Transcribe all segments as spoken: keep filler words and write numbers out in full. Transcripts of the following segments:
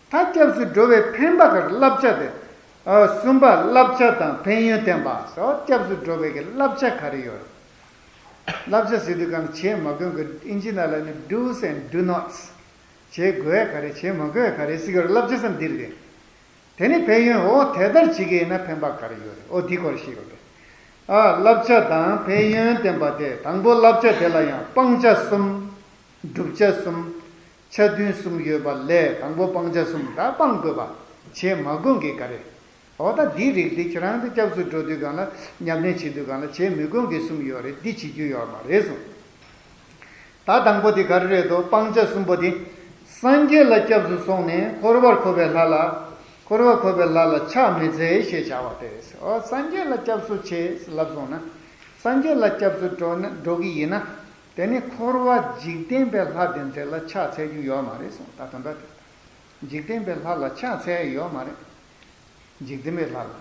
ད་སྐྱབས་སུ་འགྲོ་བའི་ཕན་པ་ག་རེ། བསླབ་བྱ་དེ། ཨ། གསུམ་པ་བསླབ་བྱ་དང་ཕན་ཡོན་བསྟན་པ་སོགས། སྐྱབས་སུ་འགྲོ་བའི་གི་བསླབ་བྱ་ག་རེ་ཡོད་རེད། བསླབ་བྱ་ཟེར་དུས་གང་ལ་བྱེད་མ་དགོས་གི། ཨིན་ཇི་ནང་ལ་ནི་do's and do nots། བྱེད་དགོས་ག་རེ། བྱེད་མ་དགོས་ག་རེ་ཟེར་གི་རེད། བསླབ་བྱ་ཟེར་འདི་རེད། དེ་ནི་ཕན་ཡོན། འོ་དེ་ལྟར་བྱེད་ཀྱི་ཡིན་ན་ཕན་པ་ག་རེ་ཡོད་རེད། འོ་འདི་སྐོར་ཤེས་དགོས་རེད། ཨ། བསླབ་བྱ་དང་ཕན་ཡོན་བསྟན་པ་སྟེ། དང་པོ་བསླབ་བྱ་དེ་ལ་ཡང་སྤང་བྱ་གསུམ། བསྒྲུབ་བྱ་གསུམ། ཆ་མཐུན་གསུམ་ཡོད་པ་ལས། དང་པོ་སྤང་བྱ་གསུམ། ད་སྤང་དགོས་པ། བྱེད་མ་དགོས་གི་ག་རེ། འོ་ད་འདི་རིགས་འདི་ཁྱེད་རང་ཚོ་སྐྱབས་སུ་འགྲོ་དུས་གང་ལ། ཉམས་ལེན་བྱེད་དུས་གང་ལ་བྱེད་མི་དགོས་གི་གསུམ་ཡོད་རེད། འདི་བྱེད་རྒྱུ་ཡོད་མ་རེད་གསུངས། ད་དང་པོ་དེ་ག་རེ་རེད་དོ། སྤང་བྱ་གསུམ་པོ་དེ། སངས་རྒྱས་ལ་སྐྱབས་སུ་སོང་ནས་འཁོར་བར་འཁོར་བའི་ལྷ་ལ། འཁོར་བར་འཁོར་བའི་ལྷ་ལ་ཕྱག་མི་འཚལ་ཞེས་བྱ་བ་སྟེ། འོ་སངས་རྒྱས་ལ་སྐྱབས་སུ་མཆི་ལབ་སོང་ན། སངས་རྒྱས་ལ་སྐྱབས་སུ་འགྲོ་ན། འགྲོ་གི་ཡིན་ན། དེ་ནི་འཁོར་བ་འཇིག་རྟེན་པའི་ལྷ་དེ་ཚོ་ལ་ཕྱག་འཚལ་རྒྱུ་ཡོད་མ་རེད་གསུངས། ད་དོན་དག་དེ། འཇིག་རྟེན་པའི་ལྷ་ལ་ཕྱག་འཚལ་ཡོད་མ་རེད། འཇིག་རྟེན་པའི་ལྷ་ལ།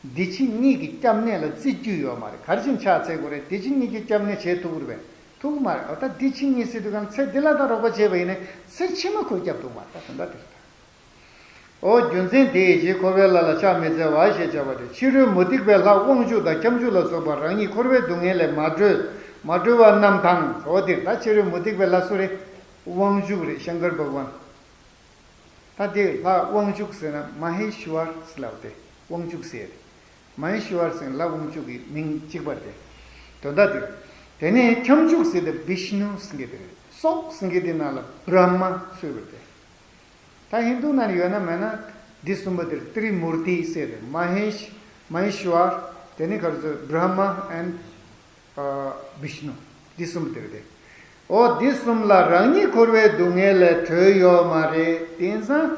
འདི་ཕྱི་གཉིས་ཀྱི་སྐྱབས་གནས་ལ་བརྩི་རྒྱུ་ཡོད་མ་རེད། ག་རེ་བྱས་ནས་ཕྱག་འཚལ་དགོས་རེད། འདི་ཕྱི་གཉིས་ཀྱི་སྐྱབས་གནས་བྱེད་ཐུབ་ཀྱི་རེད་པས། ཐུབ་ཀྱི་མ་རེད། འོ་ད་འདི་ཕྱི་གཉིས་ཟེར་དུས་གང་ལ་ཚེ་འདི་ལ་ད་རོགས་པ་བྱས་པ་ཡིན་ནའི་ཚེ་ཕྱི་མ་ཁོས་སྐྱབས་ཐུབ་མ་རེད། ད་དོན་དག་དེ་རེད། འོ་རྒྱུ་མཚན་དེའི་ཕྱིར་འཁོར་བའི་ལྷ་ལ་ཕྱག་མི་འཚལ་བ་ཞེས་བྱ་བ་སྟེ། ཕྱི་རོལ་མུ་སྟེགས་པའི་ལྷ་དབང་ཕྱུག་དང་ཁྱབ་འཇུག་ལ་སོགས་པ་རང་ཉིད་འཁོར་བའི་སྡུག་བསྔལ་ལས་མ་གྲོལ། མ་གྲོལ་བ་རྣམས་དང་། འོ་དེ་ད་ཕྱི་རོལ་མུ་སྟེགས་པའི་ལྷ་སུ་རེད། དབང་ཕྱུག་རེད། ཤང་ཀར་བྷ་ག་ཝན། ད་དེ་ལྷ་དབང་ཕྱུག་ཟེར་ན་མ་ཧེ་ཤི་ཝར་ཟེར་ལབ་སྟེ། དབང་ཕྱུག་ཟེར། མ་ཧེ་ཤི་ཝར་ཟེར་ན་ལྷ་དབང་ཕྱུག་གི་མིང་གཅིག་པ་རེད། དོན་དག་དེ། དེ་ནས་ཁྱབ་འཇུག་ཟེར་དེ་བི་ཤ་ནུ་ཟེར་མཁན་དེ་རེད། སོགས་ཟེར་མཁན་དེ་ནང་ལ་བྷྲ་མ་ཚུད་པ་རེད། ད་ཧིན་དུ་ནང་ཡོད་ན་མེད་ན། འདི་གསུམ་པོ་དེར་ཏྲི་མུར་ཏི་ཟེར་རེད། མ་ཧེ་ཤི། མ་ཧེ་ཤི་ཝར། དེ་ནས་ག་རེ་ཟེར། བྷྲ་མ་and བི་ཤ་ནུ། འདི་གསུམ་དེ་རེད་དེ། འོ་འདི་གསུམ་ལ་རང་ཉིད་འཁོར་བའི་སྡུག་བསྔལ་ལས་གྲོལ་ཡོད་མ་རེད། དེང་སང་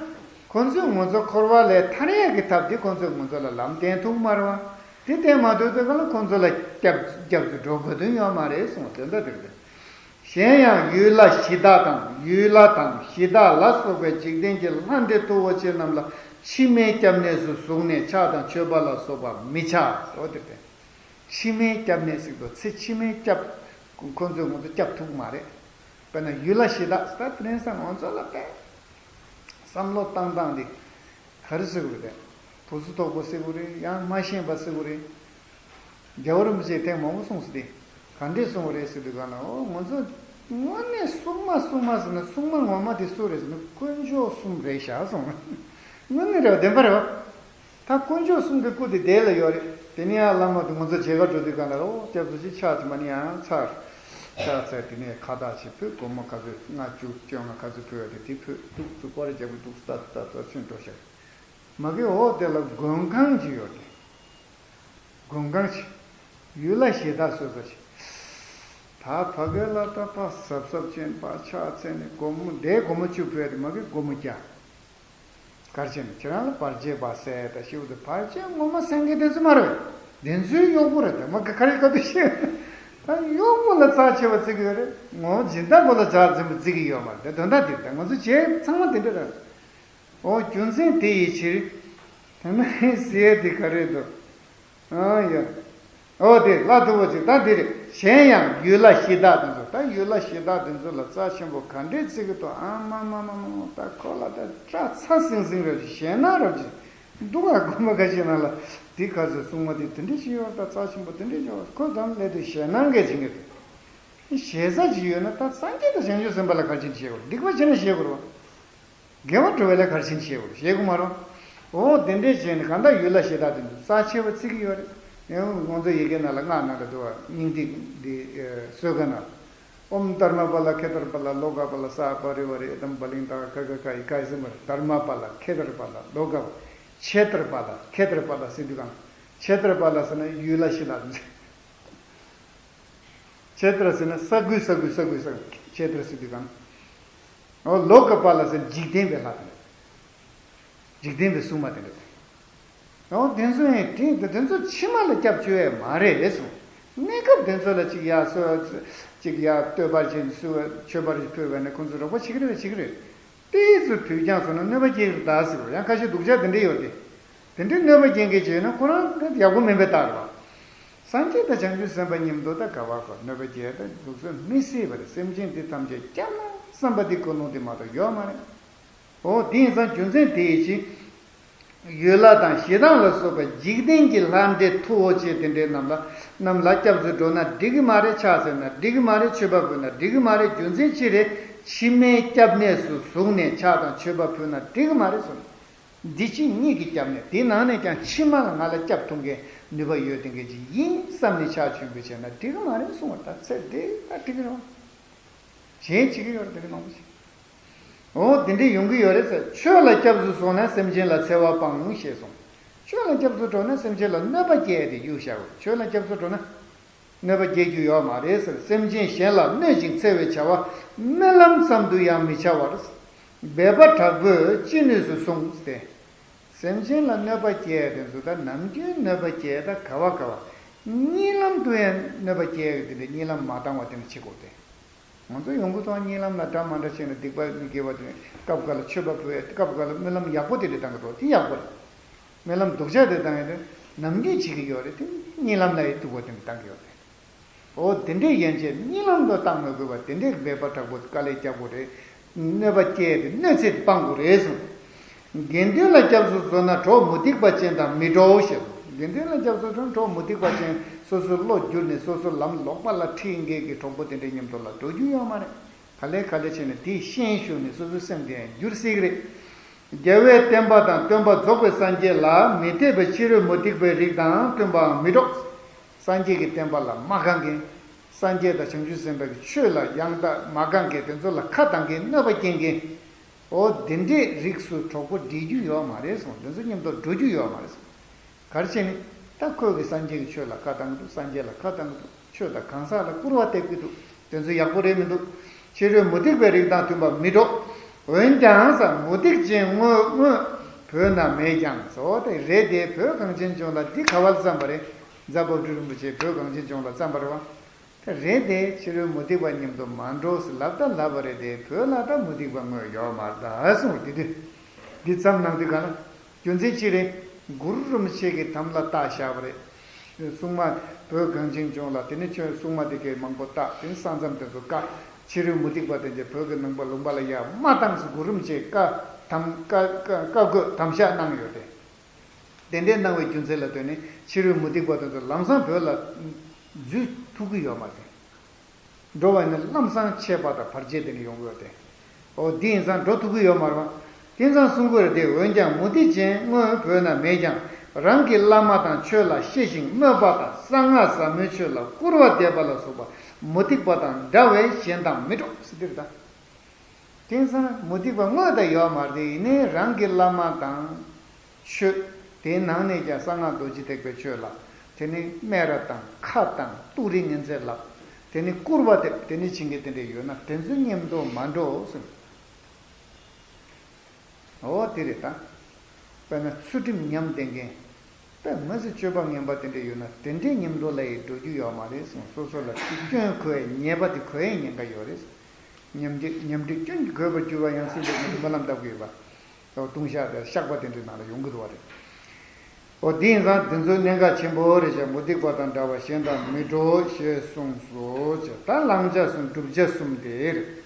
ཁོ་ཚོས་ང་ཚོ་འཁོར་བ་ལས་ཐར་ཡག་གི་ཐབས་དེ་ཁོ་ཚོས་ང་ཚོ་ལ་ལམ་བསྟན་ཐུབ་མ་རེད་པ། དེ་བསྟན་མ་ཐུབ་དུས་གང་ལ་ཁོ་ཚོ་ལ་སྐྱབས་སྐྱབས་སུ་འགྲོ་དགོས་དོན་ཡོད་མ་རེད་གསུངས། དོན་དག་དེ་རེད་དེ། གཞན་ཡང་ཡུལ་ལྷ་གཞི་བདག་དང་། ཡུལ་ལྷ་དང་གཞི་བདག་ལ་སོགས་པའི་འཇིག་རྟེན་གྱི་ལྷ་འདྲེ་མཐུ་བོ་ཆེ་རྣམས་ལ་ཕྱི་མའི་སྐྱབས་གནས་སུ་བཟུང་ནས་ཕྱག་དང་མཆོད་པ་ལ་སོགས་པ་མི་བྱ། འོ་དེ་སྟེ། ཕྱི་མའི་སྐྱབས་གནས་ཟེར་དུས་ཚེ་ཕྱི་མའི་སྐྱབས། ཁོ་ཚོས་ང་ཚོ་སྐྱབས་ཐུབ་ཀྱི་མ་རེད། དཔེར་ན་ཡུལ་ལྷ་གཞི་བདག་ཟེར་ད་དེ་རིང་སང་ང་ཚོ་ལ་དཔེ་བསམ་བློ་བཏང་སྟངས་དེ་ག་རེ་ཟེར་དགོས་རེད། བུ་ཚོ་དོག་པོ་ཟེར་དགོས་རེད། ཡང་མ་ཤེས་པ་ཟེར་དགོས་རེད། རྒྱལ་བ་རིན་པོ་ཆེས་ཐེངས་མང་པོ་གསུངས་སོང་སྟེ། ག་འདྲས་གསུངས་པ་རེད་ཟེར་དུས་གང་ལ། འོ་ང་ཚོ་དངོས་གནས་སྲུང་མ་སྲུང་མ་ཟེར་ན་སྲུང་མ་ངོ་མ་དེ་སུ་རེད་ཟེར་ན་དཀོན་མཆོག་གསུམ་རེད་ཤག་གསུངས། དངོས་གནས་རེད་པ། བདེན་པ་རེད་པ། ད་དཀོན་མཆོག་གསུམ་གྱི་སྐུ་དེ་དེ་ལ་ཡོད་རེད། དེ་ནས་ཡང་བླ་མ་དེ་ང་ཚོ་མཇལ་ཁ་འགྲོ་དུས་གང་ལ། འོ་སྐྱབས་སུ་མཆི། ཕྱག་ཅིག་མ་ནི་ཡང་ཚར། ཕྱག་འཚལ། དེ་ནས་ཁ་བཏགས་ཅིག་ཕུལ། སྒོར་མོ་ག་ཚོད་ལྔ་བཅུ་བཅོ་ལྔ་ག་ཚོད་ཕུལ་བ་དེ་དེ་ཕུལ། ཏོག་ཙམ་སྐོར་ར་རྒྱག་པའི་ཏོག་ཙམ་ཏག་ཏག་ཏག་ཕྱིན་འགྲོ་ཤག། མ་གི་འོ་དེ་ལ་མགོན་ཁང་ཅིག་ཡོད་རེད། མགོན་ཁང་ཅིག། ཡུལ་ལྷ་གཞི་བདག་བཟོས་ས་ཅིག། ད་ཕ་གི་ལ་ད་ཕ་གཟབ་གཟབ་ཅན་པ་ཕྱག་འཚལ་ནས་སྒོར་མོ་དེ་སྒོར་མོ་བཅུ་ཕུལ་ཡ་དེ་མ་གི་སྒོར་མོ་བརྒྱ། ག་རེ་བྱས་ནས་ཁྱེད་རང་ལ་བར་ཆད་པ་སེལ་ད་ཤི་བོ་དེ་བར་ཆད་ངོ་མ་སེལ་མཁན་དེ་ཚོ་མ་རེད། དེ་ཚོའི་གཡོག་པོ་རེད། དེ་མ་གི་ག་རེ་ག་དུས་ཤི། ད་གཡོག་པོ་ལ་རྩ་ཆེ་བ་བརྩི་གི་ཡོད་རེད། ངོ་སྦྱིན་བདག་པོ་ལ་རྩ་ཆེན་པོ་བརྩི་གི་ཡོད་མ་རེད། དེ་དོན་དག་དེ་རེད། ད་ང་ཚོ་བྱས་ཚང་མ་དེ་འདྲ་རེད། འོ་རྒྱུ་མཚན་དེ་ཡི་ཕྱིར། དེ་ནས་ཟེར་ཡ་དེ་ག་རེ་འདུག། ཨ་ཡ། འོ་དེ་ལྷ་མཐུ་བོ་ཆེ་ད་འདི་རེད། གཞན་ཡང་ཡུལ་ལྷ་གཞི་བདག་དེ་ཚོ། ད་ཡུལ་ལྷ་གཞི་བདག་དེ་ཚོ་ལ་རྩ་ཆེན་པོ་ག་འདྲས་བརྩི་གི་འདུག། ཨ་མ་མ་མ་མ་མ། ད་ཁོ་ལ་ད་སྐྲ་ཚ་ཟིང་ཟིང་རེད། ཞེད་སྣང་རེད། འདུག་ག། སྒོར་མོ་ཁ་ཤས་ནང་ལ་དེ་ག་ཚོད་སྲུང་མ་དེ་དེ་འདྲས་ཞིག་ཡོད། ད་རྩ་ཆེན་པོ་དེ་འདྲས་ཞིག་ཡོད། ཁོ་དང་ལས་དེ་ཞེད་སྣང་གས་བྱེད་ཀྱི་འདུག། ཞེ་ས་ཅིག་ཡོད་ན་ད་སངས་རྒྱས་དང་བྱང་ཆུབ་སེམས་དཔའ་ལ་ག་རེ་བྱེད་ནས་ཞེད་དགོས་རེད། སྡིག་པ་བྱེད་ན་ཞེད་དགོས་རེད་པ། དགེ་བ་སྒྲུབ་པ་ལ་ག་རེ་བྱེད་ནས་ཞེད་དགོས་རེད། ཞེད་དགོས་མ་རེད། འོ་དེ་འདྲས་བྱས་ནས་གང་ལྟར་ཡུལ་ལྷ་གཞི་བདག་དེ་ཚོ་རྩ་ཆེ་བ་བརྩི་གི་ཡོད་རེད། ཡང་ང་ཚོ་ཡི་གེ་ནང་ལ་སྔགས་ནང་ལ་འདུག་པ། སྙིང་ཐིག་འདི་གསོལ་ཁ་ནང་། ཨོཾ་དྷརྨ་པཱ་ལ་ཁེ་དར་པཱ་ལ་ལོ་ཀ་པཱ་ལ་ས་པ་རི་ཝ་རི་ཨེ་དམ་བ་ལིང་ད་ཀ་ཀ་ཀ་ཡི་ཀ་ཡི་ཟེར་མ་རེད། དྷརྨ་པཱ་ལ་ཁེ་དར་པཱ་ལ་ལོ་ཀ་པཱ་ལ་ཆེ་དར་པཱ་ལ་ཁེ་དར་པཱ་ལ་ཟེར་དུས་གང་། ཆེ་དར་པཱ་ལ་ཟེར་ན་ཡུལ་ལྷ་གཞི་བདག་དེ་ཚོ། ཆེ་དར་ཟེར་ན་ས་ཀུན་ས་ཀུན་ས་ཀུན་ས་ཀུན། ཆེ་དར་ཟེར་དུས་གང་། འོ་ལོ་ཀ་པཱ་ལ་ཟེར་འཇིག་རྟེན་པའི་ལྷ་དང་། འཇིག་རྟེན་པའི་སྲུང་མ་དེ་འདྲ། འོ་དེ་ཚོ་ཡང་དེ་དེ་ཚོ་ཕྱི་མ་ལ་སྐྱབས་བཅོལ་ཡས་མ་རེད་གསུངས། གནས་སྐབས་དེ་ཚོ་ལ་ཅིག་ཡར་གསོལ། ཅིག་ཡར་བསྟོད་པ་ཅིག་གསོལ་བ་མཆོད་པ་ཅིག་ཕུལ་བས་ན་ཁོང་ཚོ་རོགས་པ་བྱེད་ཀྱི་རེད་པས། བྱེད་ཀྱི་རེད། ཏོག་ཙམ་དུས་འགྱངས་སོང་ན་གནོད་པ་སྐྱེལ་གྱི་རེད་ད་ཟེར་བ། ཡང་ཁ་ཤས་སྡུག་ཅག་དེ་འདྲ་ཡོད་དེ། དེ་འདྲའི་གནོད་པ་སྐྱེལ་མཁན་ཅིག་ཡོད་ན་ཁོ་རང་ཡག་པོ་མིན་པའི་རྟགས་རེད་པ། སངས་རྒྱས་དང་བྱང་ཆུབ་སེམས་དཔའ་མཉམ་དུ་ད་ག་པར་ཁོ་གནོད་པ་སྐྱེལ་ད་སྡུག་བསྔལ་མི་སྲིད་པ་རེད། སེམས་ཅན་འདི་ཐམས་ཅད་སྐྱབས་ན་བསམ་པ་འདི་ཀུན་སློང་འདི་མ་གཏོགས་ཡོད་མ་རེད། འོ་དེ་ཡིན་ཙང་རྒྱུ་མཚན་དེ་ཡིན་ཕྱིར། ཡུལ་ལྷ་དང་ཞེ་སྡང་ལ་སོགས་པའི་འཇིག་རྟེན་གྱི་ལྷ་འདྲེ་མཐུ་བོ་ཆེ་དེ་འདྲའི་རྣམས་ལ་རྣམས་ལ་སྐྱབས་སུ་འགྲོ་ན་འགྲིག་གི་མ་རེད། ཕྱག་འཚལ་ན་འགྲིག་གི་མ་རེད། མཆོད་པ་ཕུལ་ན་འགྲིག་གི་མ་རེད། རྒྱུ་མཚན་ཅི་རེད། ཕྱི་མའི་སྐྱབས་གནས་སུ་བཟུང་ནས་ཕྱག་དང་མཆོད་པ་ཕུལ་ན་འགྲིག་གི་མ་རེད་གསུངས། འདི་ཕྱི་གཉིས་ཀྱི་སྐྱབས་གནས་དེ་ནང་ནས་ཀྱང་ཕྱི་མ་ལ་ང་ལ་སྐྱབས་ཐུབ་མཁན་ནུས་པ་ཡོད་མཁན་ཅིག་ཡིན་བསམ་ནས་ཕྱག་མཆོད་འབུལ་བྱས་ན་འགྲིག་གི་མ་རེད་གསུངས་པ། ད་ཚེ་འདི་ད་འགྲིག་གི་རེད་བ། གཞན་བྱེད་ཀྱི་ཡོད་རེད། དེ་འདྲ་མང་པོ་ཞིག་འོ་དེ་འདྲ་ཡོང་གི་ཡོད་རེད་ཟེར། ཆོས་ལ་སྐྱབས་སུ་སོང་ན་སེམས་ཅན་ལ་འཚེ་བ་སྤང་ཞེས་གསུངས། ཆོས་ལ་སྐྱབས་སུ་འགྲོ་ན་སེམས་ཅན་ལ་གནོད་པ་སྐྱེལ་ཏེ་གཡུག་བཞག་གོ། ཆོས་ལ་སྐྱབས་སུ་འགྲོ་ན་གནོད་པ་སྐྱེལ་རྒྱུ་ཡོད་མ་རེད་ཟེར། སེམས་ཅན་གཞན་ལ་གནོད་ཅིང་འཚེ་བའི་བྱ་བ་རྨི་ལམ་ཙམ་དུ་ཡང་མི་བྱ་བར། འབད་པ་དྲག་པོས་ཅི་ནུས་སུ་བསྲུང་སྟེ། སེམས་ཅན་ལ་གནོད་པ་སྐྱེལ་དེ་ཚོ་ད་ནམ་རྒྱུན་གནོད་པ་སྐྱེལ། ད་ག་བ་ག་བ་གཉིད་ལམ་དུ་ཡང་གནོད་པ་སྐྱེལ་གི་དེ་འདྲ་གཉིད་ལམ་མ་བཏང་བ་དེ་འདྲ་བྱེད་དགོས་ཏེ། ང་ཚོ་ཡོང་གི་ཐོག་གཉིད་ལམ་ལ་འདྲ་མ་འདྲ་བྱས་ནས་སྡིག་པ་མི་དགེ་བ་དེ་སྐབས་འགའ་ལ་མཆོད་པ་ཕུལ་ཡ། སྐབས་འགའ་ལ་རྨི་ལམ་ཡག་པོ་དེ་འདྲ་བཏང་གི་འདུག་དེ་ཡག་པོ་རེད། རྨི་ལམ་སྡུག་ཅག་དེ་བཏང་ཡ་དེ་ནམ་རྒྱུན་བྱེད་ཀྱི་ཡོད་རེད། དེ་གཉིད་ལམ་ལ་ཡི་སྡུག་པོ་དེ་འདྲ་བཏང་གི་ཡོད་རེད། འོ་དེ་འདྲའི་ཡན་ཆད་གཉིད་ལམ་དུ་བཏང་མི་དགོས་པ་དེ་འདྲའི་འབད་པ་དྲག་པོ་དཀའ་ལས་རྒྱག་དགོས་རེད། གནོད་པ་སྐྱེལ་ཏེ་གནོད་འཚེ་སྤང་དགོས་རེད་གསུངས། དགེ་འདུན་ལ་སྐྱབས་སུ་སོང་ན་གྲོགས་མུ་སྟེགས་པ་ཅན་དང་མི་འགྲོགས་ཞེས་གསུངས། དགེ་འདུན་ལ་སྐྱབས་སུ་འགྲོ་ན་གྲོགས་མུ་སྟེགས་པ་ཅན། སོ་སོའི་བློ་བསྒྱུར་ནས་སོ་སོ་ལམ་ལོག་པ་ལ་ཁྲིད་མཁན་གྱི་གྲོགས་པོ་དེ་འདྲའི་མཉམ་དུ་ལ་འགྲོ་རྒྱུ་ཡོད་མ་རེད། ག་ལེ་ག་ལེ་བྱས་ནས་དེའི་ཤན་ཞུགས་ནས་སོ་སོའི་སེམས་དེ་ཡང་འགྱུར་སྲིད་ཀྱི་རེད། རྒྱལ་བའི་བསྟན་པ་དང་སྟོན་པ་རྫོགས་པའི་སངས་རྒྱས་ལ་མི་འཐད་པའི་ཕྱི་རོལ་མུ་སྟེགས་པའི་རིགས་དང་མཐུན་པའང་མི་འགྲོགས། སངས་རྒྱས་ཀྱི་བསྟན་པ་ལ་མ་དགའ་མཁན། སངས་རྒྱས་དང་བྱང་ཆུབ་སེམས་དཔའི་ཆོས་ལ་ཡང་དག་མ་དགའ་མཁན། དེ་ཚོ་ལ་ཁ་གདངས་མཁན། གནོད་པ་སྐྱེལ་མཁན། འོ་དེ་འདྲའི་རིགས་སུ་གྲོགས་པོ་སྒྲིག་རྒྱུ་ཡོད་མ་རེད་གསུངས། དེ་ཚོ་མཉམ་དུ་འགྲོ་རྒྱུ་ཡོད་མ་རེད་གསུངས། ག་རེ་བྱས་ནས་ད་ཁོས་ཀྱི་སངས་རྒྱས་ཀྱི་ཆོས་ལ་ཁ་གདངས་འདུག་སངས་རྒྱས་ལ་ཁ་གདངས་འདུག་ཆོས་དང་གང་ཟག་ལ་སྐུར་བ་འདེབས་ཀྱི་འདུག་དེ་ཚོ་ཡག་པོ་རེད་མི་འདུག་ཕྱི་རོལ་མུ་སྟེགས་པའི་རིགས་དང་མཐུན་པ་མི་འགྲོགས། འོན་ཀྱང་ས་མུ་སྟེགས་ཅན་དངོས་དངོས་བོད་ན་མེད་ཀྱང་། ཟོ་དེ་རེད་དེ། བོད་གངས་ཅན་ལྗོངས་ལ་འདི་ག་བར་བརྩམས་པ་རེད། རྫ་བབ་འབྲུ་རིན་པོ་ཆེ་བོད་གངས་ཅན་ལྗོངས་ལ་བརྩམས་པ་རེད་བ། དེ་རེད་དེ། ཕྱི་རོལ་མུ་སྟེགས་པ་མཉམ་དུ་མ་འགྲོ་ཟེར་ལབ་ད་ལབ་པ་རེད་དེ། བོད་ལ་ད་མུ་སྟེགས་པ་དངོས་ཡོད་མ་རེད་ད་གསུངས། དེ་དུས་འདི་མཚམས་ནང་དུས་ག་ལ། རྒྱུ་མཚན་ཅི་རེད། གུ་རུ་རིན་པོ་ཆེ་གི་དམ་ལ་བཏགས་བཞག་པ་རེད། སྲུང་མ་བོད་གངས་ཅན་ལྗོངས་ལ་དེ་ནས་ཁྱོད་སྲུང་མ་དེ་གའི་མང་པོ་བཏགས། དེ་ནས་ས་མཚམས་དེ་ཚོ་བཀག་ཕྱི་རོལ་མུ་སྟེགས་པ་དེ་ཚོ་བོད་ཀྱི་ནང་པ་ལུང་པ་ལ་ཡར་མ་བཏང་ཟེར་གུ་རུ་རིན་པོ་ཆེས་བཀའ་དམ་བཀའ་བཀའ་བཀའ་བཀོད་དམ་བཞག་གནང་ཡོད་དེ། དེ་འདྲའི་གནང་བའི་རྒྱུ་མཚན་ལ་ལྟོས་ནས་ཕྱི་རོལ་མུ་སྟེགས་པ་དེ་ཚོ་ལམ་སང་བོད་ལ་འཛུལ་ཐུབ་ཀྱི་ཡོད་མ་རེད། འགྲོ་བ་ནི་ལམ་སང་ཆད་པ་དང་བར་ཆད་དེ་ནི་ཡོང་གི་ཡོད་དེ། འོ་འདི་ཡིན་ཙང་འགྲོ་ཐུབ་ཀྱི་ཡོད་མ་རེད་བ། དེ་ཙང་གསུང་གི་རེད་དེ། འོན་ཀྱང་མུ་སྟེགས་ཅན་དངོས་བོད་ན་མེད་ཀྱང་། རང་གི་བླ་མ་དང་ཆོས་ལ་གཤེ་ཞིང་སྨོད་པ་དང་། གསང་སྔགས་ཟབ་མོའི་ཆོས་ལ་སྐུར་བ་འདེབས་པ་ལ་སོགས་པ་མུ་སྟེགས་པ་དང་འདྲ་བས་གཞན་དང་མི་འགྲོགས་ཟེར་དེ་རེད་ད། དེང་སང་མུ་སྟེགས་པ་དངོས་དང་ཡོད་མ་རེད་དེ། ཡིན་ནའི་རང་གི་བླ་མ་དང་ཆོས། དེའི་ནང་ནས་ཀྱང་གསང་སྔགས་རྡོ་རྗེ་ཐེག་པའི་ཆོས་ལ། དེ་ནི་སྨད་ར་དང་ཁ་བཏང་། ཏུ་རེ་ངན་ཚད་ལབ། དེ་ནི་སྐུར་བ་འདེབས། དེ་ནི་བྱེད་མཁན་དེ་འདྲ་ཡོད་ན་དེ་ཚོ་མཉམ་དུ་མ་འགྲོ་གསུངས། འོ་དེ་རེད་ད། དཔེར་ན་ཚུལ་ཁྲིམས་ཉམས་བསྡད་མཁན། དཔེ་མི་སྲིད་སྤྱོད་པ་ངན་པ་དེ་འདྲ་ཡོད་ན་དེ་འདྲའི་མཉམ་དུ་ལ་ཡི་འགྲོ་རྒྱུ་ཡོད་མ་རེད་གསུངས། སོ་སོ་ལ་སྐྱོན་གོ་ཡ་ཉེས་པ་དེ་གོ་ཡ་ཉེན་ཁ་ཡོད་རེད། ཉམས་འགྲིག་ཉམས་འགྲིག་སྐྱོན་གྱིས་གོས་པར་འགྱུར་བ་ཡང་སྲིད་པའི་ངོས་སུ་སྨོན་ལམ་བཏབ་དགོས་པ། ལྟུང་བཤགས་དང་བཤགས་པ་དེ་འདྲའི་ནང་ལ་ཡོང་གི་འདུག་བ་རེད། འོ་དེ་ཡིན་ཙང་དེ་ཚོའི་གནད་འགག་ཆེན་པོ་རེད་ཤག་མུ་སྟེགས་པ་དང་འདྲ་བ་གཞན་དང་མི་འགྲོགས་ཞེས་གསུངས་སོ། ཅེས་ད་བླང་བྱ་གསུམ་བསྒྲུབ་བྱ་གསུམ་དེ་རེད།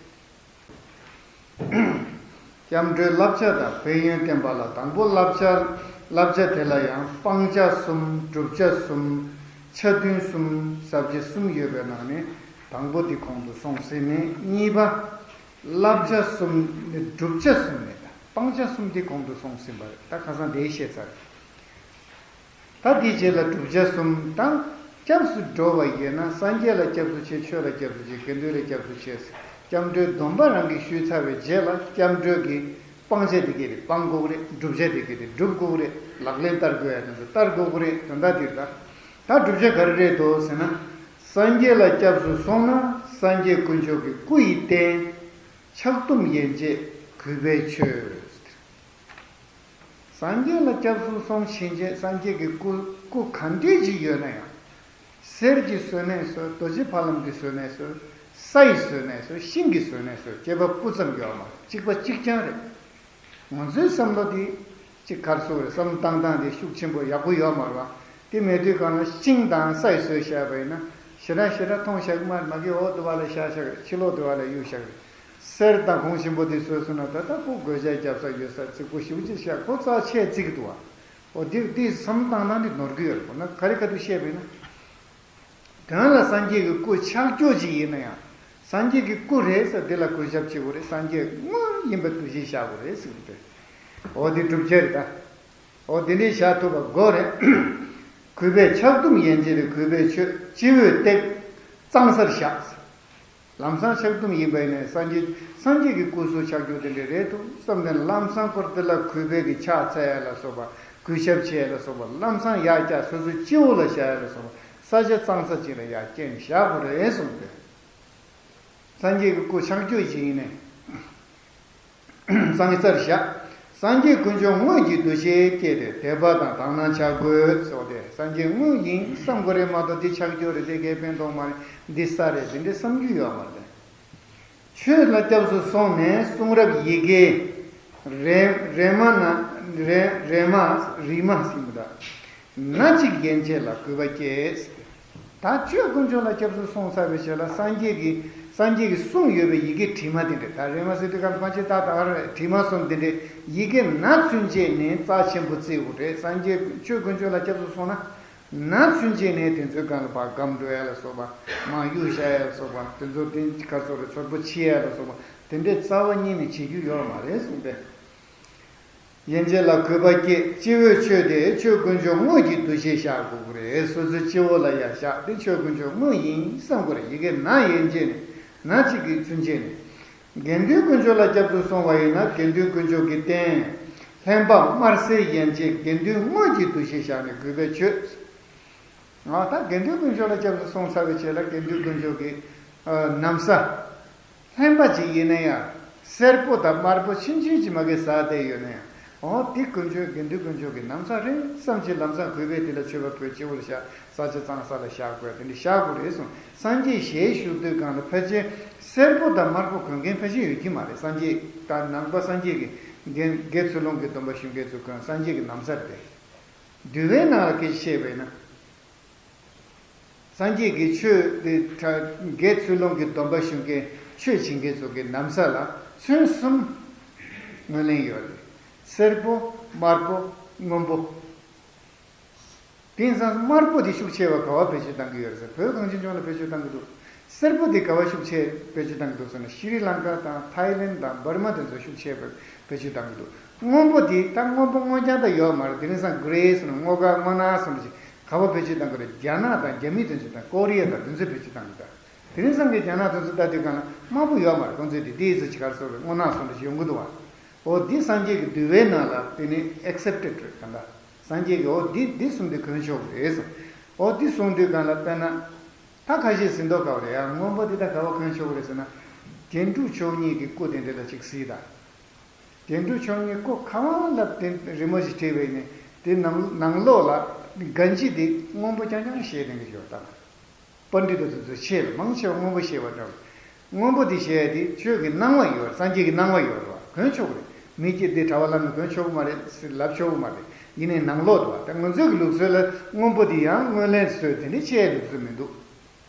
སྐྱབས་འགྲོའི་བསླབ་བྱ་དང་ཕན་ཡོན་བསྟན་པ་ལ། དང་པོ་བསླབ་བྱ། བསླབ་བྱ་དེ་ལ་ཡང་སྤང་བྱ་གསུམ། བསྒྲུབ་བྱ་གསུམ། ཆ་མཐུན་གསུམ། ཟབ་ཆོས་གསུམ་ཡོད་པའི་ནང་ནས་དང་པོ་འདི་གོང་དུ་སོང་ཟིན་ནས། གཉིས་པ་བསླབ་བྱ་གསུམ་ནི་བསྒྲུབ་བྱ་གསུམ་རེད། སྤང་བྱ་གསུམ་འདི་གོང་དུ་སོང་ཟིན་པ་རེད། ད་ཁ་སང་དེའི་བཤད་ཚར། ད་དེའི་རྗེས་ལ་བསྒྲུབ་བྱ་གསུམ་དང་། སྐྱབས་སུ་འགྲོ་བ་ཡོད་ན་སངས་རྒྱས་ལ་སྐྱབས་སུ་མཆི། ཆོས་ལ་སྐྱབས་སུ་མཆི། དགེ་འདུན་ལ་སྐྱབས་སུ་མཆི། སྐྱབས་འགྲོའི་སྡོམ་པ་རང་གིས་ཞུས་ཚར་བའི་རྗེས་ལ་སྐྱབས་འགྲོ་གི་སྤང་བྱ་དེ་ག་རེ་སྤང་དགོས་ཀྱི་རེད། བསྒྲུབ་བྱ་དེ་ག་རེ་སྒྲུབ་དགོས་ཀྱི་རེད། ལག་ལེན་བསྟར་དགོས་ཡ་དེ་ཚོ་བསྟར་དགོས་ཀྱི་རེད། དོན་དག་འདི་རེད་ད། ད་བསྒྲུབ་བྱ་ག་རེ་རེད་འདུག་ཟེར་ན། སངས་རྒྱས་ལ་སྐྱབས་སུ་སོང་ན་སངས་རྒྱས་དཀོན་མཆོག་གི་སྐུ་ཡི་རྟེན། ཕྱག་སྟོབས་ཡན་ཆད་གུས་པས་མཆོད། སངས་རྒྱས་ལ་སྐྱབས་སུ་སོང་ཕྱིན་ཆད་སངས་རྒྱས་ཀྱི་སྐུ་སྐུ་ག་འདྲས་ཅིག་ཡོད་ན་ཡང་། གསེར་གྱིས་བཟོས་ནས་བཟོས། རྡོ་རྗེ་ཕ་ལམ་གྱིས་བཟོས་ནས་བཟོས། ས་ཡིས་བཟོས་ནས་བཟོས། ཤིང་གིས་བཟོས་ནས་བཟོས། སྐྱེས་པ་སྤུ་ཙམ་ཡོད་མ་རེད། གཅིག་པ་གཅིག་རྐྱང་རེད། ང་ཚོའི་བསམ་བློ་དེ་གཅིག་གར་སོང་རེད། བསམ་བློ་བཏང་སྟངས་དེ་ཤུགས་ཆེན་པོ་ཡག་པོ་ཡོད་མ་རེད་བ། དེ་མེད་དུས་གང་ལ་ཤིང་དང་ས་ཡིས་བཟོས་བཞག་པ་ཡིན་ན་ཞེ་དྲག་ཞེ་དྲག་མཐོང་བཞག་གི་མ་རེད། མ་གི་འོག་ཏུ་བ་ལ་བཞག་བཞག་རེད། ཕྱི་ལོག་ཏུ་བ་ལ་གཡུག་བཞག་རེད། གསེར་དང་གོང་ཆེན་པོ་དེ་བཟོས་སོང་ན། ད་ལྟ་ཁོ་གོས་ཞྭ་རྒྱབ་ས་ཡོད་ས་རྫིག་པོ་ཞེ་པོ་ཅིག་བཞག་ཁོ་རྩ་ཆེ་རྫིག་འདུག་བ། འོ་དེ་དེ་བསམ་བློ་བཏང་ན་ནི་ནོར་གི་ཡོད་རེད། ཁོ་ན་ག་རེ་ག་དུས་བཤད་པས་ན། དོན་ལ་སངས་རྒྱས་ཀྱི་སྐུ་ཆགས་རྒྱུ་ཅིག་ཡིན་ན་ཡང་། སངས་རྒྱས་ཀྱི་སྐུ་རེད་ཟེར་དེ་ལ་གུས་ཞབས་བྱེད་དགོས་རེད། སངས་རྒྱས་དངོས་ཡིན་པ་འདུ་ཤེས་བཞག་དགོས་རེད་ཟེར་གི་འདུག་འོ་དེ་སྒྲུབ་བྱ་རེད་ད། འོ་དེ་འདྲའི་བཞག་ཐུབ་པ་དགོས་རེད། གུས་པས་ཕྱག་དུམ་ཡན་ཆད་དུ་གུས་པས་མཆོད། སྤྱི་བོས་བཏེག་གཙང་སར་བཞག་ལམ་སང་ཕྱག་དུམ་ཡིན་པ་ཡིན་ནའི་སངས་རྒྱས་སངས་རྒྱས་ཀྱི་སྐུ་གཟུགས་ཆགས་རྒྱུ་དེ་འདྲ་རེད་འདུག་བསམ་ནས་ལམ་སང་ཁོར་དེ་ལ་གུས་པའི་གི་ཕྱག་འཚལ་ཡ་ལ་སོགས་པ། གུས་ཞབས་བྱེད་ཡ་ལ་སོགས་པ། ལམ་སང་ཡར་བཀྱག་སོ་སོའི་སྤྱི་བོ་ལ་བཞག་ཡ་ལ་སོགས་པ། ས་ཆ་གཙང་ས་ཅིག་ལ་ཡར་བསྐྱལ་ནས་བཞག་དགོས་རེད་གསུངས་ཏེ། སངས་རྒྱས་ཀྱི་སྐུ་ཆགས་རྒྱུ་ཅིག་ཡིན་ནའི། གཙང་སར་བཞག་སངས་རྒྱས་དཀོན་མཆོག་དངོས་ཀྱི་འདུ་ཤེས་བསྐྱེད་དེ་དད་པ་དང་དག་སྣང་བྱ་དགོས་ཟེར་བ་དེ། སངས་རྒྱས་དངོས་ཡིན་བསམ་དགོས་རེད་མ་གཏོགས་འདི་ཆགས་རྒྱུ་རེད། དེ་དགེ་ཕན་ཐོགས་མ་རེད། འདི་ས་རེད། དེ་འདྲའི་བསམ་རྒྱུ་ཡོད་མ་རེད། ཆོས་ལ་སྐྱབས་སུ་སོང་ནས་གསུང་རབ་ཡི་གེ་རེ་རེ་མ་ན་རེ་རེ་མ་རིག་མ་ཟིན་པ་དང་། ན་གཅིག་ཡན་ཆད་ལ་གུས་པ་བསྐྱེད། ད་ཆོས་དཀོན་མཆོག་ལ་སྐྱབས་སུ་སོང་ཚར་བའི་རྗེས་ལ་སངས་རྒྱས་ཀྱི་སངས་རྒྱས་ཀྱིས་གསུངས་ཡོད་པའི་ཡི་གེ་བྲིས་མ་དེ་འདྲ། ད་རེ་མ་ཟེར་དུས་སྐབས་ཕལ་ཆེར་ད་ད་བྲིས་མ་གསུམ་དེ་འདྲའི་ཡི་གེ་ན་ཚུན་ཆད་ནས་རྩ་ཆེན་པོ་བརྩི་དགོས་རེད། སངས་རྒྱས་ཆོས་དཀོན་མཆོག་ལ་སྐྱབས་སུ་སོང་ན། ན་ཚུན་ཆད་ནས་དེ་ཚོའི་སྒང་ལ་ཕར་སྒམ་འགྲོ་ཡ་ལ་སོགས་པ། མར་གཡུག་བཞག་ཡ་ལ་སོགས་པ། དེ་ཚོ་དེ་ག་ཚོད་རེད། ཚོར་པོ་ཕྱི་ཡ་ལ་སོགས་པ་དེ་འདྲའི་རྩ་བ་ཉིད་ནས་བྱེད་རྒྱུ་ཡོད་མ་རེད་གསུངས་པས། ཡན་ཆད་ལ་གུས་པ་བསྐྱེད། སྤྱི་བོས་མཆོད་དེ་ཆོས་དཀོན་མཆོག་དངོས་ཀྱི་འདུ་ཤེས་བཞག་དགོས་ཀྱི་རེད། སོ་སོའི་སྤྱི་བོ་ལ་ཡར་བཞག་དེ་ཆོས་དཀོན་མཆོག་དངོས་ཡིན་བསམ་དགོས་རེད། ཡི་གེ་ན་ཡན་ཆད་ནས་ན་གཅིག་གི་ཚུན་ཆད་ནས། དགེ་འདུན་དཀོན་མཆོག་ལ་སྐྱབས་སུ་སོང་བ་ཡིན་ན་དགེ་འདུན་དཀོན་མཆོག་གི་རྟེན་ལྷན་པ་དམར་སེར་ཡན་ཆད་དགེ་འདུན་དངོས་ཀྱི་འདུ་ཤེས་བཞག་ནས་གུས་པས་མཆོད། ང་ད་དགེ་འདུན་དཀོན་མཆོག་ལ་སྐྱབས་སུ་སོང་ཚར་བའི་རྗེས་ལ་དགེ་འདུན་དཀོན་མཆོག་གི་ཨ་ན་བཟའ་ལྷན་པ་ཅིག་ཡིན་ན་ཡང་སེར་པོ་དང་དམར་པོ་ཆུང་ཆུང་ཅིག་མ་གི་བཟའ་བསྡད་ཡོད་ན་ཡང་། འོ་དེ་དཀོན་མཆོག་དགེ་འདུན་དཀོན་མཆོག་གི་ན་བཟའ་རེད་བསམ་གྱི་ལམ་སང་གུས་པས་དེ་ལ་མཆོད་པ་ཕུལ། སྤྱི་བོར་བཞག་ས་ཆ་གཙང་ས་ལ་བཞག་དགོས། དེ་འདྲ་བཞག་དགོས་རེད་གསུངས། སངས་རྒྱས་ཞལ་བཞུགས་དུས་སྒང་ལ་ཕལ་ཆེར་སེར་པོ་དང་དམར་པོ་གོན་མཁན་ཕལ་ཆེར་ཡོད་ཀྱི་མ་རེད། སངས་རྒྱས་དང་ནང་པ་སངས་རྒྱས་ཀྱི་དགེ་དགེ་ཚུལ་སློང་གི་སྡོམ་པ་ཞུ་མཁན་ཚོ་གོན་སངས་རྒྱས་ཀྱི་ན་བཟའ་རེད། འདུལ་བའི་ནང་ལ་སྐད་ཆ་བཤད་པས་ན། སངས་རྒྱས་ཀྱི་ཆོས་དེ་དགེ་ཚུལ་སློང་གི་སྡོམ་པ་ཞུ་མཁན་ཆོས་བྱེད་མཁན་ཚོ་གི་ན་བཟའ་ལ་ཚོན་གསུམ་ངོས་ལེན་ཡོད་རེད། སེར་པོ། དམར་པོ། སྔོན་པོ། དེང་སང་དམར་པོ་དེ་ཤུགས་ཆེ་བ་ག་བ་བེད་སྤྱོད་གཏང་གི་ཡོད་རེད་ཟེར། བོད་གངས་ཅན་ལྗོངས་ལ་བེད་སྤྱོད་གཏང་གི་འདུག་སེར་པོ་དེ་ག་བ་ཤུགས་ཆེ་བེད་སྤྱོད་གཏང་གི་འདུག་ཟེར་ན། ཤྲི་ལང་ཀ་དང་ཐའི་ལེན་དང་འབར་མ་དེ་ཚོ་ཤུགས་ཆེ་བེད་སྤྱོད་གཏང་གི་འདུག་སྔོན་པོ་དེ་ད་སྔོན་པོ་སྔོ་རྐྱང་ད་ཡོད་མ་རེད། དེ་རིང་སང་གྷི་རེ་ཟེར་ན་སྔོ་དཀར་སྔོ་ནག་ཟེར་ན་ཅིག་ག་བ་བེད་སྤྱོད་གཏང་གི་རེད། རྒྱ་ནག་དང་རྒྱ་མི་དེ་ཚོ་དང་ཀོ་རི་ཡ་དང་དེ་ཚོ་བེད་སྤྱོད་གཏང་གི་འདུག་དེ་རིང་སང་གི་རྒྱ་ནག་དེ་ཚོ་ལྟ་དུས་སྒང་ལ་དམར་པོ་ཡོད་མ་རེད། ཁོང་ཚོས་དེ་དེའི་ཚོ་ཅིག་ག་རེ་ཟེར་རེད། སྔོ་ནག་ཟེར་ན་ཅིག་ཡོང་གི་འདུག་བ། འོ་འདི་སངས་རྒྱས་ཀྱི་འདུལ་བའི་ནང་ལ་དེ་ནི་ཨེག་སེབ་ཊེཌ་རེད། གང་ལྟར་སངས་རྒྱས་ཀྱིས་འོ་འདི་འདི་གསུངས་དེ་གོན་ཆོག་གི་རེད་གསུངས། འོ་འདི་གསུངས་དུས་སྒང་ལ་དཔེར་ན། ད་ཁ་ཤས་ཟིན་ཐོ་ག་བ་རེད་ཡ། སྔོན་པོ་འདི་ད་ག་བ་གོན་ཆོག་གི་རེད་ཟེར་ན། རྒྱན་དྲུག་མཆོག་གཉིས་ཀྱི་སྐུ་དེ་འདྲ་ལ་ཅིག་གཟིགས་དང་། རྒྱན་དྲུག་མཆོག་གཉིས་སྐུ་ག་བ་ལ་དེ་རི་མོ་ཞིག་བྲིས་པ་ཡིན་ནའི་དེ་ནང་ནང་ལོགས་ལ་གན་ཇི་དེ་སྔོན་པོ་རྐྱང་རྐྱང་བཞེས་ལེན་གྱི་ཡོད་ད། པཎྜི་ཏ་དེ་ཚོ་ཆེ་ལ་མང་ཆེ་བ་སྔོན་པོ་བཞེས་པ་འདྲ་བ། སྔོན་པོ་དེ་བཞེས་ཡ་དེ་ཆོས་ཀྱི་གནང་བ་ཡོད། སངས་རྒྱས་ཀྱི་གནང་བ་ཡོད་རེད་བ། གོན་ཆོག་གི་རེད། མི་སྐྱེ་འདི་གྲྭ་པ་བླ་མས་གོན་ཆོག་གི་མ་རེད་ཟེར་ལབ་ཆོག་གི་མ་རེད། ཡིན་ནའི་ནང་ལོགས་དུ་བ་ད་ང་ཚོའི་གི་ལུགས་སྲོལ་ལ་སྔོན་པོ་དེ་ཡང་སྔོན་ལེན་བཟོས་དེ་འདྲ་བྱས་ལུགས་སྲོལ་མི་འདུག་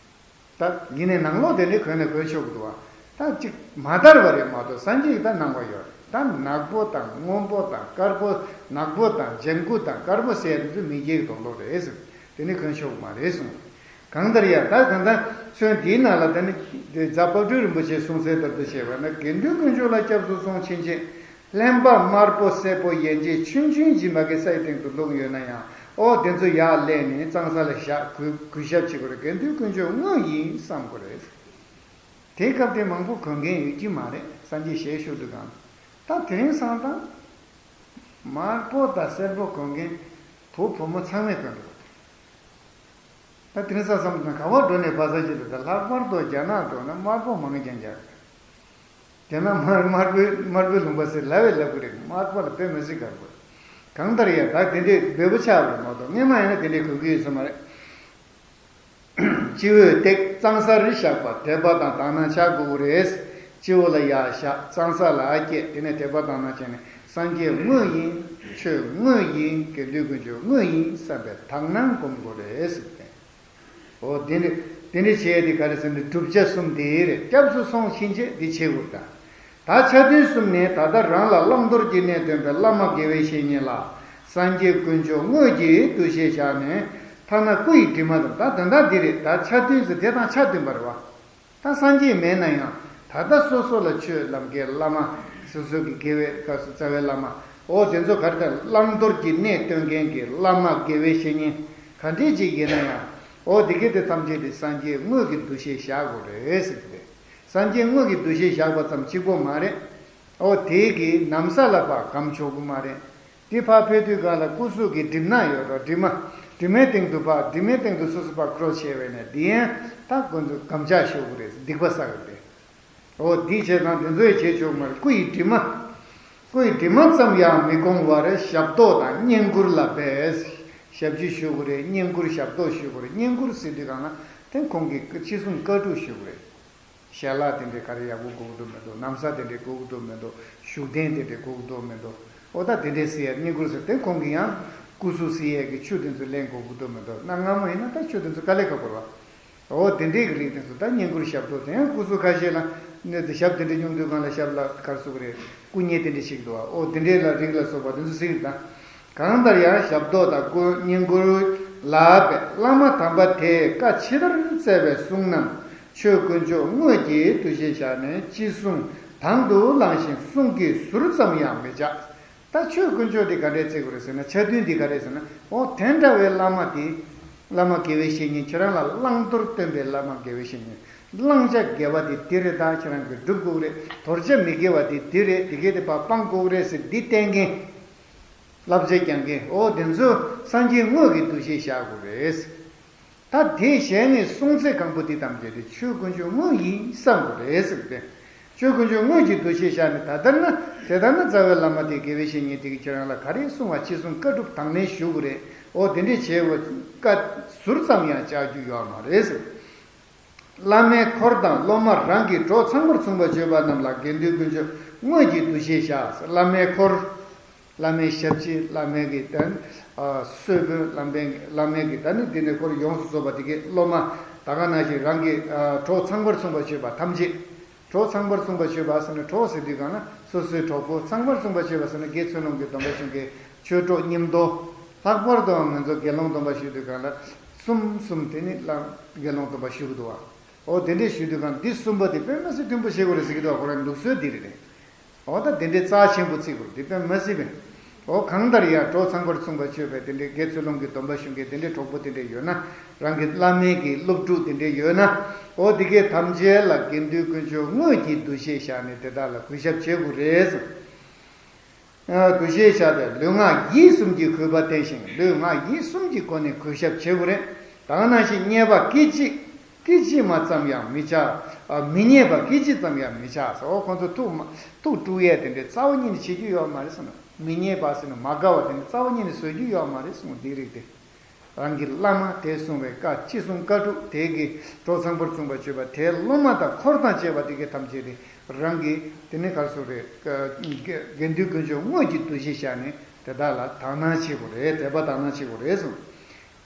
ད་ཡིན་ནའི་ནང་ལོགས་དེ་འདྲའི་གོན་ནས་གོན་ཆོག་གི་འདུག་བ། ད་ཅིག་མ་དར་བ་རེད་མ་གཏོགས་སངས་རྒྱས་ཀྱི་ད་གནང་བ་ཡོད་རེད། ད་ནག་པོ་དང་སྔོན་པོ་དང་དཀར་པོ། ནག་པོ་དང་ལྗང་གུ་དང་དཀར་པོ་ཟེར་ཡ་དེ་ཚོ་མི་སྐྱེ་གི་དོགས་སློག་རེད་ཟེར། དེ་ནི་གོན་ཆོག་གི་མ་རེད་གསུངས། གང་ལྟར་ཡང་ད་གང་ལྟར་ཚོན་འདིའི་ནང་ལ་ད་ནི་རྫ་དཔལ་སྤྲུལ་རིན་པོ་ཆེས་གསུངས་གསལ་ལྟར་དུ་བྱས་པ་ན། དགེ་འདུན་དཀོན་མཆོག་ལ་སྐྱབས་སུ་སོང་ཕྱིན་ཆད་ལྷན་པ་དམར་པོ་སེར་པོ་ཡན་ཆད་ཆུང་ཆུང་ཅིག་མ་གི་སའི་སྟེང་དུ་བླུགས་ཡོད་ན་ཡང་། ཨོ་དེ་ཚོ་ཡར་ལེན་ནས་གཙང་ས་ལ་བཞག་གུས་གུས་ཞབས་བྱེད་དགོས་རེད། དགེ་འདུན་དཀོན་མཆོག་དངོས་ཡིན་བསམ་དགོས་རེད། དེའི་སྐབས་དེ་མང་པོ་གོན་མཁན་ཡོད་ཀྱི་མ་རེད། སངས་རྒྱས་ཞལ་བཞུགས་དུས་སྒང་། ད་དེ་རིང་སང་ད་དམར་པོ་དང་སེར་པོ་གོན་མཁན་བུ་བུ་མོ་ཚང་མས་གོན་འདུག་ད་དེང་སང་བསམ་ན་ག་བ་འགྲོ་ནས་བ་ས་ཅི་ལ་ད་ལྷག་པར་དུ་རྒྱ་ནག་འགྲོ་ན་དམར་པོ་མང་རྐྱང་རྒྱག་རྒྱ་ནག་དམར་དམར་པོའི་དམར་པོའི་ལུང་པ་ཟེར་ལབ་བས་ལབ་གི་རེད། དམར་པོ་ལ་དཔེ་མི་སྲིད་དགའ་པོ། གང་ལྟར་ཡང་ད་དེ་འདྲའི་འབེལ་པོ་ཆགས་པ་རེད་མ་གཏོགས་སྔོན་མ་ཡིན་ན་དེ་འདྲའི་གོ་གི་ཡོད་ས་མ་རེད། སྤྱི་བོས་བཏེག་གཙང་སར་བཞག་པ་དད་པ་དང་དག་སྣང་བྱ་དགོས་རེད། སྤྱི་བོ་ལ་ཡར་བཞག་གཙང་ས་ལ་བསྐྱེད། དེ་ནས་དད་པ་དག་སྣང་བྱས་ནས་སངས་རྒྱས་དངོས་ཡིན། ཆོས་དངོས་ཡིན། དགེ་འདུན་དཀོན་མཆོག་དངོས་ཡིན་བསམ་པའི་དག་སྣང་སྒོམ་དགོས་རེད་ཟེར་ཏེ། འོ་དེ་འདྲ་དེ་འདྲ་བྱས་ཏེ་ག་རེ་ཟེར་ན་བསྒྲུབ་བྱ་གསུམ་དེ་རེད། སྐྱབས་སུ་སོང་ཕྱིན་ཆད་འདི་བྱེད་དགོས་ད། ད་ཆ་མཐུན་གསུམ་ནི་ད་ལྟ་རང་ལ་བླང་དོར་གྱི་གནས་སྟོན་པའི་བླ་མ་དགེ་བའི་བཤེས་གཉེན་ལ། སངས་རྒྱས་དཀོན་མཆོག་དངོས་ཀྱི་འདུ་ཤེས་བཞག་ནས། ཐ་ན་སྐུ་ཡི་དྲི་མ་དང་། ད་དོན་དག་འདི་རེད། ད་ཆ་མཐུན་ཟེར་དེ་དང་ཆ་མཐུན་པ་རེད་བ། ད་སངས་རྒྱས་མེད་ན་ཡང་ད་ལྟ་སོ་སོ་ལ་ཆོས་ལམ་གྱི་བླ་མ། སོ་སོ་གི་དགེ་བའི་སྐབས་སུ་རྩ་བའི་བླ་མ། འོ་དེ་ཚོ་ག་རེ་ད་བླང་དོར་གྱི་གནས་སྟོན་མཁན་གྱི་བླ་མ་དགེ་བའི་བཤེས་གཉེན་ག་འདྲས་ཅིག་ཡིན་ན་ཡང་། འོ་དེ་གས་དེ་ཐམས་ཅད་དེ་སངས་རྒྱས་དངོས་ཀྱི་འདུ་ཤེས་བཞག་དགོས་རེད་ཟེར་གྱི་རེད། སངས་རྒྱས་དངོས་ཀྱི་འདུ་ཤེས་བཞག་པ་ཙམ་གཅིག་པོ་མ་རེད། འོ་དེ་གི་ན་བཟའ་ལ་ཕར་སྒམ་ཆོག་གི་མ་རེད། དེ་ཕར་ཕེབས་དུས་སྒང་ལ་སྐུ་གཟུགས་ཀྱི་གྲིབ་ནག་ཡོད་རོ། གྲིབ་མ། གྲིབ་མའི་སྟེང་དུ་ཕར། གྲིབ་མའི་སྟེང་དུ་སོ་སོ་ཕར་ཁྲོ་བྱས་པས་ན་དེ་ཡང་ད་ཁོ་ཚོ་སྒམ་ཆག་ཞུ་དགོས་རེད། སྡིག་པ་བསགས་ཀྱི་རེད། འོ་དེ་བྱས་ཙང་དེ་ཚོ་ཡང་བྱེད་ཆོག་གི་མ་རེད། སྐུ་ཡི་གྲིབ་མ། སྐུ་ཡི་གྲིབ་མ་ཙམ་ཡང་མི་འགོང་བར་ཞབས་ཏོག་དང་བསྙེན་བཀུར་ལ་འབད། ཞབས་ཕྱི་ཞུ་དགོས་རེད། བསྙེན་བཀུར་ཞབས་ཏོག་ཞུ་དགོས་རེད། བསྙེན་བཀུར་ཟེར་དུས་སྒང་ལ་དེ་ཁོང་གི་ཅི་གསུང་བཀའ་སྒྲུབ་ཞུ་དགོས་རེད། ཞལ་ལག་དེ་འདྲའི་ག་རེ་ཡག་པོ་དགོས་ཀྱི་འདུག་མི་འདུག་ན་བཟའ་དེ་འདྲའི་དགོས་ཀྱི་འདུག་མི་འདུག་བཞུགས་གདན་དེ་འདྲའི་དགོས་ཀྱི་འདུག་མི་འདུག་འོ་ད་དེ་འདྲའི་ཟེར་ཡ། བསྙེན་བཀུར་ཟེར་དེ་ཁོང་གིས་ཡང་སྐུ་གཟུགས་བསིལ་ཡས་ཀྱི་ཆུ་དེ་ཚོ་ལེན་དགོས་ཀྱི་འདུག་མི་འདུག་གནའ་སྔ་མོ་ཡིན་ན་ད་ཆུ་དེ་ཚོ་དཀའ་ལས་ཁག་པོ་རེད་བ། འོ་དེ་འདྲའི་གི་རིགས་དེ་ཚོ་ད་བསྙེན་བཀུར་ཞབས་ཏོག་དེ་ཡང་སྐུ་གཟུགས་ཁ་ཤས་ལ་གནས་ཚུལ་ཞབས་དེ་འདྲ་སྙུང་དུས་སྒང་ལ་ཞབས་ལ་ག་རེ་ཟེར་དགོས་རེད། སྐུ་མཉེ་དེ་འདྲ་ཞིག་འདུག་བ། འོ་དེ་འདྲའི་ལ་རིགས་ལ་སོགས་པ་དེ་ཚོ་ཟེར་གི་རེད་ད། གང་ལྟར་ཡང་ཞབས་ཏོག་དང་སྐུ་བསྙེན་བཀུར་ལ་འབད། བླ་མ་དམ་པ་དེས་བཀའ་ཇི་ལྟར་སྩལ་བའི་གསུང་རྣམས་ཆོས་དཀོན་མཆོག་དངོས་ཀྱི་འདུ་ཤེས་བཞག་ནས་ཅི་གསུང་དང་དུ་བླངས་ཤིང་གསུང་གི་ཟུར་ཙམ་ཡང་མི་བཅག་ད་ཆོས་དཀོན་མཆོག་འདི་ག་འདྲས་བརྩི་དགོས་རེད་ཟེར་ན། ཆ་མཐུན་འདི་ག་རེད་ཟེར་ན། འོ་དེ་འདྲ་བའི་བླ་མ་དེ། བླ་མ་དགེ་བའི་བཤེས་གཉེན་ཁྱེད་རང་ལ་བླང་དོར་སྟོན་པའི་བླ་མ་དགེ་བའི་བཤེས་གཉེན། བླང་བྱ་དགེ་བ་དེ་འདི་རེད། ད་ཁྱེད་རང་གིས་སྒྲུབ་དགོས་རེད། དོར་བྱ་མི་དགེ་བ་དེ་འདི་རེད། དེ་གས་དེ་ཕར་སྤང་དགོས་རེད་ཟེར་འདི་བསྟན་མཁན། བསླབ་བྱ་སྦྱང་མཁན། འོ་དེ་ཚོ་སངས་རྒྱས་དངོས་ཀྱི་འདུ་ཤེས་བཞག་དགོས་རེད། ད་དེ་གཞན་ནས་གསུང་ཚེ་གང་པོ་དེ་ཐམས་ཅད་དེ་ཆོས་དཀོན་མཆོག་དངོས་ཡིན་བསམ་དགོས་རེད་ཟེར་ཏེ། ཆོས་དཀོན་མཆོག་དངོས་ཀྱི་འདུ་ཤེས་བཞག་ནས། ད་ལྟར་ན་དེ་ལྟར་ན་རྩ་བའི་བླ་མ་དེ་དགེ་བའི་བཤེས་གཉེན་དེ་གིས་ཁྱེད་རང་ལ་ག་རེ་གསུང་བ་ཅི་གསུང་བཀའ་སྒྲུབ་དང་ལེན་ཞུ་དགོས་རེད། འོ་དེ་འདྲས་བྱས་པ་བཀའ་ཟུར་ཙམ་ཡང་བཅག་རྒྱུ་ཡོད་མ་རེད་ཟེར། བླ་མའི་འཁོར་དང་སློབ་མ་རང་གི་གྲོགས་ཚང་མར་མཚུངས་པར་སྤྱོད་པ་རྣམས་ལ་དགེ་འདུན་དཀོན་མཆོག་དངོས་ཀྱི་འདུ་ཤེས་བཞག་བླ་མའི་འཁོར། བླ་མའི་ཞབས་ཕྱི། བླ་མའི་གི་ད་ནི་གསོལ་དཔོན། བླ་མའི་བླ་མའི་གི་ད་ནི་འདི་ནས་འཁོར་ཡོངས་སུ་རྫོགས་པ་དེ་གའི་སློབ་མ། ད་ག་ནང་བཞིན་རང་གི་གྲོགས་ཚང་མར་མཚུངས་པར་སྤྱོད་པ་ཐམས་ཅད། གྲོགས་ཚང་མར་མཚུངས་པར་སྤྱོད་པ་ཟེར་ན། གྲོགས་ཟེར་དུས་སྒང་ལ་སོ་སོའི་གྲོགས་པོ། ཚང་མར་མཚུངས་པར་སྤྱོད་པ་ཟེར་ན་དགེ་ཚུལ་སློང་གི་སྡོམ་པ་སྦྱོང་མཁན་ཆོས་གྲོགས་མཉམ་དུ། ལྷག་པར་དུའང་ང་ཚོ་དགེ་སློང་སྡོམ་པ་ཞུ་དུས་སྒང་ལ་གསུམ་གསུམ་དེ་ནི་བླ་དགེ་སློང་སྡོམ་པ་ཞུ་གི་འདུག་བ། འོ་དེ་འདྲས་ཞུ་དུས་སྒང་འདི་གསུམ་པོ་དེ་དཔེ་མི་སྲིད་མཐུན་པོ་བྱེད་དགོས་རེད་ཟེར་གྱི་འདུག་ཁོ་རང་ལུགས་སྲོལ་འདི་རེད་དེ། འོ་ད་དེ་འདྲའི་རྩ་ཆེན་པོ་བརྩི་དགོས་རེད། དེ་དཔེ་མི་སྲིད་པས། འོ་གང་ལྟར་ཡང་གྲོགས་ཚང་མར་མཚུངས་པར་སྤྱོད་པའི་དེ་འདྲའི་དགེ་ཚུལ་སློང་གི་སྡོམ་པ་ཞུ་མཁན་དེ་འདྲའི་གྲོགས་པོ་དེ་འདྲ་ཡོད་ན། རང་གི་བླ་མའི་གི་སློབ་ཕྲུག་དེ་འདྲ་ཡོད་ན། འོ་དེ་གས་ཐམས་ཅད་ལ་དགེ་འདུན་དཀོན་མཆོག་དངོས་ཀྱི་འདུ་ཤེས་བཞག་ནས་དེ་དག་ལ་གུས་ཞབས་བྱེད་དགོས་རེད་ཟེར། འདུ་ཤེས་བཞག་སྟེ་ལུས་ངག་ཡིད་གསུམ་གྱི་གུས་པ་བསྟེན་ཞིང་། ལུས་ངག་ཡིད་གསུམ་གྱི་སྒོ་ནས་གུས་ཞབས་བྱེད་དགོས་རེད། ད་ག་ནང་བཞིན་རྙེད་པ་སྐད་ཅིག་སྐད་ཅིག་མ་ཙམ་ཡང་མི་བྱ། མི་རྙེད་པ་སྐད་ཅིག་ཙམ་ཡང་མི་བྱ་ཟེར། འོ་ཁོང་ཚོ་ཐུགས་མ་ཐུགས་དཀྲུག་ཡས་དེ་འདྲའི་རྩ་བ་ཉིད་ནས་བྱེད་རྒྱུ་ཡོད་མ་རེད་ཟེར་ན། མི་རྙེད་པ་ཟེར་ན་མ་དགའ་བ་དེ་འདྲ་རྩ་བ་ཉིད་ནས་བཟོ་རྒྱུ་ཡོད་མ་རེད་གསུངས། འདི་རིགས་དེ། རང་གི་བླ་མ་དེས་གསུངས་པའི་བཀའ་ཅི་གསུང་བཀའ་སྒྲུབ། དེ་གི་གྲོགས་ཚང་པར་མཚུངས་པར་སྤྱོད་པ། དེའི་སློབ་མ་དང་འཁོར་དང་བཅས་པ་དེ་གའི་ཐམས་ཅད་དེ་རང་གི་དེ་ནི་ག་རེ་ཟེར་དགོས་རེད། དགེ་འདུན་དཀོན་མཆོག་དངོས་ཀྱི་འདུ་ཤེས་བཞག་ནས་དེ་དག་ལ་དག་སྣང་བྱེད་དགོས་རེད། དད་པ་དག་སྣང་བྱེད་དགོས་རེད་གསུངས།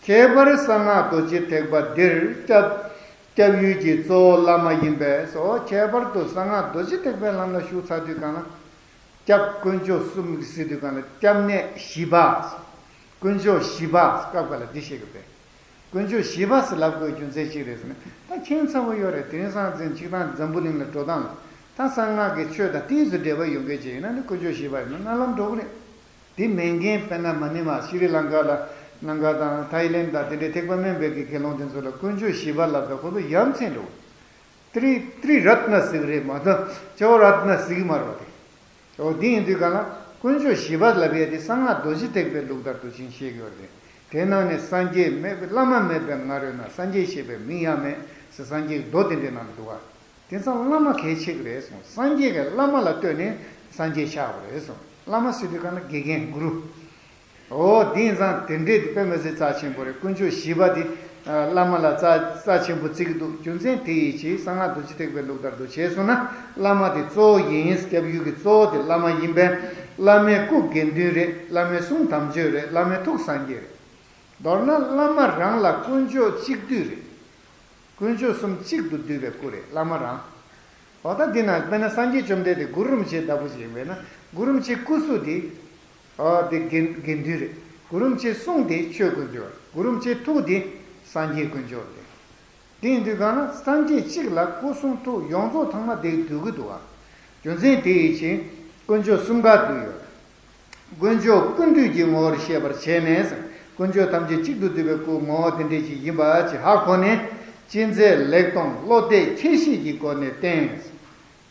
ཁྱད་པར་གསང་སྔགས་རྡོ་རྗེ་ཐེག་པ་འདིར་སྐྱབས་སྐྱབས་ཡུལ་གྱི་གཙོ་བོ་བླ་མ་ཡིན་པས་སོ། ཁྱད་པར་དུ་གསང་སྔགས་རྡོ་རྗེ་ཐེག་པའི་ལམ་ལ་ཞུགས་ཚར་དུས་སྒང་ལ། སྐྱབས་དཀོན་མཆོག་གསུམ་གྱི་ཟེར་དུས་སྒང་ལ་སྐྱབས་གནས་བཞི་པ། དཀོན་མཆོག་བཞི་པ་སྐབས་འགའ་ལ་འདི་བཤད་ཀྱི་རེད། དཀོན་མཆོག་བཞི་པ་ཟེར་ལབ་དགོས་རྒྱུ་མཚན་ཅི་རེད་ཟེར་ན། ད་མཁྱེན་ཚ་བོ་ཡོད་རེད། དེང་སང་ཅིག་ད་འཛམ་བུ་གླིང་ལ་འགྲོ་སྟངས་ལ་ད་གསང་སྔགས་ཀྱི་ཆོས་དང་ཏོག་ཙམ་འབྲེལ་བ་ཡོད་མཁན་ཅིག་ཡིན་ན་ནི་དཀོན་མཆོག་བཞི་པ་ཡིན་ན་སྣ་ལམ་འགྲོ་གི་རེད། དེ་མིན་མཁན་དཔེར་ན་མ་ཎི་མ་ཤི་རི་ལང་ཀ་ལ་ལང་ཀ་དང་ཐའི་ལེན་དང་དེ་འདྲའི་ཐེག་པ་དམན་པའི་གི་དགེ་སློང་དེ་ཚོ་ལ་དཀོན་མཆོག་བཞི་པ་ལབ་ད་ཁོ་ཚོ་ཡ་མཚན་འགྲོ། ཏྲི་ཏྲི་རཏྣ་ཟེར་གི་རེད་མ་གཏོགས་ཅོ་རཏྣ་ཟེར་གི་མ་རེད་པ་དེ། འོ་དེ་ཡིན་དུས་གང་ལ་དཀོན་མཆོག་བཞི་པ་ལབ་ཡས་དེ་གསང་སྔགས་རྡོ་རྗེ་ཐེག་པའི་ལུགས་ལྟར་དུ་ཅིག་བཤད་ཀྱི་ཡོད་རེད། དེ་ནང་ནས་སངས་རྒྱས་མེད་པའི་བླ་མ་མེད་པའི་ང་རོས་ན། སངས་རྒྱས་ཞེས་པའི་མིང་ཡང་མེད་ཟེར་སངས་རྒྱས་མདོ་དེ་འདྲའི་ནང་དུ་འདུག་ག་དེང་སང་བླ་མ་གལ་ཆེ་གི་རེད་གསུངས། སངས་རྒྱས་ཀྱིས་བླ་མ་ལ་ལྟོས་ནས་སངས་རྒྱས་ཆགས་པ་རེད་གསུངས། བླ་མ་ཟེར་དུས་གང་ལ་དགེ་རྒན་གུ་རུ། འོ་དེང་སང་དེ་འདྲས་དེ་དཔེ་མི་སྲིད་རྩ་ཆེན་པོ་རེད། དཀོན་མཆོག་བཞི་པ་དེ་བླ་མ་ལ་རྩ་རྩ་ཆེན་པོ་བརྩི་གི་འདུག་རྒྱུ་མཚན་དེ་ཡིན་གྱི་གསང་སྔགས་རྡོ་རྗེ་ཐེག་པའི་ལུགས་ལྟར་དུ་བྱས་སོང་ན་བླ་མ་དེ་གཙོ་བོ་ཡིན། སྐྱབས་ཡུལ་གྱི་གཙོ་བོ་དེ་བླ་མ་ཡིན་པས། བླ་མའི་སྐུ་དགེ་འདུན་རེད། བླ་མའི་གསུང་དམ་ཆོས་རེད། བླ་མའི་ཐུགས་སངས་རྒྱས་རེད། མདོར་ན་བླ་མ་རང་ལ་དཀོན་མཆོག་གཅིག་བསྡུས་རེད། དཀོན་མཆོག་གསུམ་གཅིག་ཏུ་བསྡུས་པའི་སྐུ་རེད་བླ་མ་རང་། འོ་ད་འདི་ན་དཔེར་ན་སངས་རྒྱས་བཅོམ་ལྡན་འདས་གུ་རུ་རིན་པོ་ཆེ་ལྟ་བུ་ཞིག་ཡིན་པས་ན། གུ་རུ་རིན་པོ་ཆེའི་སྐུ་གཟུགས་དེ། ཨ་དེ་དགེ་དགེ་འདུན་རེད། གུ་རུ་རིན་པོ་ཆེའི་གསུང་དེ་ཆོས་དཀོན་མཆོག་རེད། གུ་རུ་རིན་པོ་ཆེའི་ཐུགས་དེ་སངས་རྒྱས་དཀོན་མཆོག་རེད། དེ་ཡིན་དུས་གང་ན་སངས་རྒྱས་གཅིག་ལ་སྐུ་གསུང་ཐུགས་ཡོངས་རྫོགས་ཚང་མ་དེ་འདུས་ཀྱི་འདུག་བ། རྒྱུ་མཚན་དེ་ཡི་ཕྱིར་དཀོན་མཆོག་གསུམ་ཀ་འདུས་ཡོད། དཀོན་མཆོག་ཀུན་འདུས་ཀྱི་ངོ་བོར་ཤེས་པར་བྱས་ནས། དཀོན་མཆོག་ཐམས་ཅད་གཅིག་ཏུ་འདུས་པའི་སྐུ་ངོ་བོ་དེ་འདྲ་ཞིག་ཡིན་པ་ཅིག་ཧ་གོ་ནས། ཅི་མཛད་ལེགས་མཐོང་བློ་གཏད་ཁྱད་ཤེས་ཀྱི་སྒོ་ནས་བསྟེན།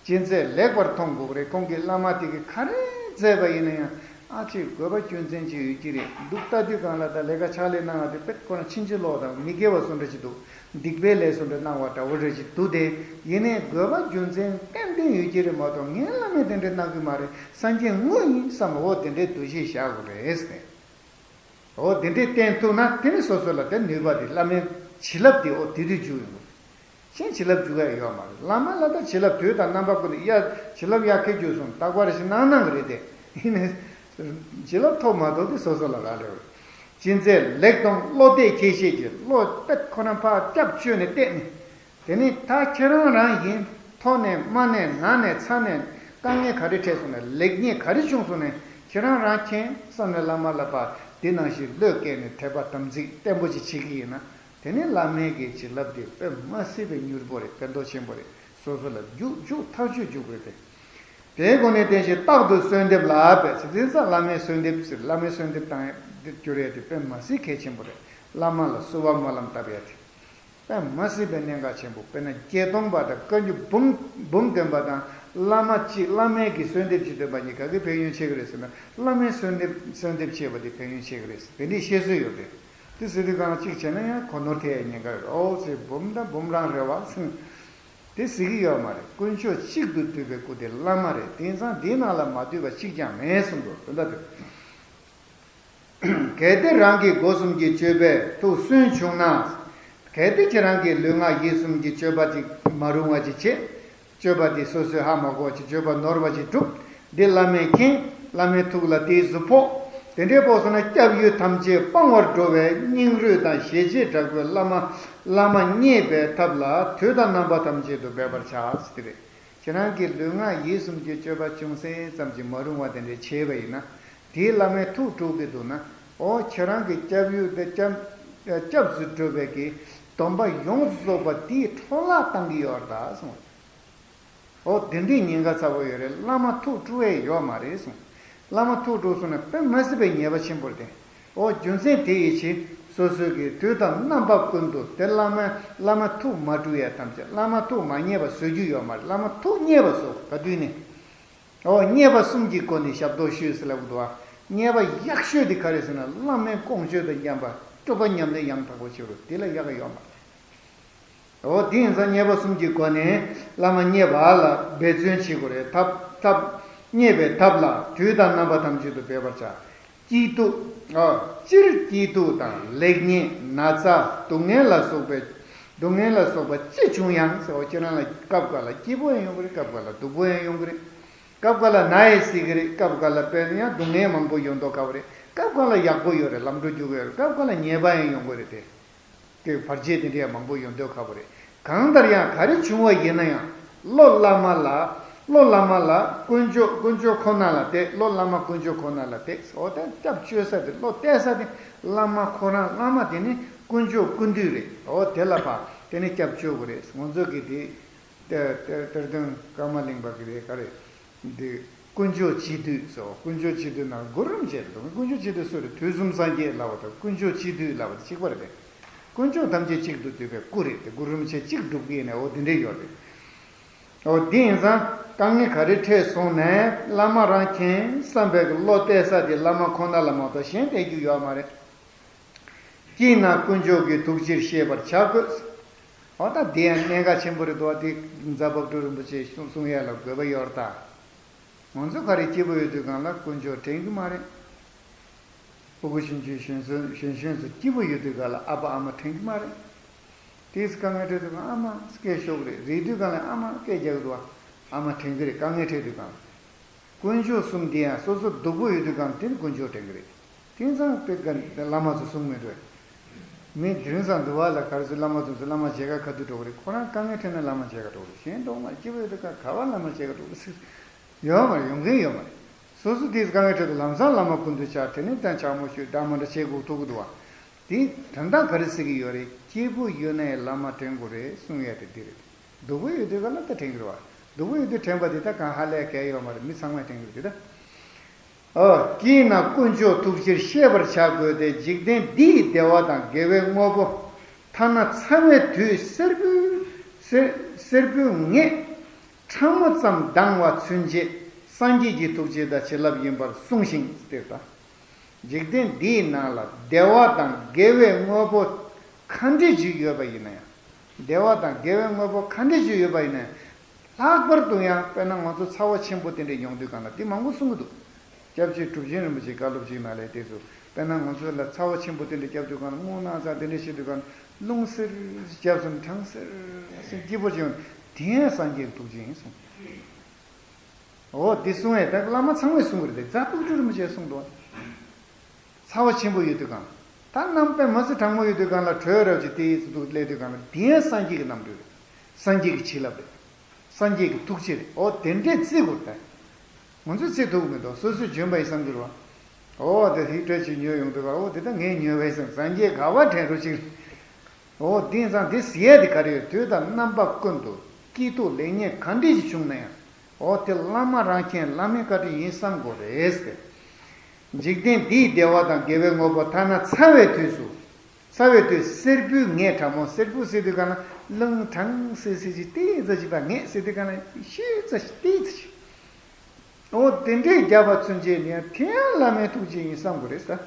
ཅི་མཛད་ལེགས་པར་མཐོང་དགོས་རེད། ཁོང་གི་བླ་མ་དེ་གིས་ག་རེ་མཛད་པ་ཡིན་ན་ཡང་ཨ་ཅེ་དགོས་པ་རྒྱུ་མཚན་ཅིག་ཡོད་ཀྱི་རེད་འདུག་ལྟ་དུས་གང་ལ་ད་ལས་ཀ་ཕྱག་ལས་གནང་བ་དེ་དཔེ་ཁོ་རང་ཕྱིན་ཅི་ལོག་དང་མི་དགེ་བ་བཟོ་འདྲ་ཅིག་འདུག་སྡིག་པའི་ལས་བཟོ་འདྲ་གནང་བ་འདྲ་བོ་རེ་ཞིག་འདུག་སྟེ། ཡིན་ནའི་དགོས་པ་རྒྱུ་མཚན་ཏན་ཏན་ཡོད་ཀྱི་རེད་མ་གཏོགས་ངའི་བླ་མས་དེ་འདྲ་གནང་གི་མ་རེད། སངས་རྒྱས་དངོས་ཡིན་བསམ་འོ་དེ་འདྲའི་འདུ་ཤེས་བཞག་དགོས་རེད་ཟེར། འོ་དེ་འདྲའི་བསྟེན་ཐུབ་ན་དེ་ནི་སོ་སོ་ལ་དེ་ནུས་པ་དེ་བླ་མའི་བྱིན་རླབས་དེ་འོ་དེ་དུས་འཇུག་ཡོང་གི་རེད། གཞན་བྱིན་རླབས་འཇུག་ཡ་ཡོད་མ་རེད། བླ་མ་ལ་ད་བྱིན་རླབས་དུས་དང་རྣམ་པ་ཀུན་ཏུ་ཡ་བྱིན་རླབས་ཡ་ཁེ་རྒྱུ་སོང་རྟག་པར་ཞིག་གནང་གནང་གི་རེད་དེ། ཡིན་ནའི་བྱིན་རླབས་ཐོབ་མ་ཐོབ་དེ་སོ་སོ་ལ་རག་ལས་རེད། ཅི་མཛད་ལེགས་མཐོང་བློ་གཏད་ཁྱད་ཤེས་ཀྱི་བློ་དཔེ་ཁོ་རང་ཕར་སྐྱབས་བཅོལ་ནས་བལྟས་ནས། དེ་ནས་ད་ཁྱེད་རང་རང་ཡིན་མཐོ་ནས་དམའ་ནས་ན་ནས་ཚ་ནས་དཀའ་ངལ་ག་རེ་འཕྲད་སོང་ནས་ལེགས་ཉེས་ག་རེ་བྱུང་སོང་ནས་ཁྱེད་རང་རང་མཁྱེན་བསམ་ནས་བླ་མ་ལ་ཕར་འདི་ནང་བཞིན་བློས་བཀལ་ནས་དད་པ་དམ་ཚིག་བརྟན་པོ་ཅིག་བྱེད་ཀྱི་ཡིན་ན། དེ་ནས་བླ་མའི་གི་བྱིན་རླབས་དེ་དཔེ་མ་སྲིད་པའི་མྱུར་པོ་རེད། ཕན་ཐོགས་ཆེན་པོ་རེད། སོ་སོ་ལ་རྒྱུག་རྒྱུག་ཐག་ཆོད་རྒྱུག་དགོས་ཏེ། དེའི་སྒོ་ནས་བསྟན་ཞིང་རྟག་ཏུ་གསོལ་འདེབས་ལ་འབད་ཟེར་དེ་ཙམ་བླ་མའི་གསོལ་འདེབས་ཟེར་བླ་མའི་གསོལ་འདེབས་བཏང་ཡ་འདི་བསྒྱུར་ཡ་དེ་དཔེ་མ་སྲིད་གལ་ཆེན་པོ་རེད། བླ་མ་ལ་བསུ་བ་སྨོན་ལམ་བཏབ་ཡ་དེ་དཔེ་མ་སྲིད་པའི་གནད་འགག་ཆེན་པོ། དཔེར་ན་བརྒྱད་སྟོང་པ་དང་བཀའ་འགྱུར་འབུམ་འབུམ་འདོན་པ་དང་བླ་མ་གཅིག་བླ་མའི་གི་གསོལ་འདེབས་གཅིག་འདོན་པ་གཉིས་ཀ་གི་ཕན་ཡོན་ཆེ་གི་རེད་ཟེར་ན། བླ་མའི་གསོལ་འདེབས་གསོལ་འདེབས་ཆེ་བ་དེ་ཕན་ཡོན་ཆེ་གི་རེད་ཟེར་དེ་འདྲའི་བཤད་སྲོལ་ཡོད་རེད། དེ་ཟེར་དུས་གང་གཅིག་བྱས་ན་ཡང་གོ་ནོར་ཐེབས་ཡ་ཉེན་ཁ་ཡོད་རེད། ཨོ་ཟེར་འབུམ་དང་འབུམ་རང་རེད་བ་ཟེར། དེ་ཟེར་གྱི་ཡོད་མ་རེད། དཀོན་མཆོག་གཅིག་ཏུ་འདུས་པའི་སྐུ་དེ་བླ་མ་རེད། དེང་སང་དེའི་ནང་ལ་མ་འདུས་པ་གཅིག་ཀྱང་མེད་གསུངས་འདུག་དོན་དག་དེ། གལ་ཏེ་རང་གི་སྒོ་གསུམ་གྱི་སྤྱོད་པས་ཐུགས་སུན་བྱུང་ན། གལ་ཏེ་ཁྱེད་རང་གི་ལུས་ངག་ཡིད་གསུམ་གྱི་སྤྱོད་པ་དེ་མ་རུང་བ་ཅིག་བྱེད། སྤྱོད་པ་དེ་སོ་སོས་ཧ་མ་གོ་བ་ཅིག་སྤྱོད་པ་ནོར་བ་ཅིག་བསྒྲུབས། འདི་བླ་མས་མཁྱེན། བླ་མའི་ཐུགས་ལ་དེའི་གཟུགས་ཕོག་དེ་འདྲའི་ཕོག་སོང་ན་སྐྱབས་ཡུལ་ཐམས་ཅད་སྤང་བར་འགྲོ་བའི་སྙིང་རུས་དང་ཞེ་བཅད་དྲག་པོས་བླ་མ་བླ་མ་མཉེས་པའི་ཐབས་ལ་དུས་དང་རྣམ་པ་ཐམས་ཅད་དུ་འབད་པར་བྱ་ཟེར་ཏེ་རེད། ཁྱེད་རང་གི་ལུས་ངག་ཡིད་གསུམ་གྱི་སྤྱོད་པ་ཅུང་ཟད་ཙམ་གྱིས་མ་རུང་བ་དེ་འདྲ་བྱས་པ་ཡིན་ན། དེས་བླ་མའི་ཐུགས་དཀྲུག་གི་འདུག་ན། འོ་ཁྱེད་རང་གི་སྐྱབས་ཡུལ་དེ་སྐྱབས་སྐྱབས་སུ་འགྲོ་བའི་གི་སྡོམ་པ་ཡོངས་སུ་རྫོགས་པ་དེའི་འཕྲོ་བརླག་བཏང་གི་ཡོད་རེད་ད་གསུངས། འོ་དེ་འདྲའི་ཉེན་ཁ་ཚ་པོ་ཡོད་རེད། བླ་མ་ཐུགས་དཀྲུག་ཡས་ཡོད་མ་རེད་གསུངས། བླ་མ་ཐུགས་དཀྲུགས་སོང་ན་དཔེ་མ་སྲིད་པའི་ཉེས་པ་ཆེན་པོ་རེད་དེ། འོ་རྒྱུ་མཚན་དེ་ཡི་ཕྱིར་སོ་སོའི་གི་དུས་དང་རྣམ་པ་ཀུན་ཏུ་དེ་བླ་མ་བླ་མ་ཐུགས་མ་དཀྲུགས་ཡས་ཐམས་ཅད་བླ་མ་ཐུགས་མ་མཉེས་པ་བཟོ་རྒྱུ་ཡོད་མ་རེད། བླ་མ་ཐུགས་མཉེས་པ་བཟོ་ག་དུས་ནས། འོ་མཉེས་པ་གསུམ་གྱི་སྒོ་ནས་ཞབས་ཏོག་ཞུས་ཟེར་ལབ་འདུག་བ། མཉེས་པ་ཡག་ཤོས་དེ་ག་རེ་ཟེར་ན་བླ་མའི་དཀོན་མཆོག་དང་མཉམ་པ་སྤྲོ་བ་ཉམས་ལེན་ཡང་དག་པོ་བྱེད་རོགས་དེ་ལ་ཡག་ག་ཡོད་མ་རེད། འོ་དེ་ཡིན་ཙང་མཉེས་པ་གསུམ་གྱི་སྒོ་ནས་བླ་མ་མཉེས་པ་ལ་འབད་བརྩོན་བྱེད་དགོས་རེད། ཐབས་ཐབས་མཉེས་པའི་ཐབས་ལ་དུས་དང་རྣམ་པ་ཐམས་ཅད་དུ་འབད་པར་བྱ། སྐྱིད་སྡུག་ཨ་སྤྱིར་སྐྱིད་སྡུག་དང་ལེགས་ཉེས་ན་ཚ་སྡུག་བསྔལ་ལ་སོགས་པའི་སྡུག་བསྔལ་ལ་སོགས་པ་ཅི་བྱུང་ཡང་ཟེར་བ་ཁྱེད་རང་ལ་སྐབས་འགའ་ལ་སྐྱིད་པོ་ཡང་ཡོང་གི་རེད། སྐབས་འགའ་ལ་སྡུག་པོ་ཡང་ཡོང་གི་རེད། སྐབས་འགའ་ལ་ན་ཡང་སྲིད་ཀྱི་རེད། སྐབས་འགའ་ལ་དཔེར་ན་ཡང་སྡུག་བསྔལ་མང་པོ་ཡོང་མདོག་ཁ་པོ་རེད། སྐབས་འགའ་ལ་ཡག་པོ་ཡོད་རེད། ལམ་འགྲོ་རྒྱུག་གི་ཡོད་རེད། སྐབས་འགའ་ལ་ཉེས་པ་ཡང་ཡོང་གི་རེད་དེ། དེ་བར་ཆད་དེ་འདྲ་ཡང་མང་པོ་ཡོང་འདོད་ཁ་པོ་རེད། གང་ལྟར་ཡང་ག་རེ་བྱུང་བ་ཡིན་ན་ཡང་བློ་བླ་མ་ལ་བློ་བླ་མ་ལ་དཀོན་མཆོག་དཀོན་མཆོག་ཁོ་ན་ལ་གཏད། བློ་བླ་མ་དཀོན་མཆོག་ཁོ་ན་ལ་གཏད། འོ་དེ་སྐྱབས་བཅོལ་ས་དེ་བློ་གཏད་ས་དེ་བླ་མ་ཁོ་རང་བླ་མ་དེ་ནི་དཀོན་མཆོག་ཀུན་འདུས་རེད། འོ་དེ་ལ་ཕར་དེ་ནི་སྐྱབས་བཅོལ་དགོས་རེད། ང་ཚོ་གི་དེ་དེ་དེ་གཏེར་སྟོན་ཀརྨ་གླིང་པ་གི་དེ་ག་རེད། འདི་དཀོན་མཆོག་གཅིག་བསྡུས་སོ། དཀོན་མཆོག་གཅིག་བསྡུས་ན་གོ་རིམ་བྱས་འདུག་དཀོན་མཆོག་གཅིག་བསྡུས་སུ་རེད། དུས་གསུམ་སངས་རྒྱས་ལབ་པ་དང་དཀོན་མཆོག་གཅིག་བསྡུས་ལབ་པ་དང་གཅིག་པ་རེད་པས། དཀོན་མཆོག་ཐམས་ཅད་གཅིག་ཏུ་བསྡུས་པའི་སྐུ་རེད་དེ། གོ་རིམ་བྱས་གཅིག་སྒྲུབ་ཀྱི་ཡིན་ན་འོ་དེ་འདྲས་ཡོད་རེད། འོ་དེ་ཡིན་ཙང་དཀའ་ངལ་ག་རེ་འཕྲད་སོང་ནའི་བླ་མ་རང་མཁྱེན་བསམ་པའི་བློ་གཏད་ས་དེ་བླ་མ་ཁོ་ན་ལ་མ་གཏོགས་གཞན་གཏད་རྒྱུ་ཡོད་མ་རེད། སྐྱིད་ན་དཀོན་མཆོག་གི་ཐུགས་རྗེར་ཤེས་པར་བྱ་དགོས། འོ་ད་དེ་ཡང་གནད་འགག་ཆེན་པོ་རེད་འདུག་བ། དེ་རྫ་བབ་གྲུ་རིན་པོ་ཆེས་གསུང་གསུང་ཡས་ལ་དགོས་པ་ཡོད་རེད་ད། ང་ཚོ་ག་རེ་སྐྱིད་པོ་ཡོད་དུས་གང་ལ་དཀོན་མཆོག་དྲན་གྱི་མ་རེད། ཕྲུ་གུ་ཆུང་ཆུང་གཞོན་གཞོན་གཞོན་གཞོན་ཚོ་སྐྱིད་པོ་ཡོད་དུས་གང་ལ་ཨ་ཕ་ཨ་མ་དྲན་གྱི་མ་རེད། དེས་དཀའ་ངལ་འཕྲད་དུས་གང་ཨ་མ་སྐད་ཤོར་གི་རེད། རེད་དུས་གང་ལ་ཨ་མ་སྐད་རྒྱག་གི་འདུག་བ། ཨ་མ་དྲན་གི་རེད། དཀའ་ངལ་འཕྲད་དུས་གང་། དཀོན་མཆོག་གསུམ་དེ་ཡང་སོ་སོ་སྡུག་པོ་ཡོད་དུས་གང་དེ་ནི་དཀོན་མཆོག་དྲན་གི་རེད། དེང་སང་དཔེ་ག་བླ་མ་ཚོ་གསུང་མི་འདུག་མི་དེ་རིང་སང་འདུལ་བ་ལ་ག་རེ་ཟེར། བླ་མ་ཚོ་ཚོ་བླ་མ་མཇལ་ཁ་ག་དུས་འགྲོ་གི་རེད། ཁོ་རང་དཀའ་ངལ་འཕྲད་ན་བླ་མ་མཇལ་ཁ་འགྲོ་གི་རེད། གཞན་གྲོགས་མ་སྐྱིད་པོ་ཡོད་དུས་ག་ག་བ་བླ་མ་མཇལ་ཁ་འགྲོ་གི་རེད་ཟེར། ཡོད་མ་རེད། ཡོང་གི་ཡོད་མ་རེད། སོ་སོ་དེས་དཀའ་ངལ་འཕྲད་དུས་ལམ་སང་བླ་མ་སྐུ་མདུན་བཅར། དེ་ནས་ད་ཕྱག་མོ་ཞུས། འདྲ་མི་འདྲ་བྱེད་དགོས་ཐུག་གི་འདུག་བ། དེ་དོན་དག་ག་རེ་ཟེར་གི་ཡོད་རེད། སྐྱིད་པོ་ཡོད་ན་ཡང་བླ་མ་དྲན་དགོས་རེད་གསུང་ཡ་དེ་འདི་རེད། སྡུག་པོ་ཡོད་དུས་ག་ལ་ད་དྲན་གི་རེད་བ། སྡུག་པོ་ཡོད་དུས་དྲན་པ་དེ་ད་གང་ཧ་ལས་གལ་ཡོད་མ་རེད། མི་ཚང་མས་དྲན་གི་རེད་དེ་ད། ཨོ། དཀྱིལ་ན་དཀོན་མཆོག་ཐུགས་རྗེར་ཤེས་པར་བྱ་དགོས་ཏེ། འཇིག་རྟེན་འདིའི་བདེ་བ་དང་དགེ་བའི་དངོས་པོ། ཐ་ན་ཚ་བའི་དུས་སེར་པོའི་སེར་སེར་པོའི་ངད་ཕྲ་མོ་ཙམ་ལྡང་བ་ཚུན་ཆད་སངས་རྒྱས་ཀྱི་ཐུགས་རྗེ་དང་བྱིན་རླབས་ཡིན་པར་གསུངས་ཤིང་། ཟེར་ད། འཇིག་རྟེན་འདིའི་ནང་ལ་བདེ་བ་དང་དགེ་བའི་དངོས་པོ་ག་འདྲ་ཞིག་ཡོད་པ་ཡིན་ན་ཡང་། བདེ་བ་དང་དགེ་བའི་དངོས་པོ་ག་འདྲ་ཞིག་ཡོད་པ་ཡིན་ན་ཡང་། ལྷག་པར་དུ་ཡང་དཔེར་ན་ང་ཚོ་ཚ་བ་ཆེན་པོ་དེ་འདྲ་ཡོང་དུས་སྒང་ལ་དེ་མང་པོ་གསུང་གི་འདུག་སྐྱབས་རྗེ་གྲུབ་ཆེན་རིན་པོ་ཆེའི་བཀའ་སློབ་ཅིག་ནང་ལ་དེ་ཚོ། དཔེར་ན་ང་ཚོ་ལ་ཚ་བ་ཆེན་པོ་དེ་འདྲ་བརྒྱབ་དུས་སྒང་ལ་སྔོ་ནག་ཚ་དེ་འདྲ་བྱེད་དུས་སྒང་ལ་རླུང་སེར་བརྒྱབ་སོང་། གྲང་སེར་སེར་སྐྱིད་པོ་ཅིག་ཡོང་། དེ་ཡང་སངས་རྒྱས་ཀྱི་ཐུགས་རྗེ་ཡིན་གསུངས། འོ་དེ་གསུང་ཡས་ད་བླ་མ་ཚང་མས་གསུང་གི་རེད་དེ། རྫ་དཔལ་སྤྲུལ་རིན་པོ་ཆེས་གསུངས་འདུག་ཚ་བ་ཆེན་པོ་ཡོད་དུས་སྒང་ལ། ད་རྣམ་པ་མ་སྲིད་གྲང་མོ་ཡོད་དུས་སྒང་ལ་དྲོད་རབ་ཀྱི་དེའི་ཚུལ་དུ་སླེབས་དུས་སྒང་ལ། དེ་ཡང་སངས་རྒྱས་ཀྱི་རྣམ་སྤྲུལ་རེད། སངས་རྒྱས་ཀྱི་བྱིན་རླབས་རེད། སངས་རྒྱས་ཀྱི་ཐུགས་རྗེ་རེད། འོ་དེ་འདྲས་བརྩི་དགོས་རེད་ད། ང་ཚོས་བརྩི་ཐུབ་ཀྱི་མི་འདུག་སོ་སོས་འཇོན་པ་ཡིན་བསམ་གྱི་རེད་བ། འོ་དེ་ཧིག་སྤྲད་ཅིག་ཉོས་ཡོང་དུས་སྒང་ལ། འོ་དེ་ད་ངས་ཉོས་པ་ཡིན་བསམ། སངས་རྒྱས་ག་བ་དྲན་རུ་ཅིག་འོ་དེང་སང་དེ་ཟེར་ཡས་དེ་ག་རེ་ཡོད། དུས་དང་རྣམ་པ་ཀུན་ཏུ་སྐྱིད་སྡུག་ལེགས་ཉེས་ག་འདྲ་ཞིག་བྱུང་ན་ཡང་། འོ་དེ་བླ་མ་རང་མཁྱེན། བླ་མའི་བཀའ་དྲིན་ཡིན་བསམ་དགོས་རེད་ཟེར། འཇིག་རྟེན་འདིའི་བདེ་བ་དང་དགེ་བའི་དངོས་པོ། ཐ་ན་ཚ་བའི་དུས་སུ། ཚ་བའི་དུས་སེར་པོའི་ངད་ཕྲ་མོ། སེར་པོ་ཟེར་དུས་སྒང་ལ་རླུང་གྲང་སེ་སེ་ཅིག་ཏོག་ཙམ་ཅིག་ཕར་ངད་ཟེར་དུས་སྒང་ལ་ཤི་ཙམ་ཞིག་ཏོག་ཙམ་ཞིག་འོ་དེ་འདྲས་བརྒྱབ་པ་ཚུན་ཆད་ནས་དེ་ཡང་བླ་མའི་ཐུགས་རྗེ་ཡིན་བསམ་དགོས་རེད་ཟེར།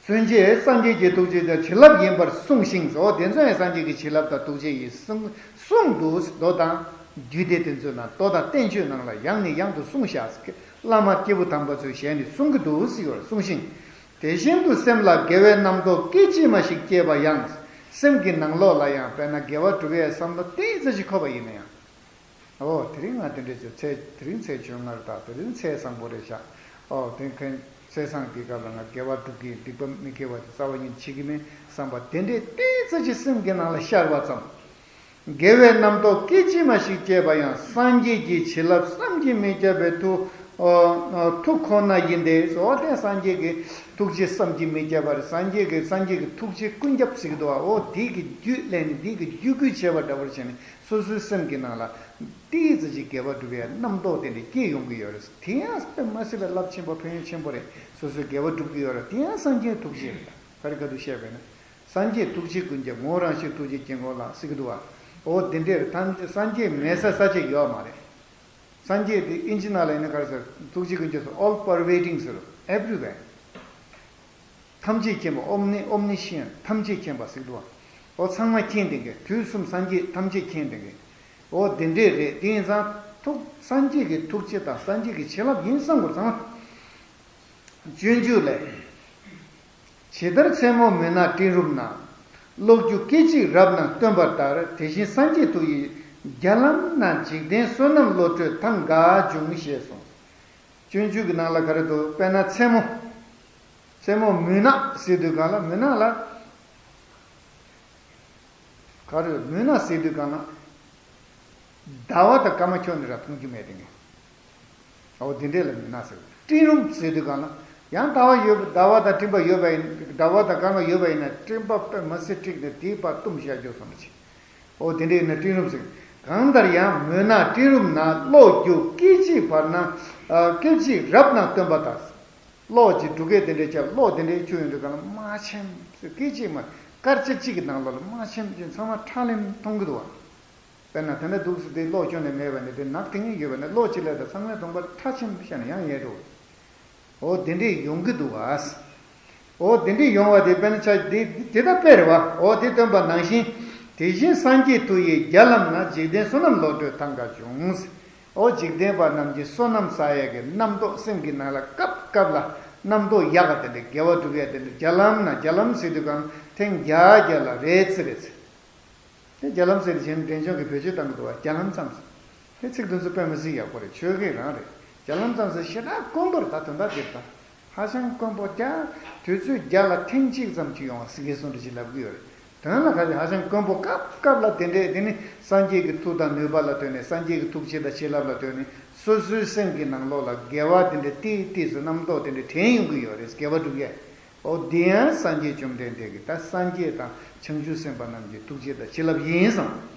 ཚུན་ཆད་སངས་རྒྱས་ཀྱི་ཐུགས་རྗེ་དང་བྱིན་རླབས་ཡིན་པར་གསུངས་ཤིང་། འོ་དེ་ཚོ་ཡང་སངས་རྒྱས་ཀྱི་བྱིན་རླབས་དང་ཐུགས་རྗེ་ཡིན་གསུངས་གསུངས་འདུག་མདོ་དང་རྒྱུད་སྡེ་དེ་ཚོའི་ནང་། མདོ་དང་བསྟན་བཅོས་ནང་ལ་ཡང་ནས་ཡང་དུ་གསུངས་བཞག་བླ་མ་སྐྱེས་བུ་དམ་པ་ཚོའི་ཞལ་ནས་གསུང་གི་འདུག་ཟེར་བར་གསུངས་ཤིང་། དེ་བཞིན་དུ་སེམས་ལ་དགེ་བའི་རྣམ་རྟོག་སྐད་ཅིག་མ་ཞིག་སྐྱེས་པ་ཡང་། སེམས་ཀྱི་ནང་ལོགས་ལ་ཡང་དཔེར་ན་དགེ་བ་སྒྲུབ་ཡས་བསམ་བློ་ཏོག་ཙམ་ཞིག་འཁོར་བ་ཡིན་ན་ཡང་། འོ་དེ་རིང་ང་དེ་འདྲས་ཚེ། དེ་རིང་ཚེས་བཅོ་ལྔ་རེད་ད། དེ་རིང་ཚེས་བཟང་པོ་རེད་ཤག་འོ་དེ་མཁན་ཚེས་བཟང་གི་སྐབས་ལ་ང་དགེ་བ་སྒྲུབ་ཀྱི་ཡིན། སྡིག་པ་མི་དགེ་བ་དེ་རྩ་བ་ཉིད་བྱེད་ཀྱི་མིན་བསམ་པ་དེ་འདྲས་ཏོག་ཙམ་ཞིག་སེམས་ཀྱི་ནང་ལ་ཤར་བ་ཙམ། དགེ་བའི་རྣམ་རྟོག་སྐད་ཅིག་མ་ཞིག་སྐྱེས་པ་ཡང་། སངས་རྒྱས་ཀྱི་བྱིན་རླབས་བསམ་གྱིས་མི་ཁྱབ་པའི་མཐུ། ཨོ། མཐུ་ཁོ་ན་ཡིན་ཏེ། འོ་དེ་སངས་རྒྱས་ཀྱི་ཐུགས་རྗེ་བསམ་གྱིས་མི་ཁྱབ་པ་རེད། སངས་རྒྱས་ཀྱི་སངས་རྒྱས་ཀྱི་ཐུགས་རྗེ་ཀུན་ཁྱབ་ཟེར་གྱི་འདུག་བ། འོ་དེ་གི་རྒྱུད་ལེན་ནས་དེ་གི་རྒྱུད་སྐུལ་བྱས་པ་འདྲ་བོར་བྱས་ནས་སོ་སོའི་སེམས་ཀྱི་ནང་ལ་ཏོག་ཙམ་ཞིག་དགེ་བ་སྒྲུབ་ཡས་རྣམ་རྟོག་དེ་འདྲ་སྐྱེས་ཡོང་གི་ཡོད་རེད། དེ་ཡང་དཔེ་མ་སྲིད་པའི་རླབས་ཆེན་པོ་ཕན་ཡོན་ཆེན་པོ་རེད། སོ་སོས་དགེ་བ་སྒྲུབ་ཀྱི་ཡོད་རེད། དེ་ཡང་སངས་རྒྱས་ཐུགས་རྗེ་རེད། ག་རེ་ག་དུས་བཤད་པས་ན། སངས་རྒྱས་ཐུགས་རྗེ་ཀུན་ཁྱབ། ངོ་བོ་རང་བཞིན་ཐུགས་རྗེ་དཀྱིལ་འཁོར་ལ་ཟེར་གྱི་འདུག་བ། འོ་དེ་འདྲས་རེད། ཐམས་ཅད་སངས་རྒྱས་མེད་ས་ས་ཅིག་ཡོད་མ་རེད། སངས་རྒྱས་དེ་ཨིན་ཇི་ནང་ལ་ཡིན་ན་ག་རེ་ཟེར། ཐུགས་རྗེ་ཀུན་ཁྱབ་ཟེར། all pervading ཟེར། everywhere། ཐམས་ཅད་མཁྱེན་པ། ཨོམ་ནི་ཨོམ་ནི་ཤེན། ཐམས་ཅད་མཁྱེན་པ་ཟེར་གྱི་འདུག་བ། འོ་ཚང་མ་མཁྱེན་བསྡད་མཁན། དུས་གསུམ་སངས་རྒྱས་ཐམས་ཅད་མཁྱེན་བསྡད་མཁན། འོ་དེ་འདྲས་རེད། དེ་ཡིན་ཙང་ཐུགས་སངས་རྒྱས་ཀྱི་ཐུགས་རྗེ་དང་སངས་རྒྱས་ཀྱི་བྱིན་རླབས་ཡིན་བསམ་དགོས་ཙང་། སྤྱོད་འཇུག་ལས། ཇི་ལྟར་མཚན་མོ་མུན་ནག་སྤྲིན་རུམ་ན། གློག་འགྱུ་སྐད་ཅིག་རབ་རྣམས་སྟོན་པ་ལྟར། དེ་བཞིན་སངས་རྒྱས་ཐུགས་ཡི་རྒྱ་ལམ་ན། འཇིག་རྟེན་བསོད་ནམས་བློ་གྲོས་ཐང་འགའ་འབྱུང་། ཞེས་གསུངས། སྤྱོད་འཇུག་གི་ནང་ལ་ག་རེ་འདུག་དཔེར་ན་མཚན་མོ། མཚན་མོ་མུན་ནག་ཟེར་དུས་སྒང་ལ། མུན་ནག་ལ། ག་རེ། མུན་ནག་ཟེར་དུས་སྒང་ལ། ཟླ་བ་དང་སྐར་མ་ཁྱོན་ནས་ར་མཐོང་རྒྱུ་མེད་དེ་ངས། འོ་དེ་འདྲས་ལ་མུན་ནག་ཟེར། སྤྲིན་རུམ་ཟེར་དུས་སྒང་ལ། ཡང་ཟླ་བ་ཡོད་པ། ཟླ་བ་དང་སྤྲིན་པ་ཡོད་པ་ཡིན། ཟླ་བ་དང་སྐར་མ་ཡོད་པ་ཡིན་ན་སྤྲིན་པ་དཔེ་མ་སྲིད་འཁྲིགས་ནས་དེའི་བར་གཏུམ་བཞག་རྒྱུ་བསམ་པ་བྱེད། འོ་དེ་འདྲས་ཡིན་ན་སྤྲིན་རུམ་ཟེར། གང་ལྟར་ཡང་མུན་ནག་སྤྲིན་རུམ་ན། གློག་འགྱུ་སྐད་ཅིག་བར་ན། ཨ། སྐད་ཅིག་རབ་རྣམས་སྟོན་པ་ལྟར། གློག་ཅིག་འབྲུག་སྐད་དེ་འདྲས་བརྒྱབ། གློག་དེ་འདྲས་འཁྱུག་ཡོང་དུས་སྒང་ལ་མ་ཆེན་སྐད་ཅིག་མ། སྐར་ཆ་གཅིག་གི་ནང་ལོགས་ལ་མ་ཆེན་ཅིག་ཚང་མ་ཁྲ་ལེམ་མཐོང་གི་འདུག་བ། དཔེར་ན་དེ་འདྲ་འདུག་ཟེར་ཏེ། གློག་ཁྱོན་ནས་མེད་པ་ནས་དེ་ནག་དེ་ངེས་ཡོད་པ་ནས་གློག་ཅིག་སླེབས་དང་ཚང་མས་མཐོང་པར་ཁྲ་ཆེན་པོ་བཤད་ན་ཡང་ཡལ་འགྲོ། འོ་དེ་འདྲས་ཡོང་གི་འདུག་བ། འོ་དེ་འདྲས་ཡོང་བ་དེ་དཔེར་ན་ཆ་དེ་དེ་ལྟར་དཔེ་རེད་བ། འོ་དེ་སྟོན་པ་ནང་བཞིན། དེ་བཞིན་སངས་རྒྱས་ཐུགས་ཡི་རྒྱ་ལམ་ན། འཇིག་རྟེན་བསོད་ནམས་བློ་གྲོས་ཐང་འགའ་འབྱུང་། འོ་འཇིག་རྟེན་པ་རྣམས་ཀྱི་བསོད་ནམས་བསགས་ཡས་ཀྱི་རྣམ་རྟོག་སེམས་ཀྱི་ནང་ལ་སྐབས་སྐབས་ལ་རྣམ་རྟོག་ཡག་ག་དེ་འདྲ་དགེ་བ་སྒྲུབ་ཡ་དེ་འདྲ་རྒྱ་ལམ་ན། རྒྱ་ལམ་ཟེར་དུས་སྒང་ཐེངས་བརྒྱ་བརྒྱ་ལ་རེ་ཙི་རེ་ཙི། དེ་རྒྱ་ལམ་ཟེར་དེ་གཞན་འབྲས་ལྗོངས་ཀྱི་བེད་སྤྱོད་བཏང་གི་འདུག་བ། རྒྱ་ལམ་ཙམ་ཟེར། དེ་ཚིག་དོན་ཚོ་དཔེ་མི་སྲིད་ཡག་པོ་རེད། ཆོས་སྐད་རང་རེད། རྒྱ་ལམ་ཙམ་ཟེར་ཞེ་དྲག་དཀོན་པོ་རེད། ད་དོན་དག་འདིར་ད། ཧ་ཅང་དཀོན་པོ་རྒྱ། དུས་ཚོད་བརྒྱ་ལ་ཐེངས་གཅིག་ཙམ་ཅིག་ཡོང་བ་ཟེར་གྱི་གསུང་འདྲ་ཅིག་ལབ་ཀྱི་ཡོད་རེད། དོན་ལ་ག་ཅིག་ཧ་ཅང་དཀོན་པོ། སྐབས་སྐབས་ལ་དེ་འདྲས། དེ་ནི་སངས་རྒྱས་ཀྱི་མཐུ་དང་ནུས་པ་ལ་ལྟོས་ནས། སངས་རྒྱས་ཀྱི་ཐུགས་རྗེ་དང་བྱིན་རླབས་ལ་ལྟོས་ནས་སོ་སོའི་སེམས་ཀྱི་ནང་ལོགས་ལ་དགེ་བ་དེ་འདྲས་ཏིག་ཏིག་ཙམ་རྣམ་རྟོག་དེ་འདྲས་དྲན་ཡོང་གི་ཡོད་རེད། དགེ་བ་སྒྲུབ་ཡས། འོ་འདི་ཡང་སངས་རྒྱས་བཅོམ་ལྡན་འདས་ཀྱིས། ད་སངས་རྒྱས་དང་བྱང་ཆུབ་སེམས་དཔའ་རྣམས་ཀྱི་ཐུགས་རྗེ་དང་བྱིན་རླབས་ཡིན་གསུངས།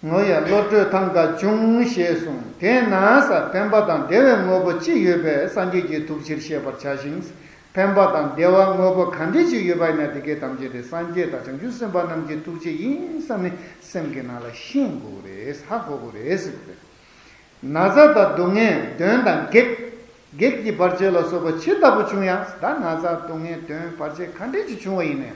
ངོ་ཡ་བློ་གྲོས་ཐང་ག་བྱུང་ཞེས་གསུངས། དེས་ན་ས་ཕན་པ་དང་བདེ་བའི་དངོས་པོ་ཅི་ཡོད་པས་སངས་རྒྱས་ཀྱི་ཐུགས་རྗེར་ཤེས་པར་བྱ་ཞིང་། ཕན་པ་དང་བདེ་བ་དངོས་པོ་ག་འདྲས་ཅིག་ཡོད་པ་ཡིན་ན་དེ་སྐད་ཐམས་ཅད་དེ་སངས་རྒྱས་དང་བྱང་ཆུབ་སེམས་དཔའ་རྣམས་ཀྱི་ཐུགས་རྗེ་ཡིན་བསམ་ནས་སེམས་ཀྱི་ནང་ལ་ཤེས་དགོས་རེད། ཧ་གོ་དགོས་རེད་ཟེར་གྱི་རེད། ན་ཚ་དང་སྡུག་བསྔལ་གདོན་དང་བགེགས། བགེགས་ཀྱི་བར་ཆད་ལ་སོགས་པ་ཇི་ལྟ་བུ་བྱུང་ཡང་། ད་ན་ཚ་སྡུག་བསྔལ་གདོན་བར་ཆད་ག་འདྲས་ཅིག་བྱུང་བ་ཡིན་ནའི།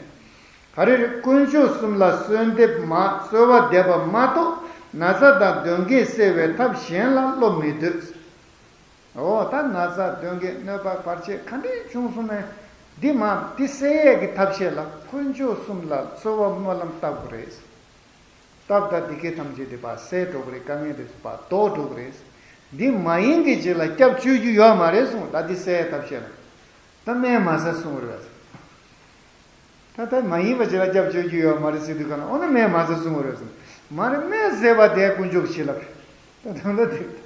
ག་རེ་རེད། དཀོན་མཆོག་གསུམ་ལ་གསོལ་འདེབས་མ། གསོལ་བ་འདེབས་པ་མ་གཏོགས་ན་ཚ་དང་གདོན་བགེགས་སེལ་བའི་ཐབས་གཞན་ལ་བློ་མི་གཏོད། འོ་ད་ན་ཚ་གདོན་བགེགས་གནོད་པ་བར་ཆད་ག་འདྲས་བྱུང་སོང་ནའི། འདི་མ་འདི་སེལ་ཡས་ཀྱི་ཐབས་ཤེས་ལ་དཀོན་མཆོག་གསུམ་ལ་གསོལ་བ་སྨོན་ལམ་བཏབ་དགོས་རེད། སྟབས་ད་འདི་སྐད་ཐམས་ཅད་དེ་ཕར་སེལ་འགྲོ་གི་རེད། དཀའ་ངལ་དེ་ཚོ་ཕར་ལྡོག་འགྲོ་གི་རེད། འདི་མ་ཡིན་གྱི་ཅིག་ལ་སྐྱབས་བཅོལ་རྒྱུ་ཡོད་མ་རེད་གསུངས། ད་འདི་སེལ་ཐབས་ཤེས་ལ། ད་སྨན་མ་ཟ་གསུང་གི་རེད་པ། ད་ད་མ་ཡིན་པ་ཅིག་ལ་སྐྱབས་བཅོལ་རྒྱུ་ཡོད་མ་རེད་ཟེར་དུས་ག་ན། འོ་ན་སྨན་མ་ཟ་གསུང་གི་རེད་གསུངས། མ་རེད། སྨན་ཟས་པ་དེ་དཀོན་མཆོག་གི་བྱིན་རླབས་རེད། ད་ད་ད་དེ།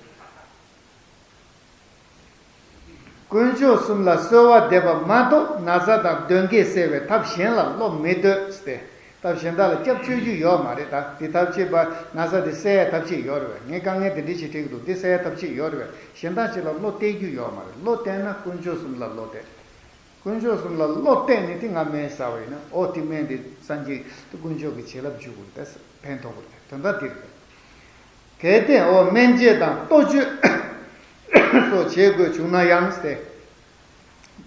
དཀོན་མཆོག་གསུམ་ལ་གསོལ་བ་འདེབས་པ་མ་གཏོགས་ན་ཚ་དང་གདོན་བགེགས་སེལ་བའི་ཐབས་གཞན་ལ་བློ་མི་གཏོད་ཟེར་ཏེ། ཐབས་གཞན་དག་ལ་སྐྱབས་བཅོལ་རྒྱུ་ཡོད་མ་རེད། ད་འདི་ཐབས་ཤེས་པ། ན་ཚ་འདི་སེལ་ཡས་ཐབས་ཤེས་ཡོད་རེད་པས། ངས་དཀའ་ངལ་འདི་འདྲ་ཞིག་འཕྲད་ཀྱི་འདུག་འདི་སེལ་ཡས་ཐབས་ཤེས་ཡོད་རེད་པས། གཞན་དག་ཅིག་ལ་བློ་གཏད་རྒྱུ་ཡོད་མ་རེད། བློ་གཏད་ན་དཀོན་མཆོག་གསུམ་ལ་བློ་གཏད། དཀོན་མཆོག་གསུམ་ལ་བློ་གཏད་ནས་དེ་ང་སྨན་ཟ་བ་ཡིན་ན། འོ་དེ་སྨན་དེ་སངས་རྒྱས་དཀོན་མཆོག་གི་བྱིན་རླབས་འཇུག་དགོས་རེད། ད་ཕན་ཐོགས་དགོས་རེད། དོན་དག་འདི་རེད། གལ་ཏེ་འོ་སྨན་དཔྱད་དང་གཏོ་བཅོས་སོགས་བྱེད་དགོས་བྱུང་ན་ཡང་ཟེར།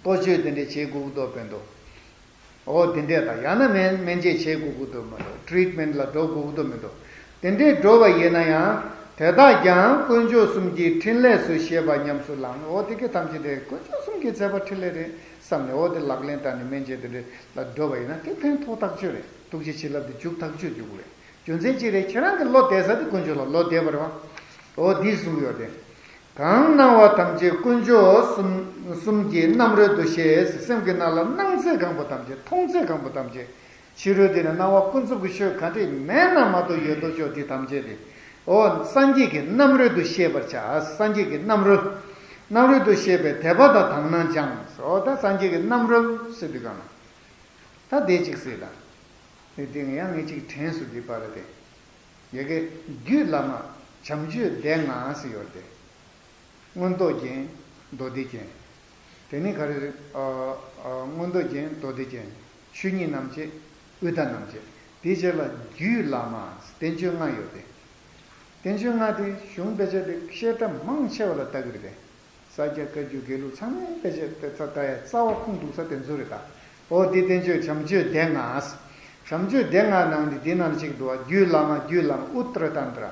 གཏོ་བཅོས་དེ་འདྲས་བྱེད་དགོས་ཀྱི་འདུག་དཔེར་ན། འོ་དེ་འདྲས་དང་། ཡང་ན་སྨན་སྨན་དཔྱད་བྱེད་དགོས་ཀྱི་འདུག་མ་གཏོགས་ཊི་རིཊ་མེན་ཊི་ལ་འགྲོ་དགོས་ཀྱི་འདུག་མི་འདུག་དེ་འདྲས་འགྲོ་བ་ཡིན་ན་ཡང་། དེ་དག་ཀྱང་དཀོན་མཆོག་གསུམ་གྱི་ཕྲིན་ལས་སུ་ཤེས་པ་ཉམས་སུ་བླང་། འོ་དེ་སྐད་ཐམས་ཅད་དེ་དཀོན་མཆོག་གསུམ་གྱི་མཛད་པ་ཕྲིན་ལས་རེད་བསམ་ནས། འོ་དེ་ལག་ལེན་བསྟར་ནས་སྨན་དཔྱད་དེ་འདྲས་ལ་འགྲོ་བ་ཡིན་ན་དེ་ཕན་ཐོགས་ཐག་ཆོད་རེད། ཐུགས་རྗེ་བྱིན་རླབས་དེ་འཇུག་ཐག་ཆོད་འཇུག་གི་རེད། རྒྱུ་མཚན་ཅི་རེད། ཁྱེད་རང་གི་བློ་གཏད་ས་དེ་དཀོན་མཆོག་ལ་བློ་གཏད་པ་རེད་པ། འོ་འདི་གསུངས་ཡོད་དེ། གང་སྣང་བ་ཐམས་ཅད་དཀོན་མཆོག་གསུམ་གསུམ་གྱི་རྣམ་རོལ་དུ་ཤེས། སེམས་ཀྱི་ནང་ལ་སྣང་ཚད་གང་པོ་ཐམས་ཅད། མཐོང་ཚད་གང་པོ་ཐམས་ཅད། ཕྱི་རོལ་དེ་ནི་སྣང་བ་ཀུན་རྫོབ་ཀྱི་ཆོས་ག་འདྲས་མེད་ན་མ་གཏོགས་ཡོད་དོ་ཅོག་དེ་ཐམས་ཅད་དེ། འོ་སངས་རྒྱས་ཀྱི་རྣམ་རོལ་དུ་ཤེས་པར་བྱ། སངས་རྒྱས་ཀྱི་རྣམ་རོལ། རྣམ་རོལ་དུ་ཤེས་པས་དད་པ་དང་དག་སྣང་སྦྱང་། འོ་ད་སངས་རྒྱས་ཀྱི་རྣམ་རོལ་ཟེར་དུས་ག་ན། ད་དེ་གཅིག་ཟེར་ད། དེ་སྟེང་ཡང་ངས་གཅིག་དྲན་སོང་། འདི་པར་དེ། ཡ་གི་རྒྱུད་བླ་མ་བྱམས་ཆོས་སྡེ་ལྔ་ཟེར་ཡོད་དེ། མངོན་རྟོགས་རྒྱན། མདོ་སྡེ་རྒྱན། དེ་ནི་ག་རེ་རེད། ཨ་ཨ་མངོན་རྟོགས་རྒྱན། མདོ་སྡེ་རྒྱན། ཆོས་ཉིད་རྣམ་འབྱེད། དབུས་མཐའ་རྣམ་འབྱེད། དེའི་རྗེས་ལ་རྒྱུད་བླ་མ་བསྟན་བཅོས་ལྔ་ཡོད་དེ། བསྟན་བཅོས་ལྔ་དེ་གཞུང་དཔེ་ཆ་དེ་བཤད་གྲྭ་མང་ཆེ་བ་ལ་ལྟ་གི་རེད་དེ། ས་སྐྱ་བཀའ་བརྒྱུད་དགེ་ལུགས་ཚང་མའི་དཔེ་ཆ་དེ་ཚོ་ལྟ་ཡ་རྩ་བ་ཁུངས་གཏུགས་ས་དེ་ཚོ་རེད་ད། འོ་འདི་བསྟན་བཅོས་བྱམས་ཆོས་སྡེ་ལྔ། བྱམས་ཆོས་སྡེ་ལྔ་ནང་དེ་འདི་ནང་གཅིག་འདུག་བ། རྒྱུད་བླ་མ། རྒྱུད་བླ་མ་ཨུ་ཏྲ་ཏན་ཏྲ།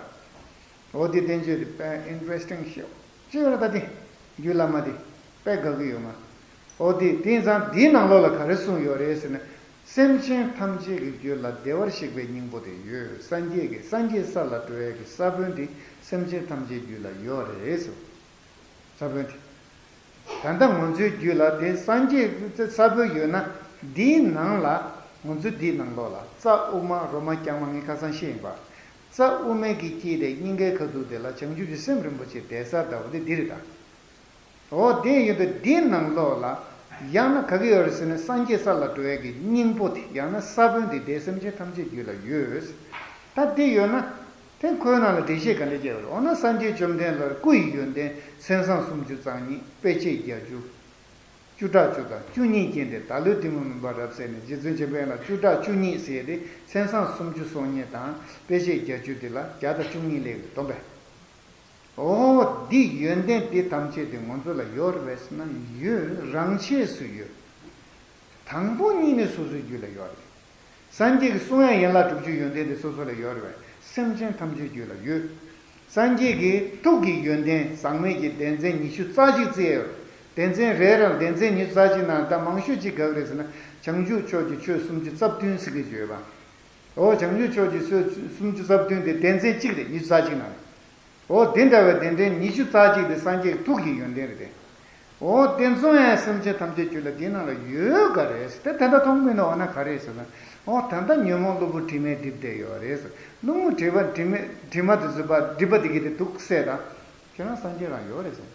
འོ་འདི་བསྟན་བཅོས་དེ་དཔེ་ཨིན་ཊ་རེ་སི་ཊིང་ཤོག་ཅིག་ཡོད་རེད་ད། དེ་རྒྱུད་བླ་མ་དེ་དཔེ་དགའ་གི་ཡོད་མ། འོ་དེ་དེང་སང་འདིའི་ནང་ལོགས་ལ་ག་རེ་གསུངས་ཡོད་རེད་ཟེར་ན། སེམས་ཅན་ཐམས་ཅད་ཀྱི་རྒྱུད་ལ་བདེ་བར་གཤེགས་པའི་སྙིང་པོ་དེ་ཡོད། སངས་རྒྱས་ཀྱི་སངས་རྒྱས་ས་ལ་འགྲོ་ཡས་ཀྱི་ས་བོན་དེ་སེམས་ཅན་ཐམས་ཅད་རྒྱུད་ལ་ཡོད་རེད་ཟེར། ས་བོན་དེ། ད་ལྟ་ང་ཚོའི་རྒྱུད་ལ་དེ་སངས་རྒྱས་ཀྱི་ས་བོན་ཡོད་ན། འདིའི་ནང་ལ་ང་ཚོ་འདིའི་ནང་ལོགས་ལ་རྩ་དབུ་མ་རོ་མ་རྐྱང་མ། ངས་ཁ་སང་བཤད་ཡིན་པ། རྩ་དབུ་མའི་གི་དཀྱིལ་དེ་སྙིང་གའི་ཁ་ཐུག་དེ་ལ་བྱང་ཆུབ་ཀྱི་སེམས་རིན་པོ་ཆེ་བསྡད་ས་ལྟ་བུ་དེ་འདི་རེད་ད། འོ་དེ་ཡིན་དུས་འདིའི་ནང་ལོགས་ལ་ཡང་ན་ག་གི་ཡོད་རེད་ཟེར་ན། སངས་རྒྱས་ས་ལ་འགྲོ་ཡས་ཀྱི་སྙིང་པོ་དེ། ཡང་ན་ས་བོན་དེ་དེ་སེམས་ཅན་ཐམས་ཅད་རྒྱུད་ལ་ཡོད། ད་དེ་ཡོད་ན། དེ་ཁོའི་ནང་ལ་འགྲེལ་བཤད་ག་འདྲ་བརྒྱབ་རེད། འོ་ན་སངས་རྒྱས་བཅོམ་ལྡན་འདས་སྐུ་ཡི་ཡོན་ཏན་མཚན་བཟང་སུམ་ཅུ་རྩ་གཉིས། དཔེ་བྱད་བརྒྱད་ཅུ། བཅུ་ཕྲག་བཅུ་དང་བཅུ་གཉིས་བརྒྱན་ཏེ། བདག་བློའི་གཏི་མུག་མུན་པ་རབ་བསལ་ནས། རྗེ་བཙུན་འཇམ་དཔལ་དབྱངས་ལ་བཅུ་ཕྲག་བཅུ་གཉིས་ཟེར་ཏེ། མཚན་བཟང་སུམ་ཅུ་སོ་གཉིས་དང་དཔེ་བྱད་བརྒྱད་ཅུ་དེ་ལ་བརྒྱ་དང་བཅུ་གཉིས་ལས་ཀྱི་སྡོམ་པས། འོ་འདི་ཡོན་ཏན་འདི་ཐམས་ཅད་དེ་ང་ཚོ་ལ་ཡོད་རེད་པས་ཟེར་ན། ཡོད། རང་ཆས་སུ་ཡོད། དང་པོ་ཉིད་ནས་སོ་སོའི་རྒྱུད་ལ་ཡོད་རེད། སངས་རྒྱས་ཀྱི་གསུང་དབྱངས་ཡན་ལག་དྲུག་ཅུའི་ཡོན་ཏན་དེ་སོ་སོ་ལ་ཡོད་རེད་པས། སེམས་ཅན་ཐམས་ཅད་རྒྱུད་ལ་ཡོད། སངས་རྒྱས་ཀྱི་ཐུགས་ཀྱི་ཡོན་ཏན་ཟག་མེད་ཀྱི་སྡེ་ཚན་ཉི་ཤུ་རྩ་གཅིག་བརྩིས་ཡོད། སྡེ་ཚན་རེ་རང་སྡེ་ཚན་ཉི་ཤུ་རྩ་གཅིག་ནང་ད་མང་ཤོས་ཅིག་ག་རེ་རེད་ཟེར་ན། བྱང་ཆུབ་ཕྱོགས་ཀྱི་ཆོས་སུམ་ཅུ་རྩ་བདུན་ཟེར་གྱི་ཡོད་པ། འོ་བྱང་ཆུབ་ཕྱོགས་ཀྱི་ཆོས་སུམ་ཅུ་རྩ་བདུན་དེ་སྡེ་ཚན་གཅིག་རེད། ཉི་ཤུ་རྩ་གཅིག་ནང་ནས། འོ་དེ་འདྲ་བའི་སྡེ་ཚན་ཉི་ཤུ་རྩ་གཅིག་དེ་སངས་རྒྱས་ཀྱི་ཐུགས་ཀྱི་ཡོན་ཏན་རེད་དེ། འོ་དེ་ཚོ་ཡང་སེམས་ཅན་ཐམས་ཅད་རྒྱུད་ལ་དེའི་ནང་ལ་ཡོད་ག་རེད་ཟེར། དེ་ད་ལྟ་མཐོང་མིན་ནོ་འོ་ན་ག་རེད་ཟེར་ན། འོ་ད་ལྟ་ཉོན་མོངས་གློ་བུར་དྲི་མས་བསྒྲིབས་བསྡད་ཡོད་རེད་ཟེར། གློ་བུར་དྲི་མ་དྲི་མ་དྲི་མ་དེ་ཚོ་བསྒྲིབས་པ་དེ་གི་དེ་འདུག་སེ་དང་། ཁྱེད་རང་སངས་རྒྱས་རང་ཡོད་རེད་ཟེར།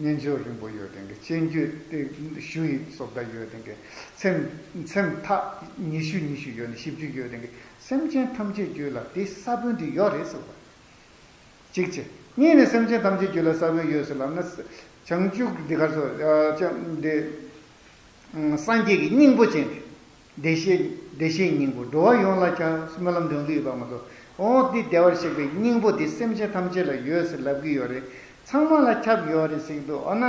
རྣལ་འབྱོར་རིང་པོ་ཡོད་དེ་གི་སྤྱོད་འཇུག་དེ་ཞུ་ཡི་སོགས་ད་ཡོད་དེ་གི་ཚེམས་ཚེམས་ཐག་ཉི་ཤུ་ཉི་ཤུ་ཡོད་ནི་བཞི་བཅུ་ཡོད་དེ་གི་སེམས་ཅན་ཐམས་ཅད་རྒྱུད་ལ་དེ་ས་བོན་དེ་ཡོད་རེད་ཟེར་བ། གཅིག་བྱས། གཉིས་ནས་སེམས་ཅན་ཐམས་ཅད་རྒྱུད་ལ་ས་བོན་ཡོད་ཟེར་ལབ་ན། བྱང་ཆུབ་འདི་གར་སོ་ཅང་འདི། སངས་རྒྱས་ཀྱི་སྙིང་པོ་ཅན་དེ། བདེ་གཤེགས་བདེ་གཤེགས་སྙིང་པོ་འགྲོ་བ་ཡོངས་ལ་ཁྱབ་སྨོན་ལམ་འདོན་གྱི་ཡོད་པ་མ་གཏོགས། འོ་འདི་བདེ་བར་གཤེགས་པའི་སྙིང་པོ་དེ་སེམས་ཅན་ཐམས་ཅད་ལ་ཡོད་ཟེར་ལབ་ཀྱི་ཡོད་རེད། ཚང་མ་ལ་ཁྱབ་ཡོད་རེད་ཟེར་གྱི་འདུག་འོ་ན།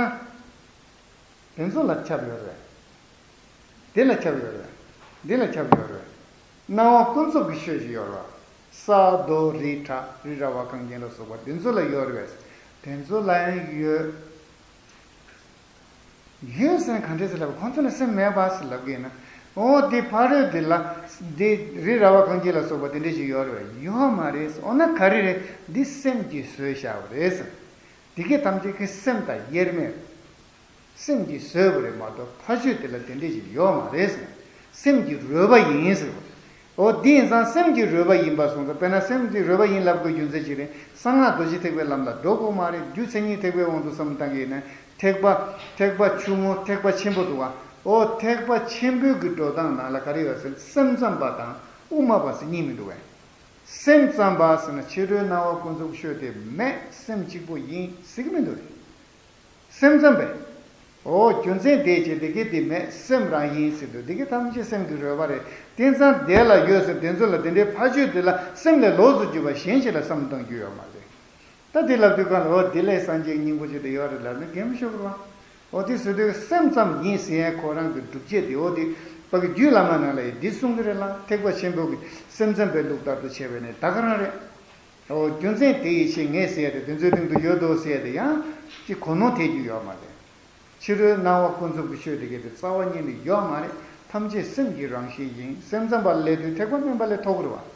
དེ་ཚོ་ལ་ཁྱབ་ཡོད་རེད། དེ་ལ་ཁྱབ་ཡོད་རེད། འདི་ལ་ཁྱབ་ཡོད་རེད། སྣང་བ་ཀུན་རྫོབ་ཀྱི་ཆོས་ཤིག་ཡོད་རེད། ས་རྡོ་རི་བྲག་རི་ར་བ་གངས་ཅན་ལ་སོགས་པ་དེ་ཚོ་ལ་ཡོད་རེད། དེ་ཚོ་ལ་ཡང་ཡོད། ཡོད་ཟེར་ན་ག་འདྲས་ཟེར་ལབ་ཁོང་ཚོ་ལ་སེམས་མེད་པ་ཟེར་ལབ་གི་ཡིན་ན། འོ་དེ་ཕ་རོལ་དེ་ལ། དེ་རི་ར་བ་གངས་ཅན་ལ་སོགས་པ་དེ་འདྲས་ཞིག་ཡོད་རེད། ཡོད་མ་རེད། འོ་ན་ག་རེ་རེད། འདི་སེམས་ཀྱིས་བཟོས་བཞག་པ་རེད་ཟེར། དེ་གའི་ཐམས་ཅད་ཀྱི་སེམས་དང་དབྱེར་མེད། སེམས་ཀྱིས་བཟོས་པ་རེད་མ་གཏོགས་ཕ་ཆོས་དེ་ལ་དེ་འདྲས་ཞིག་ཡོད་མ་རེད་ཟེར། སེམས་ཀྱི་རོལ་པ་ཡིན་ཟེར་བ། འོ་དེ་ཡིན་ཙང་སེམས་ཀྱི་རོལ་པ་ཡིན་པ་སོང་ཙང་དཔེར་ན་སེམས་ཀྱི་རོལ་པ་ཡིན་ལབ་དགོས་རྒྱུ་མཚན་ཅི་རེད། གསང་སྔགས་རྡོ་རྗེ་ཐེག་པའི་ལམ་ལ་འགྲོ་དགོས་མ་རེད། རྒྱུ་མཚན་ཉིད་ཐེག་པའི་དབང་དུ་བསམ་བཏང་གི་ཡིན་ན་ཐེག་པ་ཐེག་པ་ཆུང་ངུ་ཐེག་པ་ཆེན་པོ་འདུག་བ། འོ་ཐེག་པ་ཆེན་པོའི་གི་འགྲོ་སྟངས་ནང་ལ་ག་རེ་ཡོད་ཟེར་སེམས་ཙམ་པ་དང་དབུ་མ་པ་ཟེར་གཉིས་མི་འདུག་བས། སེམས་ཙམ་པ་ཟེར་ན་ཕྱི་རོལ་སྣང་བ་ཀུན་རྫོབ་ཆོས་དེ་མེད་སེམས་གཅིག་པོ་ཡིན་ཟེར་གི་མི་འདུག་བས། སེམས་ཙམ་པས། འོ་རྒྱུ་མཚན་དེའི་ཕྱིར་དེ་གི་དེ་མེད་སེམས་རང་ཡིན་ཟེར་དུས་དེ་གི་ཐམས་ཅད་སེམས་ཀྱི་རོལ་པ་རེད། དེ་ཙང་དེ་ལ་ཡོད་ཟེར་དེ་ཚོ་ལ་དེ་འདྲའི་ཕ་ཆོས་དེ་ལ་སེམས་ལས་ལོགས་སུ་གྱུར་པ་གཞན་ཞིག་ལ་བསམ་བཏང་རྒྱུ་ཡོད་མ་རེད། ད་དེ་ལབ་དུས་གང་ལ་འོ་དེ་ལས་སངས་རྒྱས་སྙིང་པོ་ཅིག་དེ་ཡོད་རེད་ལབ་ན་གལ་མི་ཤོར་བ། འོ་དེ་ཟེར་དུས་སེམས་ཙམ་ཡིན་ཟེར་ཡས་ཁོ་རང་གི་སྒྲུབ་བྱེད་དེ་འོ་དེ་བ་གི་རྒྱུད་བླ་མ་ནང་ལ་ཡི་འདི་གསུང་གི་རེད་ལ་ཐེག་པ་ཆེན་པོ་གི་སེམས་ཙམ་པའི་ལུགས་ལྟར་དུ་བྱས་པས་ནས་ད་ག་རང་རེད། འོ་རྒྱུ་མཚན་དེ་ཡི་ཕྱིར་ངས་ཟེར་ཡ་དེ་དེ་ཚོའི་སྟེང་དུ་ཡོད་དོ་ཟེར་ཡ་དེ་ཡང་ཅི་གོ་ནོར་ཐེབས་རྒྱུ་ཡོད་མ་རེད། ཕྱི་རོལ་སྣང་བ་ཀུན་རྫོབ་ཀྱི་ཆོས་དེ་གའི་དེ་རྩ་བ་ཉིད་ནས་ཡོད་མ་རེད། ཐམས་ཅད་སེམས་ཀྱི་རང་བཞིན་ཡིན། སེམས་ཙམ་པ་ལས་དུས་ཐེག་པ་དམན་པ་ལས་མཐོ་གི་རེད་བ།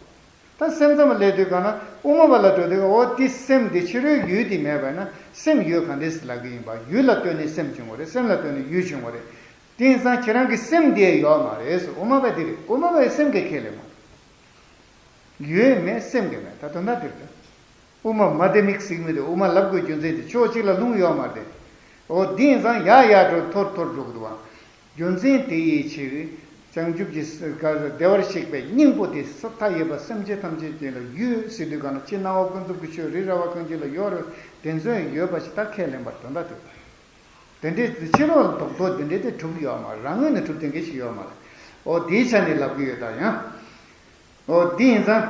ད་སེམས་ཙམ་པ་ལས་དུས་གང་ན་དབུ་མ་པ་ལ་འགྲོ་དུས་འོ་དེ་སེམས་དེ་ཕྱི་རོལ་ཡུལ་དེ་མེད་པ་ན་སེམས་ཡོད་ག་འདྲས་ལབ་གི་ཡིན་པ། ཡུལ་ལ་ལྟོས་ནས་སེམས་བྱུང་བ་རེད། སེམས་ལ་ལྟོས་ནས་ཡུལ་བྱུང་བ་རེད། དེ་ཡིན་ཙང་ཁྱེད་རང་གི་སེམས་དེ་ཡོད་མ་རེད་ཟེར། དབུ་མ་པ་དེ་རེད། དབུ་མ་པའི་སེམས་ཀྱི་ཁས་ལེན་མ། ཡོད་མེད་སེམས་ཀྱི་མེད། ད་དོན་དག་དེ་རེད། དབུ་མ་མ་དེ་མིག་གཟིགས་མི་འདུག་དབུ་མ་ལབ་དགོས་རྒྱུ་མཚན་དེ་ཕྱོགས་གཅིག་ལ་ལྷུང་ཡོད་མ་རེད། འོ་དེ་ཡིན་ཙང་ཡར་ཡར་འགྲོ་མཐོར་མཐོར་འགྲོ་གི་འདུག་བ། རྒྱུ་མཚན་དེ་ཡི་ཕྱིར། བྱང་ཆུབ་ཀྱི་བདེ་བར་གཤེགས་པའི་སྙིང་པོ་དེ་ས་མཐའ་ཡས་པ་སེམས་ཅན་ཐམས་ཅད་ཀྱི་ལ་ཡོད་ཟེར་དུས་གང་ལ་ཕྱི་སྣང་བ་ཀུན་རྫོབ་ཀྱི་ཆོས་རི་ར་བ་གངས་ཅན་ལ་ཡོད་རེད། དེ་ཚོ་ཡང་ཡོད་པ་ཞིག་ད་ཁས་ལེན་པར་དོན་དག་དེ། དེ་འདྲའི་ཕྱི་ལོགས་ལ་རྡོག་རྡོག་དེ་འདྲའི་དེ་གྲུབ་ཡོད་མ་རེད། རང་ངོས་ནས་གྲུབ་དེ་འདྲའི་ཞིག་ཡོད་མ་རེད། འོ་དེའི་ཆ་ནས་ལབ་གི་ཡོད་ད་ཡང་། འོ་དེ་ཡིན་ཙང་།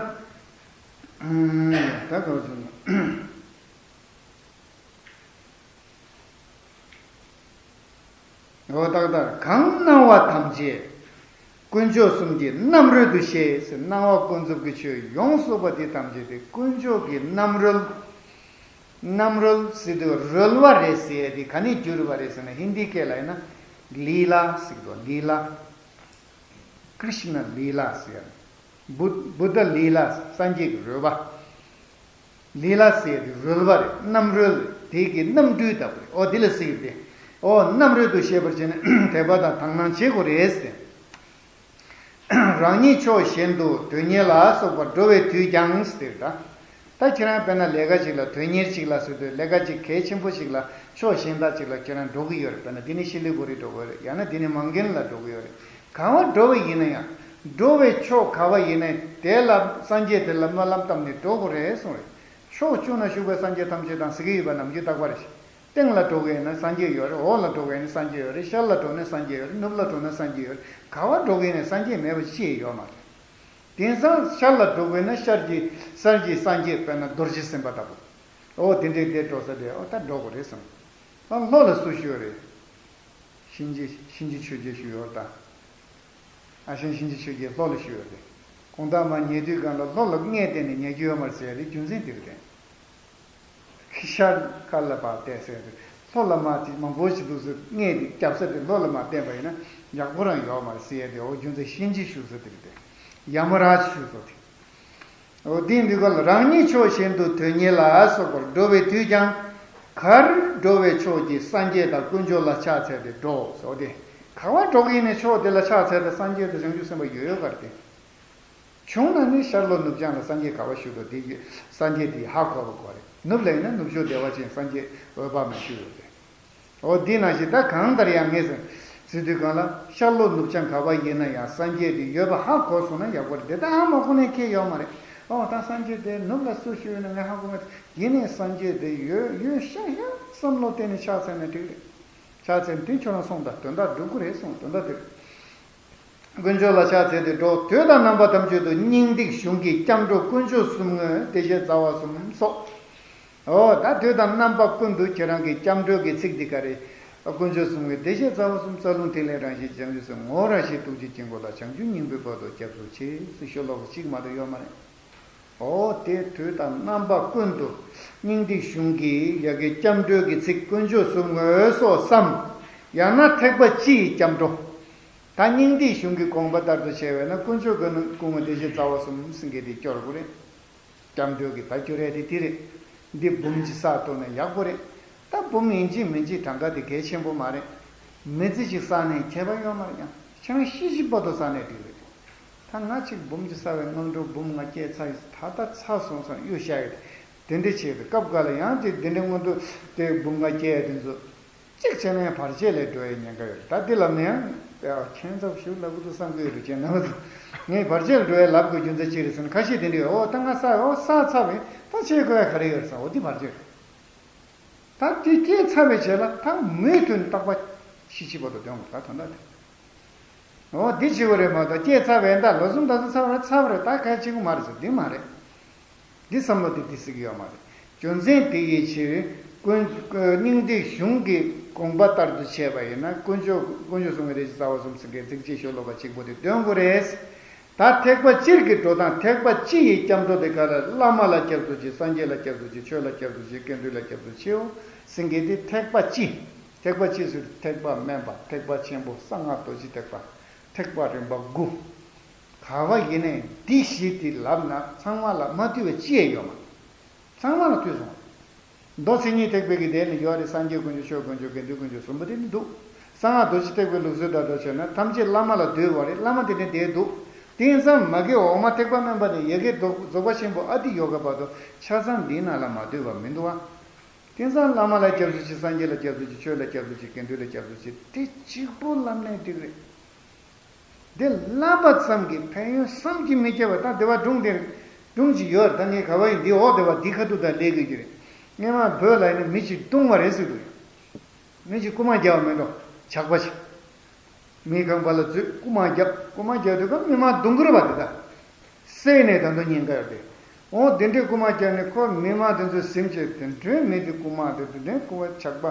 ད་ག་བར་བྱུང་ན། འོ་ཏག་ཏག་གང་སྣང་བ་ཐམས་ཅད་དཀོན་མཆོག་གསུམ་གྱི་རྣམ་རོལ་དུ་ཤེས་ཟེར། སྣང་བ་ཀུན་རྫོབ་ཀྱི་ཆོས་ཡོངས་སུ་རྫོགས་པ་དེ་ཐམས་ཅད་དེ་དཀོན་མཆོག་གི་རྣམ་རོལ། རྣམ་རོལ་ཟེར་དུས་རོལ་བ་རེད་ཟེར་ཡ་དེ་ག་ནས་བསྒྱུར་བ་རེད་ཟེར་ན་ཧིན་དི་སྐད་ལ་ཡིན་ན་ལི་ལ་ཟེར་གི་འདུག་ལི་ལ། ཀྲིཤ་ན་ལི་ལ་ཟེར་ཡ། བུ་བུདྡྷ་ལི་ལ། སངས་རྒྱས་ཀྱི་རོལ་པ། ལི་ལ་ཟེར་ཡ་དེ་རོལ་པ་རེད། རྣམ་རོལ་དེ་གི་རྣམ་སྤྲུལ་ལྟ་བུ་རེད། འོ་དེ་ལ་ཟེར་གི་དེ། འོ་རྣམ་རོལ་དུ་ཤེས་པར་བྱས་ནས་དད་པ་དང་དག་སྣང་བྱེད་དགོས་རེད་ཟེར། རང་ཉིད་ཕྱོགས་གཞན་དུ་དོན་གཉེར་ལ་སོགས་པར་འགྲོ་བའི་དུས་ཀྱང་ཟེར་ད། ད་ཁྱེད་རང་དཔེར་ན་ལས་ཀ་ཅིག་ལ་དོན་གཉེར་ཅིག་ལ་ཟེར་དུས་ལས་ཀ་ཅིག་གལ་ཆེན་པོ་ཞིག་ལ་ཕྱོགས་གཞན་དག་ཅིག་ལ་ཁྱེད་རང་འགྲོ་གི་ཡོད་རེད། དཔེར་ན་འདི་ནས་ཤི་ལི་གོ་རི་འགྲོ་གི་ཡོད་རེད། ཡང་ན་འདི་ནས་མང་གན་ལ་འགྲོ་གི་ཡོད་རེད། ག་བ་འགྲོ་བ་ཡིན་ན་ཡང་འགྲོ་བའི་ཕྱོགས་ག་བ་ཡིན་ན་དེ་ལ་སངས་རྒྱས་དེ་ལ་སྨོན་ལམ་བཏབ་ནས་འགྲོ་དགོས་རེད་གསུངས་རེད། ཕྱོགས་བཅུ་ན་བཞུགས་པའི་སངས་རྒྱས་ཐམས་ཅད་དང་ཟེར་གི་ཡོད་པ་ནམ་རྒྱུན་རྟག་པ་རེད། སྟེང་ལ་འགྲོ་གི་ཡིན་ན་སངས་རྒྱས་ཡོད་རེད། འོག་ལ་འགྲོ་གི་ཡིན་ན་སངས་རྒྱས་ཡོད་རེད། ཤར་ལ་འགྲོ་ན་སངས་རྒྱས་ཡོད་རེད། ནུབ་ལ་འགྲོ་ན་སངས་རྒྱས་ཡོད་རེད། ག་བ་འགྲོ་གི་ཡིན་ན་སངས་རྒྱས་མེད་པ་ཅི་ཡང་ཡོད་མ་རེད། དེང་སང་ཤར་ལ་འགྲོ་དགོས་ན་ཤར་གྱི་ཤར་གྱི་སངས་རྒྱས་དཔེར་ན་རྡོ་རྗེ་སེམས་དཔའ་ལྟ་བུ། འོ་དེ་འདྲའི་དེ་འགྲོ་ས་དེ་འོ་ད་འགྲོ་དགོས་རེད་བསམ། ཨ་ལྷོ་ལ་སུ་བཞུགས་ཡོད་རེད། གཤིན་རྗེ་གཤིན་རྗེ་ཆོས་རྒྱལ་བཞུགས་ཡོད་རེད་ད། ཨ་ཞང་གཤིན་རྗེ་ཆོས་རྒྱལ་ལྷོ་ལ་བཞུགས་ཡོད་རེད། གང་ལྟར་མར་ཉལ་དུས་སྒང་ལ་ལྷོ་ལ་སྔས་བལྟས་ནས་ཉལ་རྒྱུ་ཡོད་མ་རེད་ཟེར་ཡ་དེ་རྒྱུ་མཚན་དེ་རེད་དེ། ཤར་ཁ་ལ་ཕར་བལྟས་ཟེར་དུས་ལྷོ་ལ་མར་ཅིག་མང་པོ་ཞིག་འདུག་ཟེར། སྔས་དེ་རྒྱབ་ས་དེ་ལྷོ་ལ་མར་བལྟས་པ་ཡིན་ན་ཡག་པོ་རང་ཡོད་མ་རེད་ཟེར་ཡ་དེ་འོ་རྒྱུ་མཚན་གཤིན་རྗེ་བཞུགས་ས་དེ་རེད་དེ། ཡ་མ་རཱ་ཇ་བཞུགས་ས་དེ། འོ་དེ་འདི་ག་ལ་རང་ཉིད་ཕྱོགས་གཞན་དུ་དོན་གཉེར་ལ་སོགས་པར་འགྲོ་བའི་དུས་ཀྱང་ གར་འགྲོ་བའི་ཕྱོགས་ཀྱི་སངས་རྒྱས་དང་དཀོན་མཆོག་ལ་ཕྱག་འཚལ་ཏེ་འགྲོ་ཟེར་བ་དེ། ག་བ་འགྲོ་གི་ཡིན་ནའི་ཕྱོགས་དེ་ལ་ཕྱག་འཚལ་ཏེ་སངས་རྒྱས་དང་བྱང་ཆུབ་སེམས་དཔའ་ཡོད་ཡོད་གར་ཏེ། བྱུང་ན་ནི་ཤར་ལྷོ་ནུབ་བྱང་ལ་སངས་རྒྱས་ག་བ་བཞུགས་འདུག་དེ་ཡི་སངས་རྒྱས་དེ་ཧ་གོ་བ་དགོས་རེད། ནུབ་ལ་ཡིན་ན་ནུབ་ཕྱོགས་བདེ་བ་ཅན་སངས་རྒྱས་འོད་དཔག་མེད་བཞུགས་ཡོད་རེད། འོ་འདི་ནང་བཞིན་ད་གང་ལྟར་ཡང་ངེས་ཟེར་ཟེར་དུས་གང་ལ་ཤར་ལྷོ་ནུབ་བྱང་ག་བ་ཡིན་ན་ཡང་སངས་རྒྱས་དེ་ཡོད་པ་ཧ་གོ་སོང་ན་ཡག་པོ་རེད། དེ་ད་ཧ་མ་གོ་ནས་ཁེལ་ཡོད་མ་རེད། ཨོ་ད་སངས་རྒྱས་དེ་ནུབ་ལ་སུ་བཞུགས་ཡོད་ན་ངས་ཧ་གོ་མེད། ཡིན་ནའི་སངས་རྒྱས་དེ་ཡོད་ཡོད་ཤག་ཡ་བསམ་བློ་གཏན་ནས་ཕྱག་འཚལ་ན་འགྲིག་རེད། ཕྱག་འཚལ་དེ་ཁྱོད་རང་སོང་ད་དོན་དག་འགྲུབ་ཀྱི་རེད་གསུངས། དོན་དག་དེ་རེད། དཀོན་མཆོག་ལ་ཕྱག་འཚལ་ཏེ་འགྲོ། དུས་དང་རྣམ་པ་ཐམས་ཅད་དུ་སྙིང་ཐིག་གཞུང་གི་སྐྱབས་འགྲོ་དཀོན་མཆོག་གསུམ་དངོས་བདེ་གཤེགས་རྩ་བ་གསུམ་སོགས། འོ་ད་དུས་དང་རྣམ་པ་ཀུན་ཏུ་ཁྱེད་རང་གི་སྐྱབས་འགྲོ་གི་ཚིག་འདི་ག་རེ། དཀོན་མཆོག་གསུམ་དངོས་བདེ་གཤེགས་རྩ་བ་གསུམ་རྩ་རླུང་ཐིག་ལེ་རང་བཞིན་བྱང་ཆུབ་སེམས་ངོ་བོ་རང་བཞིན་ཐུགས་རྗེའི་དཀྱིལ་འཁོར་ལ་བྱང་ཆུབ་སྙིང་པོའི་བར་དུ་སྐྱབས་སུ་མཆི་ཟེར་ཤོ་ལོ་ཀ་གཅིག་མ་གཏོགས་ཡོད་མ་རེད། འོ་དེ་དུས་དང་རྣམ་པ་ཀུན་ཏུ་སྙིང་ཐིག་གཞུང་གི་ཡ་གི་སྐྱབས་འགྲོའི་གི་ཚིག་དཀོན་མཆོག་གསུམ་དངོས་སོགས་སམ། ཡང་ན་ཐེག་པ་སྤྱི་ཡི་སྐྱབས་འགྲོ། ད་སྙིང་ཐིག་གཞུང་གི་དགོངས་པ་ལྟར་དུ་བྱས་པས་ན་དཀོན་མཆོག་གི་ནང་སྐུ་དངོས་བདེ་གཤེགས་རྩ་བ་གསུམ་ཟེར་མཁན་དེ་སྐྱོར་དགོས་རེད། སྐྱབས་འགྲོའི་གི་ད་སྐྱོར་ཡ་དེ་དེ་རེད། འདི་འབུམ་གཅིག་བསགས་ཐུབ་ན་ཡག་པོ་རེད། ད་འབུམ་ཡིན་གཅིག་མིན་གཅིག་གྲངས་ཀ་དེ་གལ་ཆེན་པོ་མ་རེད། མི་ཚེ་གཅིག་བསགས་ནས་ཁྱད་པར་ཡོད་མ་རེད། ཡང་ཁྱེད་རང་ཤི་ཤི་བར་དུ་བསགས་ནས་འགྲིག་རེད། ད་ང་གཅིག་འབུམ་གཅིག་བསགས་པའི་སྔོན་འགྲོ་འབུམ་ལྔ་སྐྱེས་ཚར་ཡིན། ད་ལྟ་ཚར་སོང་ཙང་གཡུ་བཤའ་ཡོད། དེ་འདྲ་བྱས་པའི་སྐབས་འགའ་ལ་ཡང་དེ་དེ་འདྲའི་སྔོན་འགྲོ་དེ་འབུམ་ལྔ་སྐྱེས་དེ་ཚོ་གཅིག་བྱས་ན་ཡང་བར་ཆད་ལས་འགྲོ་བའི་ཉེན་ཁ་ཡོད་རེད། ད་འདི་ལབ་ན་ཡང་ཨ་ཁྱད་མཚར་ཞིག་ལབ་དགོས་འདུག་བསམ་གྱི་ཡོད་རེད། བྱས་ན་ང་ཚོ་ངས་བར་ཆད་ལས་འགྲོ་བའི་ལབ་དགོས་རྒྱུ་མཚན་ཅི་རེད་ཟེར་ན་ཁ་ཤས་དེ་འདྲ་ཡོད། འོ་ད་ང་བསགས་འོ་བསགས་ཚར་བས་ད་བྱེད་དགོས་ཡ་ག་རེ་ཡོད་རེད་ཟེར། འོ་འདི་བར་ཆད་རེད། ད་དེ་སྐྱེས་ཚར་བའི་རྗེས་ལ་ད་མུ་མཐུད་ནས་རྟག་པ་ཤི་ཤི་བར་དུ་སྡོད་དགོས། ད་དོན་དག་དེ། འོ་འདི་བྱེད་དགོས་རེད་མ་གཏོགས་སྐྱེས་ཚར་བས་ད་ལོ་གསུམ་ད་གསུམ་ཚར་བ་རེད་ཚར་བ་རེད་ད་གལ་ཆེན་པོ་མ་རེད་ཟེར་འདི་མ་རེད། འདི་བསམ་བློ་དེ་འདི་སྲིད་ཀྱི་ཡོད་མ་རེད། རྒྱུ་མཚན་དེ་ཡི་ཕྱིར་དཀོན་སྙིང་ཐིག་གཞུང་གི་དགོངས་པ་ལྟར་དུ་བྱས་པ་ཡིན་ན་དཀོན་མཆོག་དཀོན་མཆོག་གསུམ་གྱི་རིགས་རྩ་བ་གསུམ་ཟེར་མཁན་ཚིགས་བཅད་ཤོ་ལོ་ཀ་གཅིག་པོ་དེ་འདོན་དགོས་རེད། ད་ཐེག་པ་སྤྱིར་གྱི་འགྲོ་སྟངས་ཐེག་པ་སྤྱི་ཡི་སྐྱབས་འགྲོ་དེ་ག་ལ་བླ་མ་ལ་སྐྱབས་སུ་མཆི། སངས་རྒྱས་ལ་སྐྱབས་སུ་མཆི། ཆོས་ལ་སྐྱབས་སུ་མཆི། དགེ་འདུན་ལ་སྐྱབས་སུ་མཆིའོ་ཟེར་མཁན་དེ་ཐེག་པ་སྤྱི། ཐེག་པ་སྤྱི་ཟེར་ཐེག་པ་དམན་པ་ཐེག་པ་ཆེན་པོ་གསང་སྔགས་རྡོ་རྗེ་ཐེག་པ། ཐེག་པ་རིམ་པ་དགུ། ག་བ་ཡིན་ནའི་འདི་བཞི་དེ་ལབ་ན་ཚང་མ་ལ་མ་ཐུལ་བ་ཅི་ཡང་ཡོད་མ་རེད། ཚང་མ་ལ་ཐུལ་སོང་། མདོ་མཚན་ཉིད་ཐེག་པའི་གི་དེ་ནི་ཡོད་རེད། སངས་རྒྱས་དཀོན་མཆོག་ཆོས་དཀོན་མཆོག་དགེ་འདུན་དཀོན་མཆོག་གསུམ་པོ་དེ་ནི་འདུག་གསང་སྔགས་རྡོ་རྗེ་ཐེག་པའི་ལུགས་སྲོལ་ལྟར་དུ་བྱས་ན་ཐམས་ཅད་བླ་མ་ལ་འདུད་དགོས་རེད། བླ་མ་དེ་ནི་དེ་འདུག་དེང་སང་མ་གི་འོག་མ་ཐེག་པ་དམན་པ་ནས་ཡ་གི་རྫོགས་པ་ཆེན་པོ་ཨ་ཏི་ཡོ་ག་བར་དུ་ཆ་ཚང་འདིའི་ནང་ལ་མ་འདུས་པ་མི་འདུག་བ། དེང་སང་བླ་མ་ལ་སྐྱབས་སུ་མཆི། སངས་རྒྱས་ལ་སྐྱབས་སུ་མཆི། ཆོས་ལ་སྐྱབས་སུ་མཆི། དགེ་འདུན་ལ་སྐྱབས་སུ་མཆི། དེ་གཅིག་པུ་ལབ་ནས་འགྲིག་རེད། འདི་ལབ་པ་ཙམ་གྱིས་ཕན་ཡོན་བསམ་གྱིས་མི་ཁྱབ་པ། ད་སྡེ་བ་སྒྲུང་དེ་སྒྲུང་ཅིག་ཡོད་རེད། ད་ངས་ག་བ་ཡིན་འདི་འོག་སྡེ་བ་འདི་ཁ་ཐུག་ད་ལས་དགོས་ཀྱི་རེད། སྔས་མ་བོད་ལ་ཡིན་ན་མི་གཅིག་བཏུང་བ་རེད་ཟེར་གྱི་འདུག་མི་གཅིག་རྐུ་མ་རྒྱག་པ་མེད་འགྲོ། ཇག་པ་ཞིག་མིའི་ཁང་པ་ལ་འཛུལ་རྐུ་མ་རྒྱག་རྐུ་མ་རྒྱག་དུས་སྐབས་མི་མང་བརྡུང་གི་རེད་པ། དེ་ད་བསད་ནས་ད་དུང་ཉེན་ཁ་ཡོད་དེ། འོ་དེ་འདྲའི་རྐུ་མ་རྒྱག་ནས་ཁོ་མི་མང་དེ་ཚོས་ཟིན་བྱས་དེ་འདྲའི་མི་དེ་རྐུ་མ་དེ་དེ་འདྲའི་རྐུ་བ་ཇག་པ་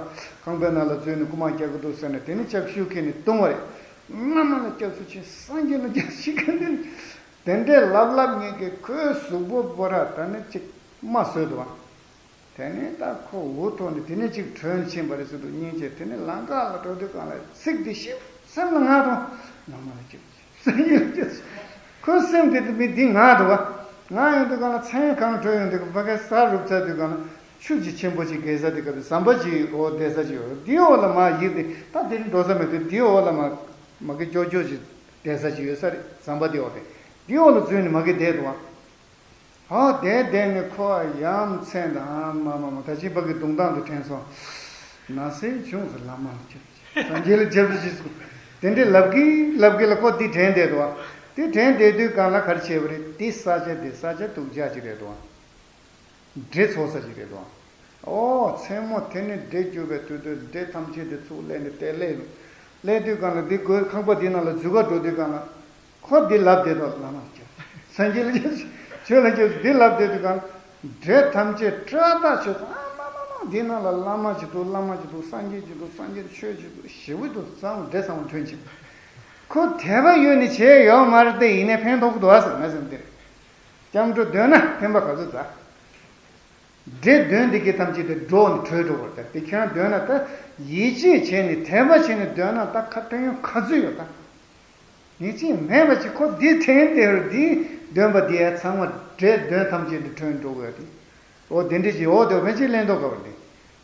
ཁང་པའི་ནང་ལ་འཛུལ་ནས་རྐུ་མ་རྒྱག་གི་འདུག་ཟེར་ནས་དེ་ནི་ལྕགས་གཞུ་ཁྱེར་ནས་བརྡུང་བ་རེད། བླ་མ་ལ་སྐྱབས་སུ་མཆི། སངས་རྒྱས་ལ་སྐྱབས་སུ་མཆི་ག་འདི་ནི་དེ་འདྲའི་ལབ་ལབ་ཉན་གི་ཁོའི་གཟུགས་པོ་པོ་ར་ད་ནི་གཅིག་རྨ་བཟོས་འདུག་བ། དེ་ནས་ད་ཁོ་འུ་ཐོག་ནས་དེ་ནས་ཅིག་བྲོས་ཕྱིན་པ་རེད་ཟེར་དུས་སྙིང་རྗེ། དེ་ནས་ལམ་ཁ་ལ་འགྲོ་དུས་སྒང་ལ་ཚིག་འདི་ཤེས་སེམས་ལ་ངར་འདུག་བླ་མ་ལ་སྐྱབས་སུ་མཆི། སངས་རྒྱས་ལ་སྐྱབས་སུ་མཆི། ཁོའི་སེམས་དེ་དེ་མི་འདི་ངར་འདུག་བ། ངར་ཡོང་དུས་སྒང་ལ་མཚན་གང་བྲོས་ཡོང་དུས་ཕ་གའི་ས་རུབ་ཚར་དུས་སྒང་ལ་ཆུ་ཅིག་ཆེན་པོ་ཅིག་བརྒལ་ས་དེ་ག་དུས་ཟམ་པ་ཅིག་འོ་བསྡད་ས་ཅིག་ཡོད། འདིའི་འོག་ལ་མར་ཡིབ་སྟེ་ད་དེ་རིང་འགྲོ་ས་མེད་དུས་འདིའི་འོག་ལ་མར་མ་གི་ཀྱོག་ཀྱོག་ཅིག་བསྡད་ས་ཅིག་ཡོད་ས་རེད། ཟམ་པ་དེའི་འོག་དེ་འདིའི་འོག་ལ་འཛུལ་ནས་མ་གི་བསྡད་འདུག་བ། ཨོ་དེ་དེ་ནི་ཁོ་ཡ་མཚན་དང་མ་མ་མ་ད་ཅི་ཕ་གི་བརྡུང་སྟངས་དུ་དྲན་སོང་། ན་ཟས་བྱུང་ཟེར། བླ་མ་ལ་སྐྱབས་སུ་མཆི། སངས་རྒྱས་ལ་སྐྱབས་སུ་མཆི་ཟེར། དེ་འདྲའི་ལབ་གི་ལབ་གི་ལ་ཁོ་འདི་དྲན་བསྡད་འདུག་བ། དེ་དྲན་བསྡད་དུས་སྒང་ལ་ག་རེ་བྱས་པ་རེད། འདི་ས་ཆ་འདི་ས་ཆ་སྡུག་ཅག་ཅིག་རེད་འདུག་བ། འདྲེ་འཚོ་ས་ཞིག་རེད་དོ། ཨོ་མཚན་མོ་དེ་ནས་འདྲེ་རྒྱུག་པའི་དུས་ཚོད་འདྲེ་ཐམས་ཅད་དེ་ཚུར་སླེབས་ནས་དེ་སླེབས། སླེབས་དུས་སྒང་ལ་འདི་སྒོའི་ཁང་པ་འདི་ནང་ལ་འཛུལ་ག་འགྲོ་དུས་སྒང་ལ་ཁོ་འདི་ལབ་བསྡད་དོ། བླ་མ་ལ་སྐྱབས་སུ། སངས་རྒྱས་ལ་སྐྱབས་སུ། ཆོས་ལ་སྐྱབས་སུ། འདི་ལབ་བསྡད་དུས་སྒང་ལ་འདྲེ་ཐམས་ཅད་སྐྲག་ཐག་ཆོད་སོང་། ཨ་མ་མ་མ་འདི་ནང་ལ་བླ་མ་ཅིག་འདུག་བླ་མ་ཅིག་འདུག་སངས་རྒྱས་ཅིག་འདུག་སངས་རྒྱས་ཆོས་ཅིག་འདུག་ཞེ་པོ་འདུག་ཚང་མ་འདྲེ་ཚང་མ་ཐོན་ཕྱིན། ཁོ་དད་པ་ཡོད་ནི་བྱས་ཡོད་མ་རེད་དེ། ཡིན་ནའི་ཕན་ཐོགས་ཀྱི་འདུག་ཨ་ཟེར་ང་སེམས་འདིར། སྐྱབས་འགྲོ་འདོན་ན་ཕན་པ་ག་ཚོད་འདུག་འདྲེ་འདོན་འདི་གི་ཐམས་ཅད་དེ་འགྲོ་ནས་བྲོས་འགྲོ་བར་ཐལ། དེ་ཁྱེད་རང་འདོན་ན་ད་ཡིད་ཆེས་བྱས་ནས་དད་པ་བྱས་ནས་འདོན་ན་ད་ཁ་ཕན་ཡོན་ག་ཚོད་ཡོད་ད། ཡིད་ཆེས་མེད་པ་ཅིག་ཁོ་འདི་དྲན་དེ་རུ་འདི་འདོན་པ་འདི་ཡ་ཚང་མ་འདྲེ་འདོན་ཐམས་ཅད་དེ་བྲོས་འགྲོ་དགོས་ཏེ། འོ་དེ་འདྲ་ཅིག་འོ་དེ་ཕན་ཆད་གླེང་མདོག་ག་བར་འདི།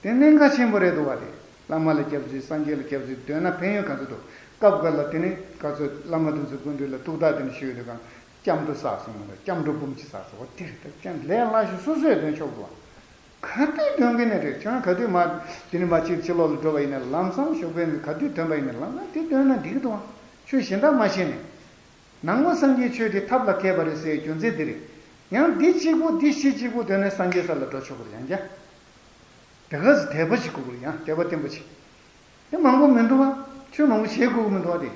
དེ་གནད་འགག་ཆེན་པོ་རེད་འདུག་བ། དེ་བླ་མ་ལ་སྐྱབས་འཚོལ། སངས་རྒྱས་ལ་སྐྱབས་འཚོལ་འདོད་ན་ཕན་ཡོན་ག་ཚོད་འདུག་སྐབས་འགའ་ལ་དེ་ནི་ག་ཚོད་བླ་མ་དེ་ཚོའི་སྐུ་མདུན་ལ་ཐུགས་ཐག་དེ་ནི་ཞུས་དུས་གང་སྐྱབས་འགྲོ་བསགས་སོང་མ་གཏོགས་སྐྱབས་འགྲོ་འབུམ་གཅིག་བསགས་སོང་བ། དེ་རེད། ད་ཀྱང་ལས་སླ་ཤོས་སོ་སོས་འདོན་ཆོག་འདུག་བ། ག་དུས་འདོན་གི་ནི་རེད། ཁྱོད་རང་ག་དུས་མ་དེ་ནི་མ་གཅིག་ཕྱི་ལོགས་ལ་འགྲོ་བ་ཡིན་ན་ལམ་སང་ཞོགས་པའི་ག་དུས་ཐོན་པ་ཡིན་ན་ལམ་སང་དེ་འདོན་ན་འགྲིག་གི་འདུག་བ། ཆོས་གཞན་དག་མ་ཤེས་ནས། ནང་པ་སངས་རྒྱས་ཆོས་དེ་ཐབས་ལ་མཁས་པ་རེད་ཟེར་རྒྱུ་མཚན་འདི་རེད། ཡང་འདི་གཅིག་པུ་འདི་གཞི་གཅིག་པུ་དོན་ནི་སངས་རྒྱས་ས་ལ་འགྲོ་ཆོག་གི་རེད། ཡང་བསྐྱར་དེ་ག་ཟེ་དད་པ་ཞིག་དགོས་ཀྱི་རེད། ཡང་དད་པ་བརྟན་པོ་ཞིག་དེ་མང་པོ་མི་འདུག་བ། ཆོས་མང་པོ་བྱེད་དགོས་ཀྱི་མི་འདུག་བ། དེ་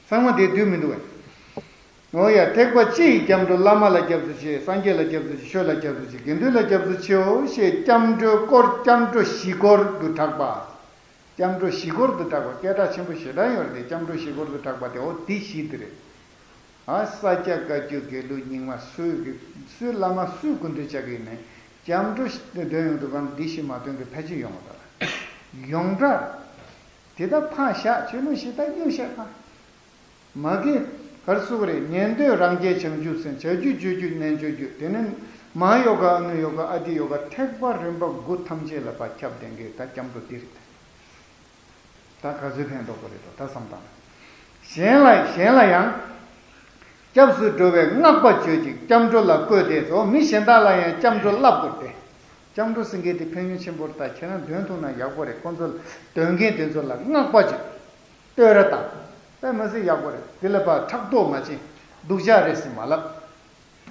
ཚང་མ་དེ་འདུས་མི་འདུག་བས། འོ་ཡ། ཐེག་པ་སྤྱི་ཡི་སྐྱབས་འགྲོ། བླ་མ་ལ་སྐྱབས་སུ་མཆི། སངས་རྒྱས་ལ་སྐྱབས་སུ་མཆི། ཆོས་ལ་སྐྱབས་སུ་མཆི། དགེ་འདུན་ལ་སྐྱབས་སུ་མཆིའོ་ཞེས་སྐྱབས་འགྲོའི་སྐོར་སྐྱབས་འགྲོ་བཞི་སྐོར་དུ་གྲགས་པ། སྐྱབས་འགྲོ་བཞི་སྐོར་དུ་གྲགས་པ་སྐད་གྲགས་ཆེན་པོ་ཞེ་དྲག་ཡོད་རེད་དེ། སྐྱབས་འགྲོ་བཞི་སྐོར་དུ་གྲགས་པ་དེ་འོ་དེ་བཞི་དེ་རེད། ཨ། ས་སྐྱ་བཀའ་བརྒྱུད་དགེ་ལུགས་རྙིང་མ་སུའི་གི་སུའི་བླ་མ་སུའི་སྐུ་མདུན་བཅར་གི་ཡིན་ནའི་སྐྱབས་འགྲོ་འདོན་ཡོང་དུས་གང་འདི་བཞི་མ་འདོན་གི་ཕལ་ཆེར་ཡོང་མ་ད་ལ་ཡོངས་གྲགས་རེད། དེ་ད་ཕར་བཞག་ཆོས་ལུགས་ཞེ་དྲག་གཡུག་བཞག་ཕར། མ་གི་གར་སུ་གི་རེད། ཉན་ཐོས་རང་རྒྱལ་བྱང་ཆུབ་སེམས། བྱ་རྒྱུད་སྤྱོད་རྒྱུད་རྣལ་འབྱོར་རྒྱུད། དེ་ནི་མ་ཡོ་ག་ཨ་ནུ་ཡོ་ག་ཨ་ཏི་ཡོ་ག་ཐེག་པ་རིམ་པ་དགུ་ཐམས་ཅད་ལ་ཕར་ཁྱབ་ལྡན་གི་ད་སྐྱབས་འགྲོ་འདི་རེད། ད་ག་ཚོད་ཕན་ཐོགས་པ་རེད་དོ། ད་བསམ་བཏང་། གཞན་ལ་གཞན་ལ་ཡང་། སྐྱབས་སུ་འགྲོ་བའི་བསྔགས་པ་བརྗོད་ཅིང་སྐྱབས་འགྲོ་ལ་བཀོད་དེ་སོ། མི་གཞན་དག་ལ་ཡང་སྐྱབས་འགྲོ་བསླབ་དགོས་ཏེ། སྐྱབས་འགྲོ་ཟེར་མཁན་དེ་ཕན་ཡོན་ཆེན་པོ་རེད། ད་ཁྱེད་རང་འདོན་ཐུབ་ན་ཡག་པོ་རེད། ཁོང་ཚོ་ལ་འདོན་མཁན་དེ་ཚོ་ལ་བསྔགས་པ་བརྗོད། བསྟོད་ར་བཏང་། དཔེ་མི་སྲིད་ཡག་པོ་རེད། དེ་ལ་ཕར་ཕྲག་དོག་མ་བྱེད། སྡུག་ཅག་རེད་ཟེར་མ་ལབ།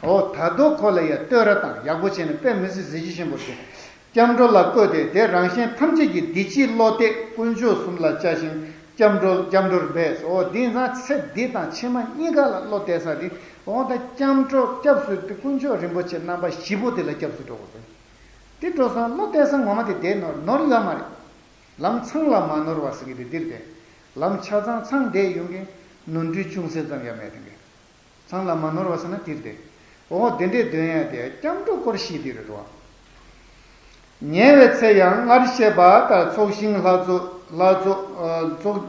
འོ་ད་དུང་ཁོ་ལ་ཡ་བསྟོད་ར་དང་ཡག་པོ་བྱས་ནས་དཔེ་མི་སྲིད་གཟི་བརྗིད་ཆེན་པོ་བྱུང་། སྐྱབས་འགྲོ་ལ་བཀོད་དེ་དེ་རང་གཞན་ཐམས་ཅད་ཀྱི་བདེ་སྐྱིད་བློ་གཏད་དཀོན་མཆོག་གསུམ་ལ་བཅའ་ཞིང་སྐྱབས་འགྲོ་སྐྱབས་འགྲོར་འབད་སོ། འོ་དེ་ཡིན་ཙང་ཚེ་འདི་དང་ཕྱི་མ་གཉིས་ཀ་ལ་བློ་གཏད་ས་དེ་འོ་ད་སྐྱབས་འགྲོ་སྐྱབས་སུ་དེ་དཀོན་མཆོག་རིན་པོ་ཆེ་རྣམ་པ་བཞི་པོ་དེ་ལ་སྐྱབས་སུ་འགྲོ་དགོས་པས། དེ་འགྲོ་སོང་བློ་གཏད་ས་ངོ་མ་དེ་དེ་ནོར་ནོར་ཡོད་མ་རེད། ལམ་ཚང་ལ་མ་ནོར་བ་ཟེར་གི་དེ་འདིར་དེ། ལམ་ཆ་ཚང་ཚང་བསྡད་ཡོང་གི་ནོར་འཁྲུལ་ཅུང་ཟད་ཙམ་ཡང་མེད་དེ་གི། ཚང་ལ་མ་ནོར་བ་ཟེར་ན་དེར་དེ། འོ་དེ་འདྲའི་འདོན་ཡ་དེ་སྐྱབས་འགྲོ་སྐོར་ཞིག་དེ་རེད་དོ། ཉལ་བའི་ཚེ་ཡང་སྔར་བཤད་པ་ལྟར་ཚོགས་ཞིང་ལྷ་ཚོགས་ལྷ་ཚོགས་ཨ། ཚོགས་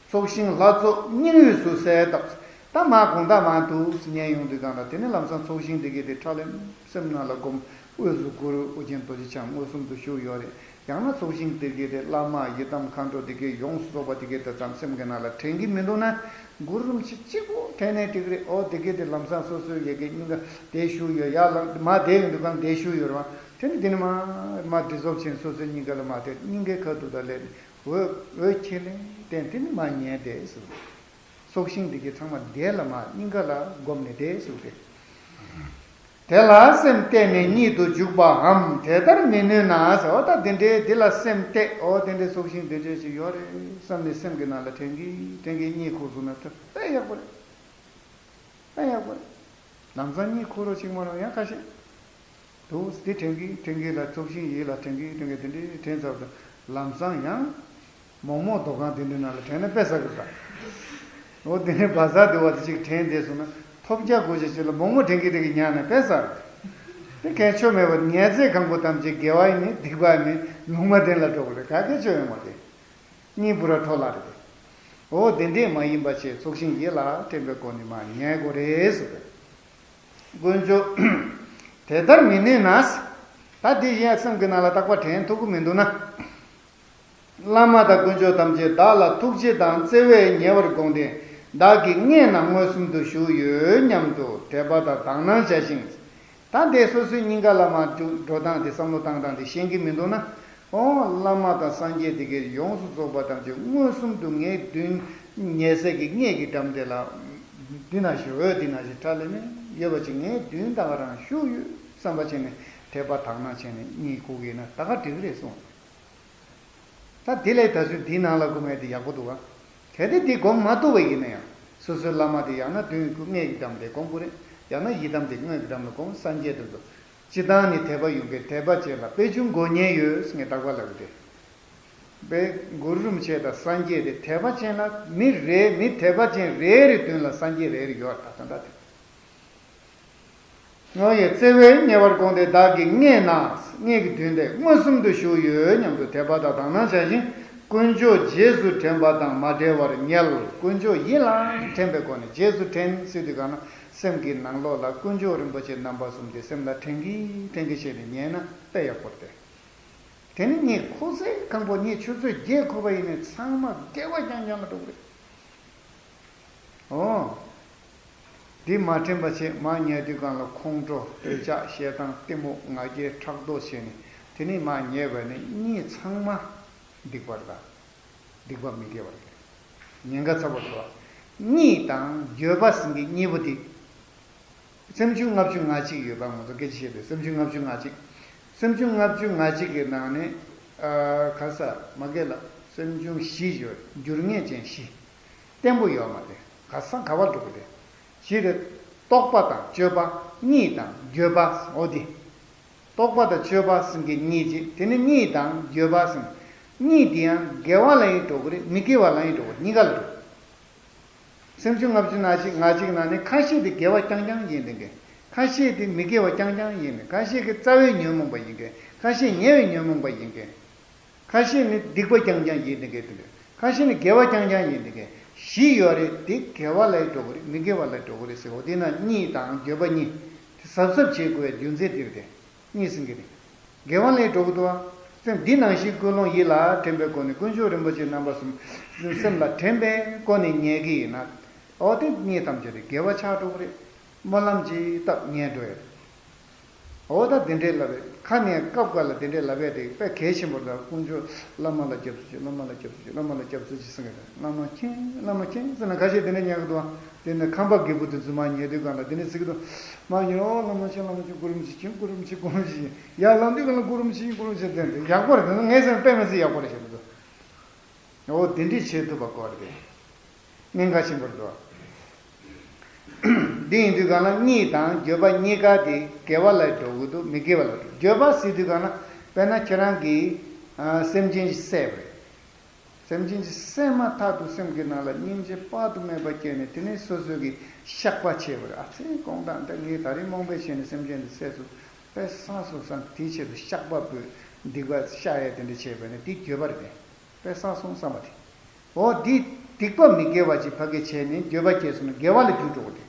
ཚོགས་ཞིང་ལྷ་ཚོགས་སྙིང་དབུས་སུ་གསལ་བཏབ། ད་མ་དགོང་དག་མ་འདུག་ཉལ་ཡོང་དུས་གང་ལ་དེ་ནི་ལམ་སང་ཚོགས་ཞིང་དེ་གའི་དེ་ཁྲ་ལེམ་སེམས་ནང་ལ་སྒོམ། དབུས་སུ་གུ་རུ་ཨོ་རྒྱན་རྡོ་རྗེ་འཆང་མངོན་སུམ་དུ་བཞུགས་ཡོད་རེད། ཡང་ན་ཚོགས་ཞིང་དེ་གའི་དེ་བླ་མ་ཡི་དམ་མཁའ་འགྲོ་དེ་གའི་ཡོངས་སུ་རྫོགས་པ་དེ་གའི་དེ་ཙམ་སེམས་ཀྱི་ནང་ལ་དྲན་གྱི་མི་འདུག་ན། གུ་རུ་རིན་པོ་ཆེ་གཅིག་པོ་དྲན་ནས་འགྲིག་རེད། ཨོ་དེ་གའི་དེ་ལམ་སང་སོ་སོའི་ཡ་གི་སྙིང་ག་དེ་བཞུགས་ཡོད། ཡ་ལ་མ་དེ་ཡོང་དུས་གང་དེ་བཞུགས་ཡོད་རེད་བ། དེ་ནི་དེ་ནི་མ་མ་འདི་ཚོགས་ཆེན་སོ་སོའི་སྙིང་ག་ལ་མ་དེ་སྙིང་གའི་ཁ་ཐུག་ད་ལས་འོད་འོད་ཁྱེར་ལེན་བསྟན་དེ་ནི་མ་ཉལ་བསྡད་ཟེར། ཚོགས་ཞིང་འདི་གའི་ཚང་མ་བསྡད་ལ་མ་སྙིང་ག་ལ་བསྒོམས་ནས་བསྡད་ཟེར་རེད། དེ་ལ་སེམས་གཏད་ནས་གཉིད་དུ་འཇུག་པའམ་དེ་ལྟར་མི་ནུས་ན་ཟེར་བ། ད་དེ་འདྲའི་འདི་ལ་སེམས་གཏད། འོ་དེ་འདྲའི་ཚོགས་ཞིང་འདི་འདྲའི་ཞིག་ཡོད་རེད་བསམ་ནས་སེམས་ཀྱི་ནང་ལ་དྲན་གི་དྲན་གི་གཉིད་ཁུག་སོང་ན་ད་དཔེ་ཡག་པོ་རེད། དཔེ་ཡག་པོ་རེད། ལམ་སང་གཉིད་ཁུག་རོགས་ཅིག་མ་རོགས་ཡང་ཁ་ཤས། དུ་དེ་དྲན་གི་དྲན་གི་ལ་ཚོགས་ཞིང་ཡིད་ལ་དྲན་གི་དྲན་གི་དེ་འདྲའི་དྲན་ཚར་དུས་ལམ་སང་ཡང་མོག་མོག་རྡོ་ཁང་དེ་འདྲའི་ནང་ལ་དྲན་ན་དཔེ་ཟ་གི་ད། འོ་དེ་འདྲའི་བ་ཟ་དེ་བ་དེ་ཅིག་དྲན་བསྡད་སོང་ན་ཐོབ་རྒྱ་གོ་ཅི་ཅི་ལ་མོག་མོག་དྲན་གི་དྲན་གི་ཉལ་ན་དཔེ་ཟ། དེ་གལ་ཆོ་མེད་པར་ཉལ་ཚེ་གང་པོ་ཐམས་ཅད་དགེ་བ་ཡིན་མིན་སྡིག་པ་ཡིན་མིན་ལུང་མ་བསྟན་ལ་འགྲོ་དགོས་རེད། ག་གེ་ཆོ་ཡོད་མ་རེད། གཉིས་པུ་ར་འཕྲོ་བརླག་རེད། འོ་དེ་འདྲས་མ་ཡིན་པ་བྱས་ཚོགས་ཞིང་ཡིད་ལ་དྲན་པའི་སྒོ་ནས་མ་ཉལ་དགོས་རེད་ཟེར་བས། དཀོན་མཆོག་དེ་ལྟར་མི་ནུས་ན། ད་དེ་གཞན་སེམས་ཀྱི་ནང་ལ་རྟག་པར་དྲན་ཐུབ་ཀྱི་མི་འདུག་ན། བླ་མ་དང་དཀོན་མཆོག་ཐམས་ཅད་བདག་ལ་ཐུགས་རྗེ་དང་བརྩེ་བས་ཉེ་བར་དགོངས་ཏེ་བདག་གིས་མངོན་ན་མངོན་སུམ་དུ་བཞུགས་ཡོད་སྙམ་དུ་དད་པ་དང་དག་སྣང་བྱ་ཞིང་། ད་འདི་སོ་སོའི་སྙིང་ག་ལ་མ་འགྲོ་སྟངས་དེ་བསམ་བློ་བཏང་སྟངས་དེ་ཤེས་ཀྱི་མི་འདུག་ན། ཨོ་བླ་མ་དང་སངས་རྒྱས་དེ་གའི་ཡོངས་སུ་རྫོགས་པ་ཐམས་ཅད་མངོན་སུམ་དུ་ངའི་མདུན་ཉལ་སའི་གི་གཉལ་གྱི་འགྲམ་དེ་ལ་འདི་ན་ཞིག་འོད་འདི་ན་ཞིག་ཁྲ་ལེ་མེ་ཡོད་པ་ཅིག་ངའི་མདུན་ད་ག་རང་བཞུགས་ཡོད་བསམ་པ་བྱས་ནས་དད་པ་དག་སྣང་བྱས་ནས་གཉིད་ཁུག་གི་ན་ད་ག་འགྲིག་རེད་གསུངས། ད་དེ་ལས་ད་གཟོད་འདིའི་ནང་ལ་སྒོམ་ཡས་དེ་ཡག་པོ་འདུག་ག་གལ་ཏེ་འདི་སྒོམ་མ་ཐུབ་པ་ཡིན་ན་ཡང་སོ་སོའི་བླ་མ་དེ་ཡང་ན་མདུན་སྐུ་གཉལ་གྱི་འགྲམ་དེ་སྒོམ་དགོས་རེད། ཡང་ན་ཡི་དམ་དེ་དངོས་ཀྱི་འགྲམ་ལ་སྒོམ། སངས་རྒྱས་དེ་ཚོ་སྤྱི་བཏང་ནི་དད་པ་ཡོད་མཁན་དད་པ་ཅན་ལ་དཔེ་ཆུང་དགོས་ཉེན་ཡོད་ངས་རྟག་པར་ལབ་གི་དེ། དཔེ་གུ་རུ་རིན་པོ་ཆེ་དང་སངས་རྒྱས་དེ་དད་པ་ཅན་ལ་མི་རེ་མི་དད་པ་ཅན་རེ་རེ་མདུན་ལ་སངས་རྒྱས་རེ་རེ་ཡོད་ད་ད་ད་དེ། ངོ་ཡི་བརྩེ་བས་ཉེ་བར་དགོངས་ཏེ་བདག་གིས་མངོན་ན་མངོན་གྱི་མདུན་དེ་མངོན་སུམ་དུ་བཞུགས་ཡོད་སྙམ་དུ་དད་པ་དང་དག་སྣང་བྱ་ཞིང་དཀོན་མཆོག་རྗེས་སུ་དྲན་པ་དང་མ་བྲལ་བར་ཉལ། དཀོན་མཆོག་ཡིད་ལ་དྲན་པའི་སྒོ་ནས་རྗེས་སུ་དྲན་ཟེར་དུས་གང་ན་སེམས་ཀྱི་ནང་ལོགས་ལ་དཀོན་མཆོག་རིན་པོ་ཆེ་རྣམ་པ་གསུམ་དེ་སེམས་ལ་དྲན་གྱིན་དྲན་གྱིན་བྱས་ནས་ཉལ་ན་དཔེ་ཡག་པོ་རེད། དེ་ནི་ངས་ཁོ་ཚོའི་ཁང་པ་ངས་ཆུ་ཚོད་བརྒྱད་ཁུག་པ་ཡིན་ནས་ཚང་མ་དགེ་བ་རྐྱང་རྐྱང་ལ་འགྲོ་གི་རེད། འོ། འདི་མ་དྲན་པ་བྱས་མར་ཉལ་དུས་སྒང་ལ་ཁོང་ཁྲོ་འདོད་ཆགས་ཞེ་སྡང་གཏི་མུག་ང་རྒྱལ་ཕྲག་དོག་བྱས་ནས་དེ་ནས་མར་ཉལ་བ་ནི་གཉིས་ཚང་མ་སྡིག་པ་རེད་ད། སྡིག་པ་མི་དགེ་བ་རེད། ཉེན་ཁ་ཚ་པོ་འདུག་བ། གཉིད་དང་འགྱོད་པ་ཟེར་མཁན་གཉིས་པོ་དེ། སེམས་བྱུང་ལྔ་བཅུ་ང་གཅིག་ཡོད་པ་ང་ཚོ་སྐད་ཆ་བཤད་དུས་སེམས་བྱུང་ལྔ་བཅུ་ང་གཅིག་སེམས་བྱུང་ལྔ་བཅུ་ང་གཅིག་གི་ནང་ནས་ཨ་ག་ས་མ་གེ་ལ་སེམས་བྱུང་བཞི་ཡོད། འགྱུར་ངེས་ཅན་བཞི། བརྟན་པོ་ཡོད་མ་རེད། ག་ས་ག་བར་འགྲོ་གི་རེད། བཞི་རེད། རྟོག་པ་དང་དཔྱོད་པ། གཉིད་དང་འགྱོད་པ། འོ་དེ། རྟོག་པ་དང་དཔྱོད་པ་ཟེར་མཁན་གཉིས་ཅིག་དེ་ནི་གཉིད་དང་འགྱོད་པ་ཟེར། གཉིད་དེ་ཡང་དགེ་བ་ལ་ཡང་འགྲོ་གི་རེད། མི་དགེ་བ་ལ་ཡང་འགྲོ་གི་རེད། གཉིས་ཀ་ལ་འགྲོ། སེམས་བྱུང་ལྔ་བཅུ་ང་གཅིག་ང་གཅིག་ནང་ནས་ཁ་ཤས་དེ་དགེ་བ་རྐྱང་རྐྱང་ཡིན་དེ་འགའ། ཁ་ཤས་དེ་མི་དགེ་བ་རྐྱང་རྐྱང་ཡིན་ནས་ཁ་ཤས་ཀྱི་རྩ་བའི་ཉོན་མོངས་པ་ཡིན་འགའ། ཁ་ཤས་ཉེ་བའི་ཉོན་མོངས་པ་ཡིན་འགའ། ཁ་ཤས་ནི་སྡིག་པ་རྐྱང་རྐྱང་ཡིན་དེ་འགའ་དེ་འདྲ། ཁ་ཤས་ནི་དགེ་བ་རྐྱང་རྐྱང་ཡིན་དེ་འགའ། བཞི་ཡོད་རེད། དེ་དགེ་བ་ལ་འགྲོ་གི་རེད། མི་དགེ་བ་ལ་འགྲོ་གི་རེད་ཟེར་བ་དེ་ན་གཉིད་དང་འགྱོད་པ་གཉིས་དེ་གཟབ་གཟབ་བྱེད་དགོས་པའི་རྒྱུ་མཚན་དེ་རེད་དེ། གཉིས་ཟེར་མཁན་དེ། དགེ་བ་ལས་འགྲོ་གི་འདུག་བ། སེམས་འདི་ནང་བཞིན་ཀུན་སློང་ཡིད་ལ་དྲན་པའི་སྒོ་ནས་དཀོན་མཆོག་རིན་པོ་ཆེ་རྣམ་པ་གསུམ་སེམས་ལ་དྲན་པའི་སྒོ་ནས་ཉལ་གི་ཡིན་ན། འོ་དེ་གཉིས་ཐམས་ཅད་དེ་དགེ་བ་ཆགས་འགྲོ་གི་རེད། སྨོན་ལམ་ཅིག་བཏབ་ཉལ་འགྲོ་ཡ་རེད། འོ་ད་དེ་འདྲས་ལབ་པས་ཁ་ནས་སྐབས་འགའ་ལ་དེ་འདྲས་ལབ་པས་དེ་དཔེ་གལ་ཆེན་པོ་རེད། དཀོན་མཆོག་བླ་མ་ལ་སྐྱབས་སུ་མཆི། བླ་མ་ལ་སྐྱབས་སུ་མཆི། བླ་མ་ལ་སྐྱབས་སུ་མཆི་ཟེར་གི་རེད། བླ་མ་མཁྱེན། བླ་མ་མཁྱེན་ཟེར་ན་ཁ་ཤས་དེ་འདྲས་ཉལ་གི་འདུག་བ། དེ་ནས་ཁང་པ་སྒེར་པོ་དེ་ཚོ་མར་ཉལ་དུས་སྒང་ལ་དེ་ནས་ཟེར་གི་འདུག་མར་ཉལ་རོགས། བླ་མ་མཁྱེན། བླ་མ་མཁྱེན། གུ་རུ་མི་ཆེན། གུ་རུ་མི་ཆེན། གུ་རུ་མི་ཆེན། ཡར་ལངས་དུས་སྒང་ལ་གུ་རུ་མི་ཆེན། གུ་རུ་མི་ཆེན། དེ་འདྲ་ཡག་པོ་རེད། དེ་ཚོ་ངའི་སེམས་དཔེ་མི་སྲིད་ཡག་པོ་རེད་བྱས་འདུག་འོ་དེ་འདྲས་བྱེད་ཐུབ་པ་དགོས་རེད་དེ། གནད་འགག་ཆེན་པོ་རེད་དོ། འདི་ཡིན་དུས་སྒང་ལ་གཉིད་དང་འགྱོད་པ་གཉིས་ཀ་དེ་དགེ་བ་ལ་འགྲོ་གི་འདུག་མི་དགེ་བ་ལ་འགྲོ། འགྱོད་པ་ཟེར་དུས་སྒང་ལ་དཔེར་ན་ཁྱེད་རང་གིས་ཨ་སེམས་ཅན་ཞིག་བསད་པ་རེད། སེམས་ཅན་ཞིག་བསད་མ་ཐག་ཏུ་སེམས་ཀྱི་ནང་ལ་སྙིང་རྗེ་དཔག་ཏུ་མེད་པ་སྐྱེས་ནས་དེ་ནས་སོ་སོ་གིས་བཤགས་པ་བྱས་པ་རེད། ཨ་ཙི་དགོངས་དག་འདི་ངས་ད་རེས་རྨོངས་པའི་ཆ་ནས་སེམས་ཅན་འདི་བསད་སོང་། དཔེ་བསགས་སོང་བསམ། དེའི་ཆེད་དུ་བཤགས་པ་འབུལ། སྡིག་པ་བཤགས་ཡས་དེ་འདྲ་བྱས་པ་ནི་དེ་འགྱོད་པ་རེད་དེ། དཔེ་བསགས་སོང་བསམ་པ་དེ། འོ་འདི་སྡིག་པ་མི་དགེ་བ་ཅིག་ཕ་གི་བྱས་ནས་འགྱོད་པ་སྐྱེས་སོང་ན་དགེ་བ་ལ་འགྱུར་འགྲོ་གི་རེད།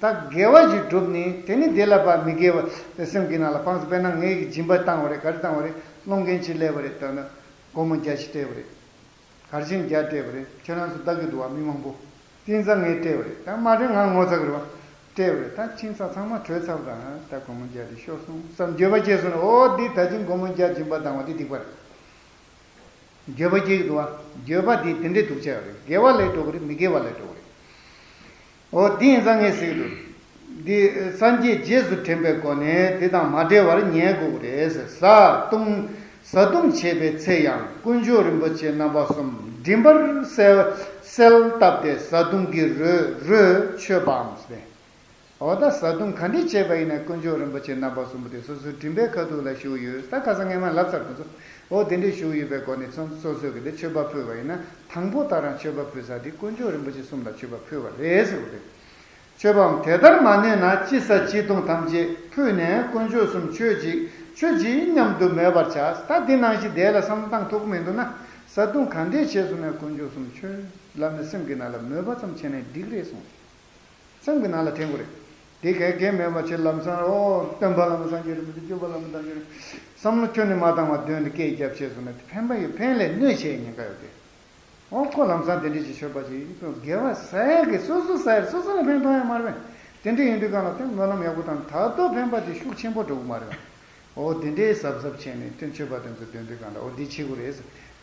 ད་དགེ་བ་ཞིག་བསྒྲུབས་ནས་དེ་ནི་དེ་ལ་ཕར་མི་དགེ་བ་སེམས་ཀྱི་ནང་ལ་སྤངས་སོང་། དཔེར་ན་ངས་ཀྱི་སྦྱིན་པ་བཏང་བ་རེད། ག་རེ་བཏང་བ་རེད། སློང་མཁན་ཅིག་སླེབས་པ་རེད། ད་ནི་སྒོར་མོ་བརྒྱ་ཞིག་སྤྲད་པ་རེད། གར་ཆེན་བརྒྱ་སྤྲད་པ་རེད། ཁྱེད་རང་ཚོ་ལྟ་གི་འདུག་བ། མི་མང་པོ། དེང་སང་ངས་སྤྲད་པ་རེད། ད་མ་སྤྲད་ང་ངོ་ཚ་གི་རེད་བ། སྤྲད་པ་རེད། ད་ཁྱིམ་ཚང་ཚང་མ་གྲོལ་ཚར་བ་དང་ད་སྒོར་མོ་བརྒྱ་དེ་ཤོར་སོང་བསམ་འགྱོད་པ་སྐྱེས་སོང་ན། འོ་འདི་ད་ཅིང་སྒོར་མོ་བརྒྱ་སྦྱིན་པ་བཏང་བ་དེ་སྡིག་པ་རེད། འགྱོད་པ་སྐྱེ་གི་འདུག་བ། འགྱོད་པ་འདི་དེ་འདྲའི་སྡུག་ཅག་རེད། དགེ་བ་ལས་འགྲོ་གི་རེད། མི་དགེ་བ་ལས་འགྲོ་གི་རེད། འོ་འདི་ཡིན་ཙང་ངས་ཟེར་གི་འདུག་འདི་སངས་རྒྱས་རྗེས་སུ་དྲན་པའི་སྒོ་ནས་དེ་དང་མ་བྲལ་བར་ཉལ་དགོས་ཀྱི་རེད་ཟེར། བཟའ་བཏུང་། བཟའ་བཏུང་བྱེད་པའི་ཚེ་ཡང་དཀོན་མཆོག་རིན་པོ་ཆེ་རྣམ་པ་གསུམ་མགྲིན་པར་གསལ་གསལ་བཏབ་སྟེ་བཟའ་བཏུང་གི་རོས་རོས་མཆོད་པའམ་ཟེར། འོ་ད་བཟའ་བཏུང་ག་འདྲས་བྱས་པ་ཡིན་ན་དཀོན་མཆོག་རིན་པོ་ཆེ་རྣམ་པ་གསུམ་པོ་དེ་སོ་སོའི་མགྲིན་པའི་ཁ་ཐུག་ལ་བཞུགས་ཡོད། ད་ཁ་སང་ངས་མ་ལབ་ཚར་དུས་ཚོད། འོ་དེ་འདྲས་བཞུགས་ཡོད་པའི་སྒོ་ནས་ཚོ་སོ་སོས་གི་དེ་མཆོད་པ་ཕུལ་བ་ཡིན་ན་དང་པོ་ད་རང་མཆོད་པ་ཕུལ་ས་དེ་དཀོན་མཆོག་རིན་པོ་ཆེ་གསུམ་ལ་མཆོད་པ་ཕུལ་བ་རེད་ཟེར་བ་རེད། མཆོད་པའམ་དེ་ལྟར་མ་ནུས་ན་ཅི་ཟ་ཅི་བཏུང་ཐམས་ཅད་ཕུལ་ནས་དཀོན་མཆོག་གསུམ་མཆོད་ཅིག་མཆོད་ཅིག་སྙམ་དུ་མོས་པར་བྱ། ད་དེ་ནང་བཞིན་དེ་ལ་བསམ་བློ་བཏང་ཐུབ་ཀྱི་མི་འདུག་ན་བཟའ་བཏུང་ག་འདྲས་བྱས་སོང་ན་དཀོན་མཆོག་གསུམ་མཆོད་ལབ་ནས་སེམས་ཀྱི་ནང་ལ་མོས་པ་ཙམ་བྱས་ནས་འགྲིག་རེད་གསུངས། སེམས་ཀྱི་ནང་ལ་དྲན་དགོས་རེད། དེ་གས་གས་མེད་པ་ཆེ་ལམ་སང་འོ་སྟོན་པ་བླ་མ་སངས་རྒྱས་རིན་པོ་ཆེ་སྐྱོབ་པ་བླ་མ་དང་ཡོད་རེད། བསམ་བློ་ཁྱོན་ནས་མ་བཏང་བར་དོན་དེ་སྐད་རྒྱབ་བྱས་སོང་ན་དེ་ཕན་པ་ཡོད། ཕན་ལས་གནོད་བྱེད་ཉེན་ཁ་ཡོད་དེ། འོ་ཁོ་ལམ་སང་དེ་འདྲས་ཀྱི་མཆོད་པ་ཅིག་དགེ་བ་ཟ་ཡག་གི་སོ་སོ་ཟ་ཡག་སོ་སོ་ལ་ཕན་ཐོགས་ཡག་མ་རེད་པས། དེ་འདྲས་ཡིན་དུས་གང་ལ་དེ་སྨོན་ལམ་ཡག་པོ་བཏང་ད་དུང་ཕན་པ་དེ་ཤུགས་ཆེན་པོ་འགྲོ་གི་མ་རེད་པས། འོ་དེ་འདྲའི་གཟབ་གཟབ་བྱས་ནས་དེ་མཆོད་པ་དེ་ཚོ་འདོན་དུས་གང་ལ་འོ་འདི་བྱེད་དགོས་རེད་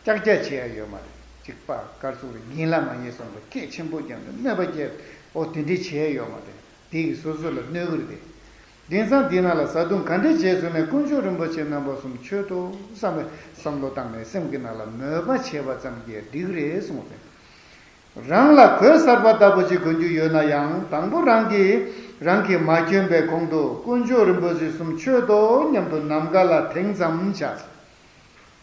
ཟེར་ཀྱག་ཀྱག་བྱེད་ཡ་ཡོད་མ་རེད། གཅིག་པ་དཀར་གསུག་རེད། རྒན་ལགས་མ་ཉེས་སོང་བ་སྐད་ཆེན་པོ་རྒྱབ་ནས་གནོད་པ་སྐྱེལ། འོ་དེ་འདྲའི་བྱེད་ཡ་ཡོད་མ་རེད། དེ་གིས་སོ་སོ་ལ་གནོད་གི་རེད་དེ། དེང་སང་འདི་ནང་ལ་བཟའ་བཏུང་ག་འདྲ་བྱས་སོང་ནས་དཀོན་མཆོག་རིན་པོ་ཆེ་རྣམ་པ་གསུམ་མཆོད་དོ་བསམ་པའི་བསམ་བློ་བཏང་ནས་སེམས་ཀྱི་ནང་ལ་མོས་པ་བྱས་པ་ཙམ་གྱིས་འགྲིག་རེད་གསུངས་པས། རང་ལ་གོས་གསར་པ་ལྟ་བུ་ཅིག་གོན་རྒྱུ་ཡོད་ན་ཡང་དང་པོ་རང་གིས་རང་གིས་མ་གྱོན་པའི་གོང་དུ་དཀོན་མཆོག་རིན་པོ་ཆེ་གསུམ་མཆོད་དོ་སྙམ་དུ་ནམ་མཁའ་ལ་དེང་ཙམ་བྱ།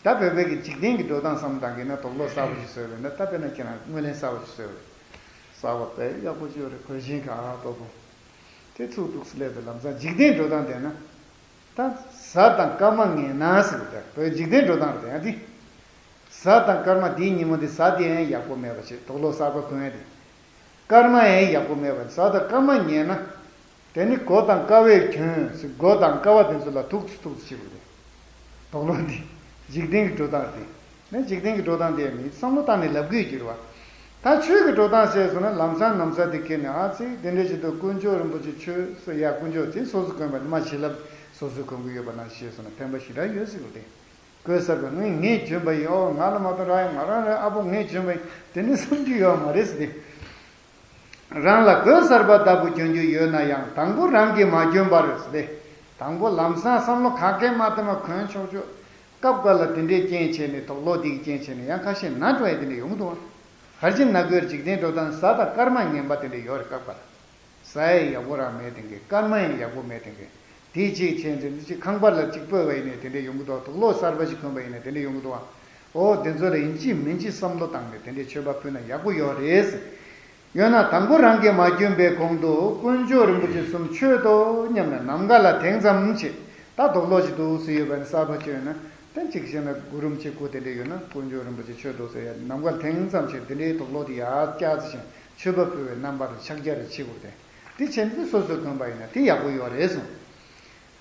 ད་བོད་པའི་གི་འཇིག་རྟེན་གྱི་འགྲོ་སྟངས་བསམ་བཏང་གི་ན་དུག་ལོག་གསར་པ་ཞིག་བཟོས་པས་ན་ད་དཔེར་ན་ཁྱེད་རང་སྔོན་ལན་གསར་པ་ཞིག་བཟོས་པས་གསར་པ་དཔེ་ཡག་པོ་ཅིག་ཡོད་རེད། གོས་ཆེན་ག་ཨ་ཏོ་པོ་དེ་ཚུགས་འདུག་སླེབས་པའི་ལམ་སང་འཇིག་རྟེན་འགྲོ་སྟངས་བསྡད་ན། ད་གཟའ་དང་སྐར་མ་ངན་ན་ཟེར་བ་དེ་བོད་འཇིག་རྟེན་འགྲོ་སྟངས་རེད་ཡ་འདི། གཟའ་དང་སྐར་མ་འདིའི་ཉིན་མོ་འདི་གཟའ་དེ་ཡང་ཡག་པོ་མེད་པ་བྱེད་དུག་ལོག་གསར་པ་གོན་ཡ་དེ། སྐར་མ་ཡང་ཡག་པོ་མེད་པ་གཟའ་དང་སྐར་མ་ངན་ན། དེ་ནི་སྒོ་དང་ཀ་བས་གྱོན་ཟེར་སྒོ་དང་ཀ་བ་དེ་ཚོ་ལ་ཐུག་ཚུག་ཚུག་བྱེད་དགོས་རེད། དུག་ལོག་འདི། འཇིག་རྟེན་གྱི་འགྲོ་སྟངས་དེ། ནི་འཇིག་རྟེན་གྱི་འགྲོ་སྟངས་དེ་མི་བསམ་བློ་བཏང་ནས་ལབ་དགོས་ཀྱི་རེད་བ། ད་ཆོས་ཀྱི་འགྲོ་སྟངས་བཤད་སོང་ན་ལམ་སང་ནམ་སང་དེ་ཁྱེར་ནས་ཨ་ཙི་དེ་འདྲ་ཞིག་ཏུ་དཀོན་མཆོག་རིན་པོ་ཆེ་ཆོས་སུ་ཡ་དཀོན་མཆོག་དེ་སོ་སོ་གོན་པ་ནི་མ་བྱིན་རླབས་སོ་སོ་གོན་གྱི་ཡོད་པ་ནང་བཤད་སོང་ན་ཕན་པ་ཞེ་དྲག་ཡོད་སྲིད་པ་དེ། དགོས་གསར་པ་ངས་ངས་བྱོན་པ་ཡིན། ཨོ་ང་ལ་མ་གཏོགས་རག་ཡོད་ང་རང་རེད། ཨ་ཕོ་ངས་བྱོན་པ་ཡིན། དེ་འདྲ་བསམ་རྒྱུ་ཡོད་མ་རེད་ཟེར་ཏེ། རང་ལ་དགོས་གསར་པ་ལྟ་བུ་གྱོན་རྒྱུ་ཡོད་ན་ཡང་དང་པོ་རང་གིས་མ་གྱོན་པར་ཟེར་ཏེ། དང་པོ་ལམ་སང་བསམ་བློ་ག་གེ་མ་བཏང་བ་གོན་ཆོག་ཆོག་སྐབས་འགའ་ལ་དེ་འདྲའི་རྐྱེན་བྱས་ནས་དོགས་སློང་དེ་གི་རྐྱེན་བྱས་ནས་ཡང་ཁ་ཤས་ན་འགྲོ་ཡ་དེ་འདྲ་ཡོང་གི་འདུག་བ། གར་གྱི་ན་དགོས་འཇིག་རྟེན་འགྲོ་སྟངས་གཟའ་དང་སྐར་མ་ངན་པ་དེ་འདྲ་ཡོད་རེད། སྐབས་འགའ་ལ། གཟའ་ཡང་ཡག་པོ་རང་མེད་དེ་གི་སྐར་མ་ཡང་ཡག་པོ་མེད་དེ་གི་དེ་གཅིག་བྱས་ཚེ་འདི་གཅིག་ཁང་པ་ལ་གཅིག་སྤོས་པ་ཡིན་ནའི་དེ་འདྲ་ཡོང་གི་འདུག་དུག་སློག་གསར་པ་ཞིག་གོན་པ་ཡིན་ནའི་དེ་འདྲ་ཡོང་གི་འདུག་ཨོ་དེ་ཚོ་ལ་ཡིན་གཅིག་མིན་གཅིག་བསམ་བློ་བཏང་ནས་དེ་འདྲའི་མཆོད་པ་ཕུལ་ན་ཡག་པོ་ཡོད་རེད། ཡོད་ན་དང་པོ་རང་གིས་མ་གྱོན་པའི་གོང་དུ་དཀོན་མཆོག་རིན་པོ་ཆེ་གསུམ་མཆོད་དོ་སྙམ་ནས་ནམ་མཁའ་ལ་དེང་ཙམ་བྱེད། ད་དུག་སློག་ཅིག་འདུག་སེ་ཡོད་པ་ནི་གསར་པ་བྱོས་ན་དེ་གཅིག་བྱས་ན་གུ་རུམ་གཅིག་པོ་དེ་འདྲ་ཡོད་ན་དཀོན་མཆོག་རིན་པོ་ཆེ་མཆོད་དོ་ཟེར་ཡ་ནམ་མཁའ་ལ་དེང་ཙམ་བྱེད་དེ་འདྲའི་དུག་སློག་དེ་ཡར་བཀྱག་ཙམ་བྱས་མཆོད་པ་ཕུལ་བའི་རྣམ་པ་དང་ཕྱག་རྒྱ་རེ་བྱེད་དགོས་ཏེ། དེ་བྱས་ན་སོ་སོས་གོན་པ་ཡིན་ན་དེ་ཡག་པོ་ཡོད་རེད་གསུངས།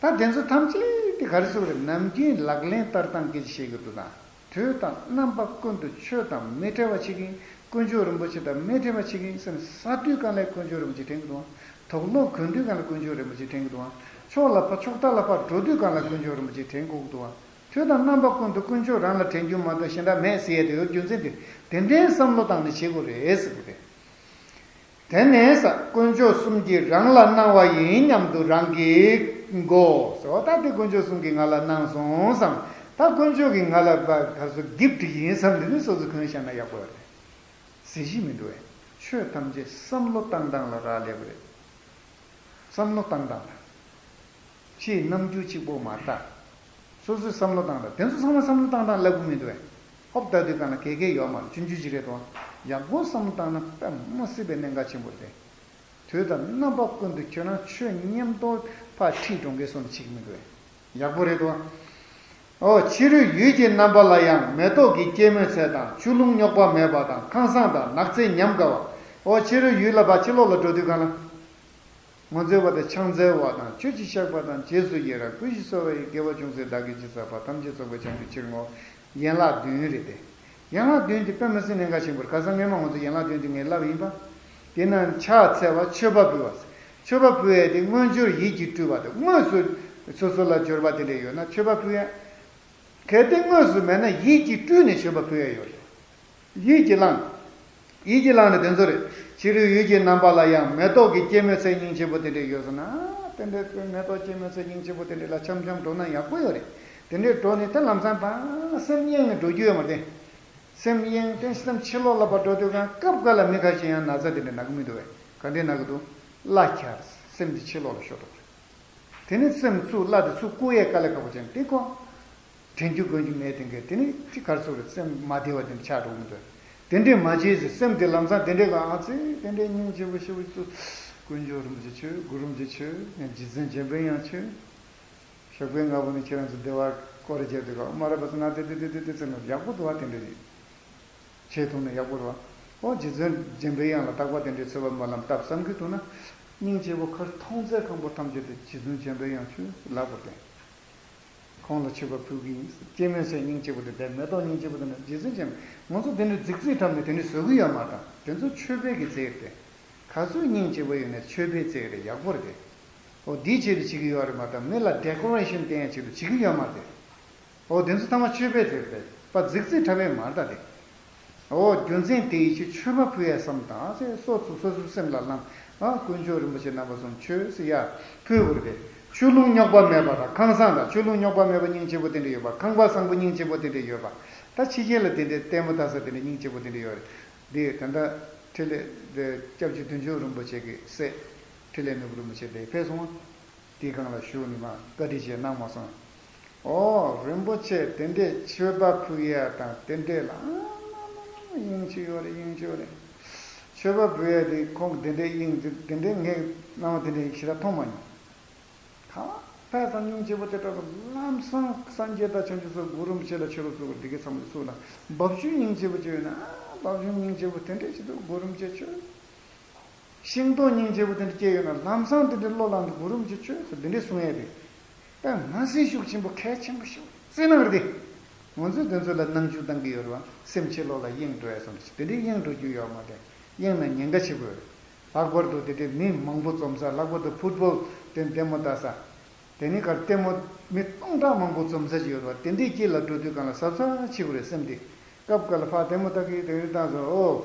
ད་དེ་ཚོ་ཐམས་ཅད་དེ་ག་རེ་ཟེར་དགོས་རེད། ནམ་རྒྱུན་ལག་ལེན་བསྟར་སྟངས་སྐད་ཆ་བཤད་ཀྱི་འདུག་ད་དུས་དང་རྣམ་པ་ཀུན་ཏུ་ཆོས་དང་མི་འབྲལ་བ་བྱེད་ཀྱིན་དཀོན་མཆོག་རིན་པོ་ཆེ་དང་མི་འབྲལ་བ་བྱེད་ཀྱིན་ཟེར་ནས་ཟ་དུས་གང་ལ་དཀོན་མཆོག་རིན་པོ་ཆེ་དྲན་གྱི་འདུག་བ། དུག་སློག་གོན་དུས་གང་ལ་དཀོན་མཆོག་རིན་པོ་ཆེ་དྲན་གྱི་འདུག་བ། ཕྱོགས་ལ་ཕ་ཕྱོགས་མཐའ་ལ་ཕར་འགྲོ་དུས་གང་ལ་དཀོན་མཆོག་རིན་པོ་ཆེ་དྲན་དགོས་ཀྱི་འདུག་བ། དུས་དང་རྣམ་པ་ཀུན་ཏུ་དཀོན་མཆོག་རང་ལ་དྲན་རྒྱུ་མ་གཏོགས་གཞན་དག་མེད་ཟེར་ཡས་དེ་ཡོད་རྒྱུ་མཚན་དེ་དེ་འདྲའི་བསམ་བློ་བཏང་ནས་བྱེད་དགོས་རེད་ཟེར་གྱི་རེད། དེ་ནས་ས་དཀོན་མཆོག་གསུམ་གྱིས་རང་ལ་གནང་བ་ཡིན་སྙམ་དུ་རང་གིས་བགོ་ཟེར་བ། ད་དེ་དཀོན་མཆོག་གསུམ་གྱིས་ང་ལ་གནང་སོང་བསམ། ད་དཀོན་མཆོག་གིས་ང་ལ་བ་ག་ཚོད་གིཕ་ཊི་ཡིན་བསམ་དེ་ནི་སོ་སོ་གོན་བཞག་ན་ཡག་པོ་རེད། ཟེར་གཞི་མི་འདུག་བས། ཆོས་ཐམས་ཅད་བསམ་བློ་བཏང་སྟངས་ལ་རག་ལས་པ་རེད། བསམ་བློ་བཏང་སྟངས་ལ། ཕྱིའི་རྣམ་འགྱུར་གཅིག་པོ་མ་ལྟ། སོ་སོའི་བསམ་བློ་བཏང་སྟངས་དེ་ཚོ་ཚང་མ་བསམ་བློ་བཏང་སྟངས་ལབ་གི་མི་འདུག་བས། ཧོབ་ལྟ་དུས་གང་ལ་གལ་གལ་ཡོད་མ་རེད། ཆུང་ཆུང་ཅིག་རེད་དོ། ཡག་པོ་བསམ་བློ་བཏང་ན་དཔེ་མི་སྲིད་པའི་གནད་འགག་ཆེན་པོ་རེད། དུས་དང་རྣམ་པ་ཀུན་ཏུ་ཁྱོད་རང་ཆོས་མཉམ་དུ་ཕར་ཁྲིད་འགྲོ་མཁན་སོང་ནས་བྱེད་ཀྱི་མི་འདུག་བས། ཡག་པོ་རེད་དོ། ཨོ་ཕྱི་རོལ་ཡུལ་གྱི་རྣམ་པ་ལ་ཡང་མེ་ཏོག་གི་སྐྱེད་མོས་ཚལ་དང་ཆུ་ཀླུང་རྙོག་པ་མེད་པ་དང་ཁང་བཟང་དང་ནགས་ཚལ་ཉམས་དགའ་བ། ཨོ་ཕྱི་རོལ་ཡུལ་ལ་ཕར་ཕྱི་ལོགས་ལ་འགྲོ་དུས་གང་ལ། ང་ཚོའི་བར་དུ་ཕྱག་འཚལ་བ་དང་ཆོས་ཀྱི་བཤགས་པ་དང་རྗེས་སུ་ཡི་རང་ཀུན་གཞི་གསོ་བ་ཡི་དགེ་བ་ཅུང་ཟད་བདག་གིས་ཅི་བསགས་པ་ཐམས་ཅད་ཚོགས་པའི་བྱང་ཆུབ་ཕྱིར་བསྔོ། ཡན་ལག་བདུན་རེད་དེ། ཡན་ལག་བདུན་དེ་དཔེ་མི་སྲིད་གནད་འགག་ཆེན་པོ་རེད། ཁ་སང་སྔོན་མ་ང་ཚོ་ཡན་ལག་བདུན་དེ་ངས་ལབ་ཡིན་པ། དེ་ན་ཕྱག་འཚལ་བ་མཆོད་པ་ཕུལ་བ། མཆོད་པ་ཕུལ་ཡས་དེ་དངོས་འབྱོར་ཡིད་ཀྱིས་སྤྲུལ་བ་དེ་དངོས་སུ་སོ་སོ་ལ་འབྱོར་བ་དེ་འདྲ་ཡོད་ན་མཆོད་པ་ཕུལ་ཡས། གལ་ཏེ་དངོས་སུ་མེད་ན་ཡིད་ཀྱིས་སྤྲུལ་ནས་མཆོད་པ་ཕུལ་ཡས་ཡོད་རེད། ཡིད་ཀྱིས་བླངས། ཡིད་ཀྱིས་བླངས་ནས་དེ་ཚོ་རེད། ཕྱི་རོལ་ཡུལ་གྱི་རྣམ་པ་ལ་ཡང་མེ་ཏོག་གི་སྐྱེད་མོས་ཚལ་སྙིང་རྗེ་པོ་དེ་འདྲས་ཡོད་ཟེར་ན། དེ་འདྲས་མེ་ཏོག་སྐྱེད་མོས་ཚལ་སྙིང་རྗེ་པོ་དེ་འདྲས་ལ་འཆམ་འཆམ་འགྲོ་ན་ཡག་པོ་ཡོད་རེད། དེ་འདྲས་འགྲོ་ནས་ད་ལམ་སང་ད་སེམས་གཡེང་ནས་འགྲོ་རྒྱུ་ཡོད་མ་རེད། སེམས་གཡེང་སྟེ་སེམས་ཕྱི་ལོགས་ལ་ཕར་འགྲོ་དུས་གང་སྐབས་འགའ་ལ་མི་ཁ་ཤས་ཡང་ན་ཚ་དེ་འདྲས་ན་གི་མི་འདུག་བས། ག་འདྲས་ན་གི་འདུག་གླ་འཁྱེར། སེམས་དེ་ཕྱི་ལོགས་ལ་ཤོར་འགྲོ་གི་རེད། དེ་ནས་སེམས་ཚུར་བརླག་སྟེ་ཚུར་བཀུག་ཡས་དཀའ་ལས་ཁག་པོ་ཅན་དེ་ཁོ། དྲན་རྒྱུ་དགོས་རྒྱུ་མེད་དེ་འགས་དེ་ནི་ཅི་གར་སོགས་རེད། སེམས་མ་བདེ་བ་དེ་འདྲ་ཆགས་འགྲོ་གི་འདུག་དེ་འདྲས་མ་བྱེད་ཟེར། སེམས་དེ་ལམ་སང་དེ་འདྲས་ག་ཨ་ཙི་དེ་འདྲས་སྙིང་རྗེ་པོ་ཞེ་པོ་ཅིག་ཏུ། དཀོན་མཆོག་རིན་པོ་ཆེ་མཆོད། གུ་རུ་རིན་པོ་ཆེ་མཆོད། ཡང་རྗེ་བཙུན་འཇམ་པའི་དབྱངས་མཆོད། ཞོགས་པའི་སྔ་པོ་ནས་ཁྱེད་རང་ཚོ་བདེ་བར་སྐོར་ར་བརྒྱབ་དུས་ག་མ་རེད་པ་ཟེར་ན་དེ་དེ་དེ་དེ་དེ་ཟེར་ན་ཡག་པོ་འདུག་བ། དེ་འདྲས་རེད། བྱེད་ཐུབ་ན་ཡག་པོ་རེད་བ། ཨོ་རྗེ་བཙུན་འཇམ་པའི་དབྱངས་ལ་བརྟག་པ་དེ་འདྲའི་ཚོད་དཔག་སྨོན་ལམ་བཏབ་བསམ་གྱི་འདུག་ན། སྙིང་རྗེ་པོ་ཁར་མཐོང་ཚད་ཁང་པོ་ཐམས་ཅད་དུ་རྗེ་བཙུན་འཇམ་པའི་དབྱངས་ཁྱོད་ལ་བོར་ཏེ། ཁོང་ལ་མཆོད་པ་ཕུལ་གྱི་ཡིན། སྐྱེད་མོས་ཚལ་སྙིང་རྗེ་པོ་དེ་འདྲ་མེ་ཏོག་སྙིང་རྗེ་པོ་དེ་འདྲ་རྗེ་བཙུན་འཇམ། ང་ཚོ་དེ་འདྲའི་རྫིག་རྫིག་འཁྲབ་ནས་དེ་འདྲའི་བཟོ་གི་ཡོད་མ་རེད་དང་། དེ་ཚོ་མཆོད་པའི་གི་རྫས་རེད། ག་ཚོད་སྙིང་རྗེ་པོ་ཡོད་ནས་མཆོད་པའི་རྫས་རེད། ཡག་པོ་རེད་དེ། ཨོ་འདིའི་ཆེད་དུ་བྱེད་ཀྱི་ཡོད་རེད་མ་གཏོགས་མི་ལ་ཌེ་ཀོ་རེ་ཤན་བསྟན་ཡ་ཆེད་དུ་བྱེད་ཀྱི་ཡོད་མ་རེད། ཨོ་དེ་ཚོ་ཚང་མ་མཆོད་པའི་རྫས་རེད་པ། རྫིག་རྫིག་འཁྲབ་ཡས་མ་རེད་ད་དེ། ཨོ་རྒྱུ་མཚན་དེ་ཡིད་ཆེས་མཆོད་པ་ཕུལ་ཡས་བསམ་དང་ཟེར་སོ་སོ་སོ་སོའི་སེམས་ལ་བླངས། ཨ་དཀོན་མཆོག་རིན་པོ་ཆེ་རྣམ་པ་གསུམ་མཆོད་ཟེར་ཡ་ཕུལ་དགོས་རེད་དེ། ཆུ་ཀླུང་རྙོག་པ་མེད་པ་དང་ཁང་བཟང་དང་ཆུ་ཀླུང་རྙོག་པ་མེད་པ་སྙིང་རྗེ་པོ་དེ་འདྲ་ཡོད་པ། ཁང་པ་བཟང་པོ་སྙིང་རྗེ་པོ་དེ་འདྲ་ཡོད་པ། ད་ཕྱི་རྒྱལ་ལ་དེ་འདྲའི་ལྟད་མོ་ལྟ་ས་དེ་འདྲ་སྙིང་རྗེ་པོ་དེ་འདྲ་ཡོད་རེད། དེ་ད་ལྟ་འཕྲིན་ལས་དེ་སྐྱབས་རྗེ་བདུད་འཇོམས་རིན་པོ་ཆེ་གི་སྲས་འཕྲིན་ལས་ནོར་བུ་རིན་པོ་ཆེ་དེ་ཕེབས་སོང་བ། དེའི་སྒང་ལ་བཞུགས་ནས་མ་བཀའ་དྲིན་ཆེ་གནང་མ་སོང་། ཨོ་རིན་པོ་ཆེ་དེ་འདྲས་མཆོད་པ་ཕུལ་ཡ་དང་དེ་འདྲས་ལ་ཨ་མ་མ་མ་དབྱིངས་ཆེ་ཡོད་རེད། དབྱིངས་ཆེ་ཡོད་རེད། མཆོད་པ་ཕུལ་ཡ་དེ་ཁོང་གི་དེ་འདྲས་དབྱིངས་དེ་དེ་འདྲས་ངས་སྣང་བ་དེ་འདྲས་ཞེ་དྲག་མཐོང་མ་མྱོང་། ད་ཕ་ཙམ་སྙིང་རྗེ་པོ་དེ་འདྲ་ལམ་སང་སངས་རྒྱས་དང་བྱང་ཆུབ་སོགས་གུ་རུ་རིན་པོ་ཆེ་ལ་མཆོད་པ་ཕུལ་བ་འདི་གའི་ཚང་མ་སུ་ལ་འབབ་ཆུའི་སྙིང་རྗེ་པོ་ཅིག་ཡོད་ན། འབབ་ཆུའི་སྙིང་རྗེ་པོ་དེ་འདྲས་ཞིག་འདུག་གུ་རུ་རིན་པོ་ཆེ་མཆོད། ཤིང་ཏོག་སྙིང་རྗེ་པོ་དེ་འདྲ་སྐྱེས་ཡོད་ན་ལམ་སང་དེ་འདྲའི་བློ་བླངས་ཏེ་གུ་རུ་རིན་པོ་ཆེ་མཆོད་ཟེར་འདི་འདྲའི་གསུང་ཡས་རེད། དཔེ་མ་སྲིད་ཤུགས་ཆེན་པོ་གལ་ཆེན་པོ་ཞིག་བརྩི་གནང་རེད་དེ། ང་ཚོས་དེ་ཚོ་ལ་སྣང་ཆུང་བཏང་གི་ཡོད་རེད་བ། སེམས་ཕྱི་ལོགས་ལ་གཡེང་འགྲོ་ཡ་སོང་། དེ་འདྲའི་གཡེང་འགྲོ་རྒྱུ་ཡོད་མ་རེད། གཡེང་ན་ཉེན་ཁ་ཆེ་པོ་ཡོད་རེད། ལྷག་པར་དུ་དེ་འདྲའི་མི་མང་པོ་འཛོམས་ས། ལྷག་པར་དུ་ཕུཊ་བོལ་དེ་ལྟད་མོ་ལྟ་ས། དེ་ནི་གར་ལྟད་མོ་མི་སྟོང་ཕྲག་མང་པོ་འཛོམས་ས་ཅིག་ཡོད་རེད་བ། དེ་འདྲའི་དཀྱིལ་ལ་འགྲོ་དུས་སྒང་ལ་གཟབ་གཟབ་བྱེད་དགོས་རེད། སེམས་དེ་སྐབས་འགའ་ལ་ཕར་ལྟད་མོ་ལྟ་གི་དེ་རིགས་བཏང་སོང་། ཨོ།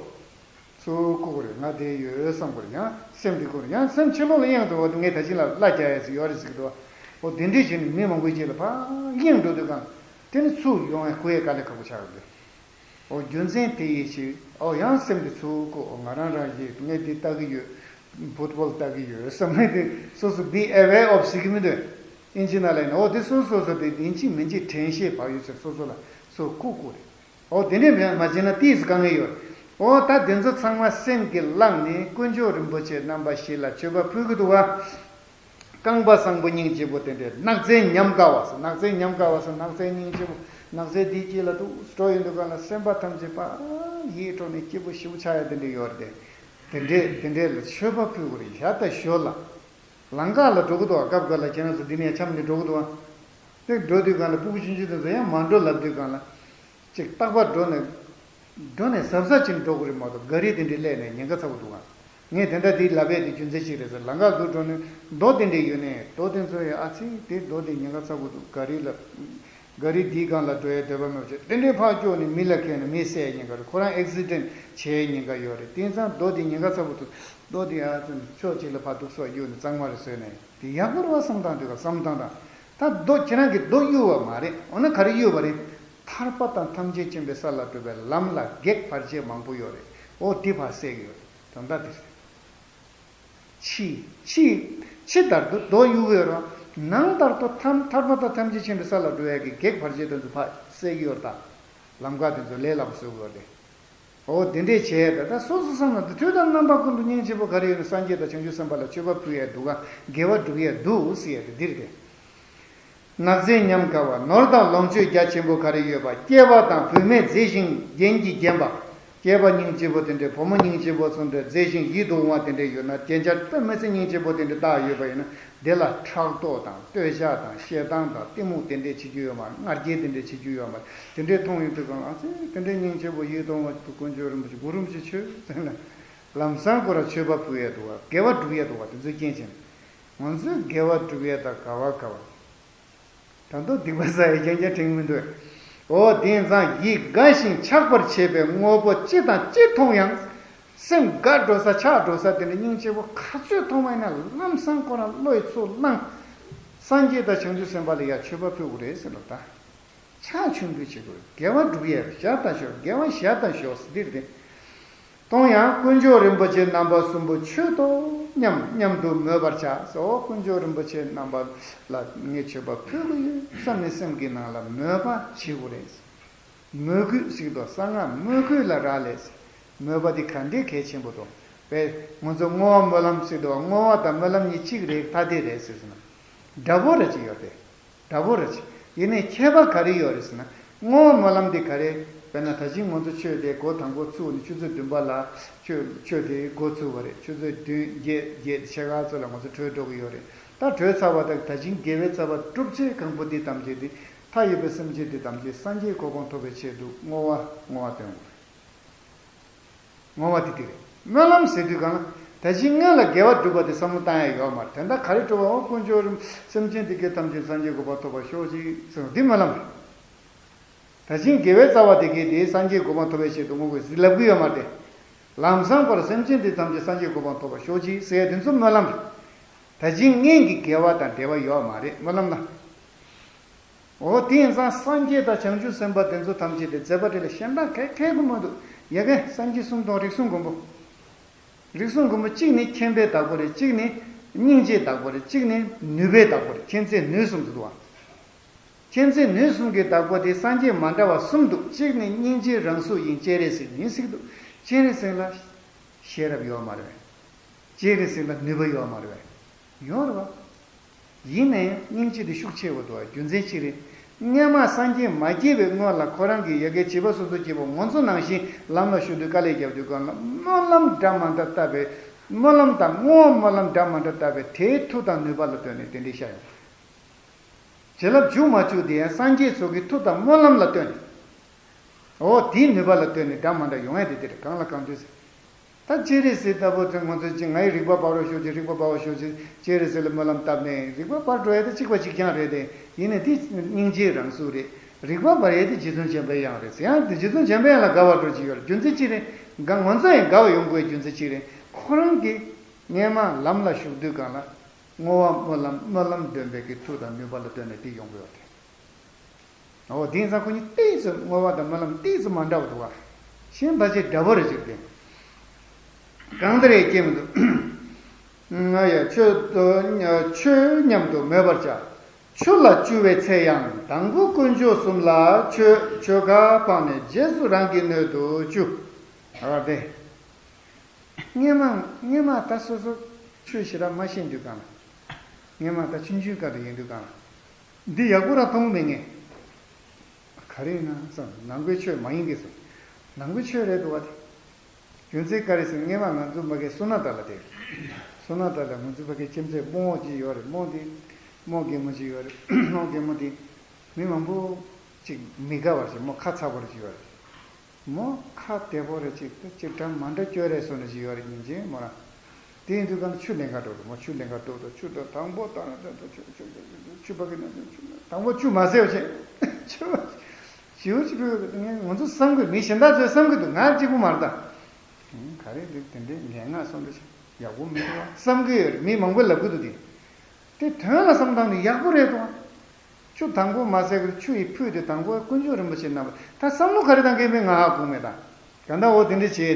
ཚུར་བཀུག་རེད། ང་བསྡད་ཡོད་བསམ་དགོས་རེད། ཡང་སེམས་དེ་བཀུག་རེད། ཡང་སེམས་ཕྱི་ལོགས་ལ་གཡེང་འགྲོ་བ་དེ། ངས་ད་གིན་ལ་གླ་རྒྱག་ཡ་ཟིག་ཡོད་རེད་ཟེར་གི་འདུག་བ། འོ་དེ་འདྲས་བྱས་ནས་མི་མང་པོའི་རྗེས་ལ་ཕར་གཡེང་འགྲོ་དུས་སྒང་། དེ་ནི་ཚུར་ཡོང་བའི་ཁུ་ཡའི་དཀའ་ལས་ཁག་པོ་ཆགས་ཡོད་རེད། འོ་རྒྱུ་མཚན་དེ་ཡིན་ཞིག་འོ་ཡང་སེམས་དེ་ཚུར་བཀུག་འོ་ང་རང་རང་བཞིན་ངས་འདི་ལྟ་གི་ཡོད། ཕུཊ་བོལ་ལྟ་གི་ཡོད་བསམ་ནས། དེ་སོ་སོ་be aware of ཟེར་གི་མི་འདུག་ཨིན་ཇི་ནང་ལ་ཡིན་ན། འོ་དེ་སོ་སོ་སོ་དེ་ཡིན་གཅིག་མིན་གཅིག་དྲན་ཤེས་བག་ཡོད་ཚད་སོ་སོ་ལ་སོ་བཀུག་བཀུག་རེད། འོ་དེ་འདྲས་མ་མ་བྱས་ན་ཏོག་ཙམ་དཀའ་ངལ་ཡོད། འོ་ད་དེ་ཚོ་ཚང་མ་སེམས་ཀྱིས་བླངས་ནས་དཀོན་མཆོག་རིན་པོ་ཆེ་རྣམ་པ་བཞི་ལ་མཆོད་པ་ཕུལ་གི་འདུག་བ། རྐང་པ་བཟང་པོ་སྙིང་རྗེ་པོ་དེ་འདྲས། ནགས་ཚལ་ཉམས་དགའ་བ་སོགས། ནགས་ཚལ་ཉམས་དགའ་བ་སོགས། ནགས་ཚལ་སྙིང་རྗེ་པོ། ནགས་ཚལ་འདིའི་དཀྱིལ་ལ་འདུག་འགྲོ་ཡོང་དུས་སྒང་ལ་སེམས་པ་ཐམས་ཅད་པ་ཡིད་འཕྲོག་ནས་སྐྱིད་པོ་ཞེ་པོ་ཆགས་ཡ་དེ་འདྲས་ཡོད་རེད། དེ་འདྲས་དེ་འདྲས་ལ་མཆོད་པ་ཕུལ་དགོས་རེད། ཞག་དང་ཞོར་ལ། ལམ་ཁ་ལ་འགྲོ་གི་འདུག་བ། སྐབས་འགའ་ལ་ཁྱེད་རང་ཚོ་འདི་ནས་འཁྱམས་ནས་འགྲོ་གི་འདུག་བ། དེ་འགྲོ་དུས་སྒང་ལ་སྤུ་གུ་ཆུང་ཆུང་དེ་ཚོ་ཡང་མ་འགྲོ་ལབ་དུས་སྒང་ལ། ཅིག་རྟག་པར་འགྲོ་ནས། འགྲོ་ནས་གཟབ་གཟབ་བྱས་ནས་འགྲོ་དགོས་རེད་མ་གཏོགས། ག་རི་དེ་འདྲས་སླེབས་ནས་ཉེན་ཁ་ཚ་པོ་འདུག་ག་ངས་དེ་འདྲ་དེ་ལབ་ཡས་དེ་རྒྱུ་མཚན་ཅིག་རེད་ཟེར། ལམ་ཁ་ཟུར་འགྲོ་ནས་རྡོ་དེ་འདྲས་ཡོད་ནས། རྡོ་དེ་ཚོ་ཡང་ཨ་ཙི་དེ་རྡོ་དེ་ཉེན་ཁ་ཚ་པོ་འདུག་ག་རི་ལ། ག་རི་འདིའི་སྒང་ལ་འགྲོ་ཡས་འདོད་པ་མེད་པ་བྱས། དེ་འདྲས་ཕར་སྐྱོར་ནས་མི་ལ་ཁེལ་ནས་མི་བསད་ཉེན་ཁ་རེད། ཁོ་རང་ཨེག་སི་ཌེན་ཊི་བྱེད་ཉེན་ཁ་ཡོད་རེད། དེང་སང་རྡོ་དེ་ཉེན་ཁ་ཚ་པོ་འདུག་རྡོ་དེ་ཨ་ཙི་ཕྱོགས་གཅིག་ལ་ཕར་འདུག་སོགས་གཡུགས་ནས་གཙང་མ་རེ་བཟོས་ནས། དེ་ཡག་པོ་རེད་བ་བསམ་སྟངས་དེ་ག་བསམ་སྟངས་དང་། ད་རྡོ་ཁྱེད་རང་གིས་རྡོ་གཡུགས་པ་མ་རེད། འོ་ན་ག་རེ་གཡུགས་པ་རེད། ཐར་པ་དང་ཐམས་ཅད་མཁྱེན་པའི་ས་ལ་འགྲོ་བའི་ལམ་ལ་བགེགས་བར་ཆད་མང་པོ་ཡོད་རེད། འོ་དེ་ཕར་བསལ་གི་ཡོད་རེད། དོན་དག་དེ་རེད། ཕྱི་ཕྱི་ཕྱི་ལྟར་དུ་རྡོ་གཡུགས་ཡོད་རེད། ནང་ལྟར་དུ་ཐམ་ཐར་པ་དང་ཐམས་ཅད་མཁྱེན་པའི་ས་ལ་འགྲོ་ཡ་གི་བགེགས་བར་ཆད་དེ་ཚོ་ཕར་བསལ་གི་ཡོད་རེད། ད་ལམ་ཁ་དེ་ཚོ་ལས་སླ་པོ་བཟོ་གི་ཡོད་རེད། འོ་དེ་འདྲས་བྱས། ད་ད་སོ་སོ་བསམ་ན་དུས་དང་རྣམ་པ་ཀུན་ཏུ་སྙིང་རྗེ་པོ་ག་རེ་ཡོད་ན་སངས་རྒྱས་དང་བྱང་ཆུབ་སེམས་དཔའ་ལ་མཆོད་པ་ཕུལ་ཡས་འདུག་ག་དགེ་བ་སྒྲུབ་ཡས་འདུག་ཟེར་ཡས་དེ་འདིར་དེ། ནགས་ཚལ་ཉམས་དགའ་བ། ནོར་དང་ལོངས་སྤྱོད་རྒྱ་ཆེན་པོ་ག་རེ་ཡོད་པ། སྐྱེས་པ་དང་བུད་མེད་མཛེས་ཤིང་རྒྱན་གྱིས་བརྒྱན་པ། སྐྱེས་པ་སྙིང་རྗེ་པོ་དེ་འདྲས། བུ་མོ་སྙིང་རྗེ་པོ་ཚོ་འདྲས་མཛེས་ཤིང་ཡིད་དུ་འོང་བ་དེ་འདྲས་ཡོད་ན། རྒྱན་ཆ་དཔེ་མི་སྲིད་སྙིང་རྗེ་པོ་དེ་འདྲས་བཏགས་ཡོད་པ་ཡིན་ན། དེ་ལ་ཕྲག་དོག་དང་། འདོད་ཆགས་དང་། ཞེ་སྡང་དང་། གཏི་མུག་དེ་འདྲས་བྱེད་རྒྱུ་ཡོད་མ་རེད། ང་རྒྱལ་དེ་འདྲས་བྱེད་རྒྱུ་ཡོད་མ་རེད། དེ་འདྲས་མཐོང་ཡོང་དུས་སྒང་ལ། ཨ་ཙི་དེ་འདྲས་སྙིང་རྗེ་པོ་ཡིད་དུ་འོང་བ་དཀོན་མཆོག་རིན་པོ་ཆེ། གུ་རུ་རིན་པོ་ཆེ་མཆོད་ཟེར་ན། ལམ་སང་ཁོ་ར་མཆོད་པ་ཕུལ་ཡས་འདུག་ག་དགེ་བ་སྒྲུབ་ཡས་འདུག་ག་དེ་ཚོའི་རྐྱེན་བྱས་ནས། ང་ཚོས་དགེ་བ་སྒྲུབ་ཡས་ད་ག་བ་ག་བ། ད་དུང་སྡིག་པ་བསགས་ཡས་རྐྱང་རྐྱང་དྲན་གྱི་མི་འདུག་འོ་དེང་སང་ཡིད་དགའ་ཞིང་ཆགས་པར་བྱེད་པའི་དངོས་པོ་ཅི་དང་ཅི་མཐོང་ཡང་། སེམས་དགའ་འགྲོ་ས་ཆགས་འགྲོ་ས་དེ་འདྲ་སྙིང་རྗེ་པོ་ག་ཚོད་མཐོང་བ་ཡིན་ན་ལམ་སང་ཁོ་རང་བློ་ཡིས་ཚུར་བླངས། སངས་རྒྱས་དང་བྱང་ཆུབ་སེམས་དཔའ་ལ་ཡ་མཆོད་པ་ཕུལ་དགོས་རེད་ཟེར་ལོ་ད། ཕྱག་མཆོད་འབུལ་བྱེད་དགོས། དགེ་བ་སྒྲུབ་ཡས་ཞག་དང་ཞོག་དགེ་བ་ཞག་དང་ཞོག་ཟེར་འདིར་དེ། མཐོང་ཡང་དཀོན་མཆོག་རིན་པོ་ཆེ་རྣམ་པ་གསུམ་པོ་མཆོད་དོ་སྙམ་སྙམ་དུ་མོས་པར་བྱ་ཟེར། འོ་དཀོན་མཆོག་རིན་པོ་ཆེ་རྣམ་པ་ལ་ངས་མཆོད་པ་ཕུལ་གི་ཡོད་བསམ་ནས་སེམས་ཀྱི་ནང་ལ་མོས་པ་བྱེད་དགོས་རེད། མོས་གུས་ཟེར་དོ། གསང་སྔགས་མོས་གུས་ལ་རག་ལས། མོས་པ་འདི་ག་འདྲའི་གལ་ཆེན་པོ་འདུག་དཔེ་ང་ཚོ་བསྔོ་བ་སྨོན་ལམ་ཟེར་དོ། བསྔོ་བ་དང་སྨོན་ལམ་གཉིས་གཅིག་རེད། ཐ་དད་རེད་ཟེར་ཟེར་ན། འདྲ་པོ་ར་ཅིག་ཡོད་དེ། འདྲ་པོ་རེད། ཡིན་ནའི་ཁྱད་པར་ག་རེ་ཡོད་རེད་ཟེར་ན། བསྔོ་བ་སྨོན་ལམ་འདི་ག་རེ། དཔེར་ན་ད་ཅིང་ང་ཚོ་ཆོས་དེ་འགོ་དང་པོ་ཚུགས་ནས་ཆུ་ཚོད་བདུན་པ་ལ་ཆོས་ཆོས་དེ་འགོ་ཚུགས་པ་རེད། ཆུ་ཚོད་བདུན་བརྒྱད་བརྒྱད་དེ་ཕྱེད་ཀ་ཙམ་ལ་ང་ཚོ་གྲོལ་འགྲོ་གི་ཡོད་རེད། ད་གྲོལ་ཚར་བ་དང་ད་ཅིང་དགེ་བའི་རྩ་བ་སྒྲུབ་བྱེད་གང་པོ་འདི་ཐམས་ཅད་དེ། མཐའ་ཡས་པའི་སེམས་ཅན་འདི་ཐམས་ཅད་སངས་རྒྱས་གོ་འཕང་ཐོབ་པའི་ཆེད་དུ་བསྔོ་བ་བསྔོ་བ་སྟོན་དགོས་རེད། བསྔོ་བ་དེ་དེ་རེད། སྨོན་ལམ་ཟེར་དུས་སྒང་ལ་ད་ཅིང་སྔོན་ལ་དགེ་བ་སྒྲུབ་པ་དེ་བསམ་བློ་བཏང་ཡ་ཡོད་མ་རེད། དེ་འདྲ་ག་རེ་སྒྲུབ་པ། འོ་དཀོན་མཆོག་རིན་སེམས་ཅན་འདི་གའི་ཐམས་ཅད་སངས་རྒྱས་གོ་འཕང་ཐོབ་པར་ཤོག་ཅིག་ཟེར་བ་འདི་སྨོན་ལམ་རེད། ད་ཅིང་དགེ་བའི་རྩ་བ་དེ་གའི་དེ་སངས་རྒྱས་གོ་འཕང་ཐོབ་པའི་ཆེད་དུ་བསྔོ་དགོས་ཟེར་ལབ་གི་ཡོད་མ་རེད། ལམ་སང་ཁོ་ར་སེམས་ཅན་འདི་ཐམས་ཅད་སངས་རྒྱས་གོ་འཕང་ཐོབ་པར་ཤོག་ཅིག་ཟེར་ཡ་དེ་ཚོ་སྨོན་ལམ་རེད། ད་ཅིང་སྔོན་གྱི་དགེ་བ་དང་འབྲེལ་བ་ཡོད་མ་རེད། སྨོན་ལམ་ལ། འོ་དེ་ཡིན་ཙང་སངས་རྒྱས་དང་བྱང་ཆུབ་སེམས་དཔའ་དེ་ཚོ་ཐམས་ཅད་དེ་མཛད་པ་དེ་ལ་གཞན་དག་ག་གེ་གི་མ་འདུག་ཡ་གི་སངས་རྒྱས་གསུམ་དང་རིགས་གསུམ་མགོན་པོ། རིགས་གསུམ་མགོན་པོ་གཅིག་ནི་མཁྱེན་པའི་བདག་པོ་རེད། གཅིག་ནི་སྙིང་རྗེའི་བདག་པོ་རེད། གཅིག་ནི་ནུས་པའི་བདག་པོ་རེད། མཁྱེན་བརྩེ་ནུས་གསུམ་ཟེར་འདུག་བ། མཁྱེན་བརྩེ་ནུས་གསུམ་གྱི་བདག་པོ་དེ་སངས་རྒྱས་མ་འདྲ་བ་གསུམ་འདུག་གཅིག་ནི་སྙིང་རྗེའི་རང་གཟུགས་ཡིན། སྤྱན་རས་གཟིགས་ཡིན་ཟེར་གི་འདུག་སྤྱན་རས་གཟིགས་ལ་ཤེས་རབ་ཡོད་མ་རེད་པས། སྤྱན་རས་གཟིགས་ལ་ནུས་པ་ཡོད་མ་རེད་པས། ཡོད་རེད་བ། ཡིན་ནའི་སྙིང་རྗེ་དེ་ཤུགས་ཆེ་བོ་འདུག་རྒྱུ་མཚན་ཅི་རེད། སྔོན་མ་སངས་རྒྱས་མ་སྐྱེས་པའི་སྔོན་ལ་ཁོ་རང་གི་ཡ་གི་བྱིས་པ་སོ་སོ་སྐྱེས་པ་ང་ཚོ་ནང་བཞིན་ལམ་ལ་ཞུགས་དུས་དཀའ་ལས་བརྒྱབ་དུས་སྒང་ལ་སྨོན་ལམ་འདྲ་མ་འདྲ་བཏབ་པའི། སྨོན་ལམ་དང་བསྔོ་བ་སྨོན་ལམ་འདྲ་མ་འདྲ་བཏབ་པའི་དེའི་མཐུ་དང་ནུས་པ་ལ་ལྟོས་ནས་དེ་འདྲའི་ཤར་ཡོང་། བྱིན་རླབས་འཇུག་མ་བཅུག་དེ་ཡང་སངས་རྒྱས་ཚོགས་ཀྱི་མཐུ་དང་སྨོན་ལམ་ལ་ལྟོས་ནས། འོ་དེའི་ནུས་པ་ལ་ལྟོས་ནས་འདྲ་མ་འདྲ་ཡོང་ཡ་དེ་དེ་རེད། གང་ལ་གང་འདུལ་ཟེར། ད་སྤྱན་རས་གཟིགས་ལྟ་བུ་དེ་ང་ཚོ་ཅིག་ངའི་རིག་པ་འབར་བར་ཤོག་ཅིག་རིག་པ་འབར་བར་ཤོག་ཅིག་སྤྱན་རས་གཟིགས་ལ་སྨོན་ལམ་བཏབ་ནས་རིག་པ་འབར་འགྲོ་ཡ་དེ་གཅིག་པ་གཅིག་རྐྱང་རེད་དེ། ཡིན་ནའི་དེ་སྙིང་རྗེའི་རང་གཟུགས་རེད། རིག་པ་འབར་ཡ་དེ་རྗེ་བཙུན་འཇམ་པའི་དབྱངས་རེད་ཟེར། ཡང་དེ་རྗེ་བཙུན་འཇམ་པའི་དབྱངས་ལ་དགའ་བ་འགྲོ་གི་ཡོད་རེད། རྒྱུ་མཚན་ཅི་རེད། དགའ་ང་ཚོ་ཡང་དགའ་བ་ཡོང་དགོས་རྒྱུ་མཚན་ཅི་རེད། ཁོ་རང་གིས་སྔས་མ་ལམ་ལ་ཞུགས་དུས་སྒང་ལ་བསྔོ་བ་སྨོན་ལམ་སྨོན་ལམ་འདོན་པའི་གི་མཐུ་དང་ནུས་པ་ལ་ལྟོས་ནས་དེ་ཡོང་གི་ཡོད་རེད། འོ་དེང་སང་ཁོ་གཉིས་ཏོག་ཙམ་བསྔོ་བ་དང་སྨོན་ལམ་ཏོག་ཙམ་མ་འདྲ་བ་འདུག་བ། གཞན་ཕལ་ཆེར་འདྲ་པོ་རེད་ཅིག་སྟེ། གང་ལྟར་ཡང་སྐྱེ་མི་འདུག་ང་ཡ་ཆོས་དུ་ཆོས་མཉམ་དུ་མོས་པར་བྱ། ཆུ་ལ་བསྐྱུར་བའི་ཚེ་ཡང་དང་པོ་དཀོན་མཆོག་གསུམ་ལ་མཆོད། ཆོ་ག་སྤངས་ནས་རྗེས་སུ་རང་གི་སྣོད་དུ་བཅུག་ཨ་དེ། སྔས་མ་སྔས་མ་ད་སོ་སོ་ཆོས་ཞེ་དྲག་མ་ཤེས་དུས་གང་ལ། སྔས་མ་ད་ཆུང་ཆུང་སྐབས་དུ་ཡིན་དུས་གང་ལ། འདི་ཡག་པོ་རང་མཐོང་མེད་ངས། ག་རེ་ཡིན་ན་བསམ། ནང་པའི་ཆོས་མ་ཡིན་གི་བསམ། ནང་པའི་ཆོས་རེད་འདུག་བ་དེ། རྒྱུ་མཚན་ག་རེ་ཟེར། སྔས་མ་ང་ཚོ་མ་གི་སོ་ན་ད་ལ་དེ། སོ་ན་ད་ལ་ང་ཚོ་མ་གི་ཁྱིམ་མཚེས་རྨོ་ཅིག་ཡོད་རེད། རྨོ་དེ། རྨོ་རྒན་མོ་ཅིག་ཡོད་རེད། རྨོ་རྒན་མོ་དེ། མི་མང་པོ་ཅིག་མི་དགའ་བར་ཅིག་རྨོ་ཁ་ཚ་བར་ཅིག་ཡོད་རེད། མོ་ཁ་བདེ་པོ་རེ་ཅིག་ཏུ་ཅིག་འདྲ་མ་འདྲ་སྐྱོ་རེ་སོ་ནི་ཅིག་ཡོད་རེད། ཉིན་ཅིག་མོ་རང་དེ་ཡིན་དུས་གང་ཆུ་ལེན་ག་འགྲོ་རེད། མོ་ཆུ་ལེན་ག་འགྲོ་དུས་ཆུ་དང་དང་པོ་དང་ཆུ་ཆུ་ཆུ་ཆུ་ཆུ་ཆུ་ཕ་གི་ནང་ཆུ་དང་པོ་ཆུ་མ་ཟེར་བ་བྱས་ཆུ་ཞིའུ་ཆུ་ཕ་གི་ངས་ང་ཚོ་བསམ་གི་མི་གཞན་དག་ཚོས་བསམ་གི་འདུག་ང་གཅིག་པུ་མ་རེད་ད། ག་རེ་འདི་དེ་འདྲའི་ངན་སྔགས་སོང་འདྲ་ཞིག་ཡག་པོ་མི་འདུག་བ་བསམ་གི་ཡོད་རེད། མི་མང་པོས་ལབ་གི་འདུག་དེ། དེ་དོན་ལ་བསམ་བཏང་ནས་ཡག་པོ་རེད་དོ། ཆུ་དང་པོ་མ་ཟད་ཀྱི་ཆུ་ཡི་ཕུད་དེ་དང་པོ་དཀོན་མཆོག་རིན་པོ་ཆེ་རྣམ་པ་ད་བསམ་བློ་ག་རེ་བཏང་གི་མིན་ང་ཧ་གོ་མེད་ད། ག་འདྲ་འོ་དེ་འདྲ་བྱས་ཏེ་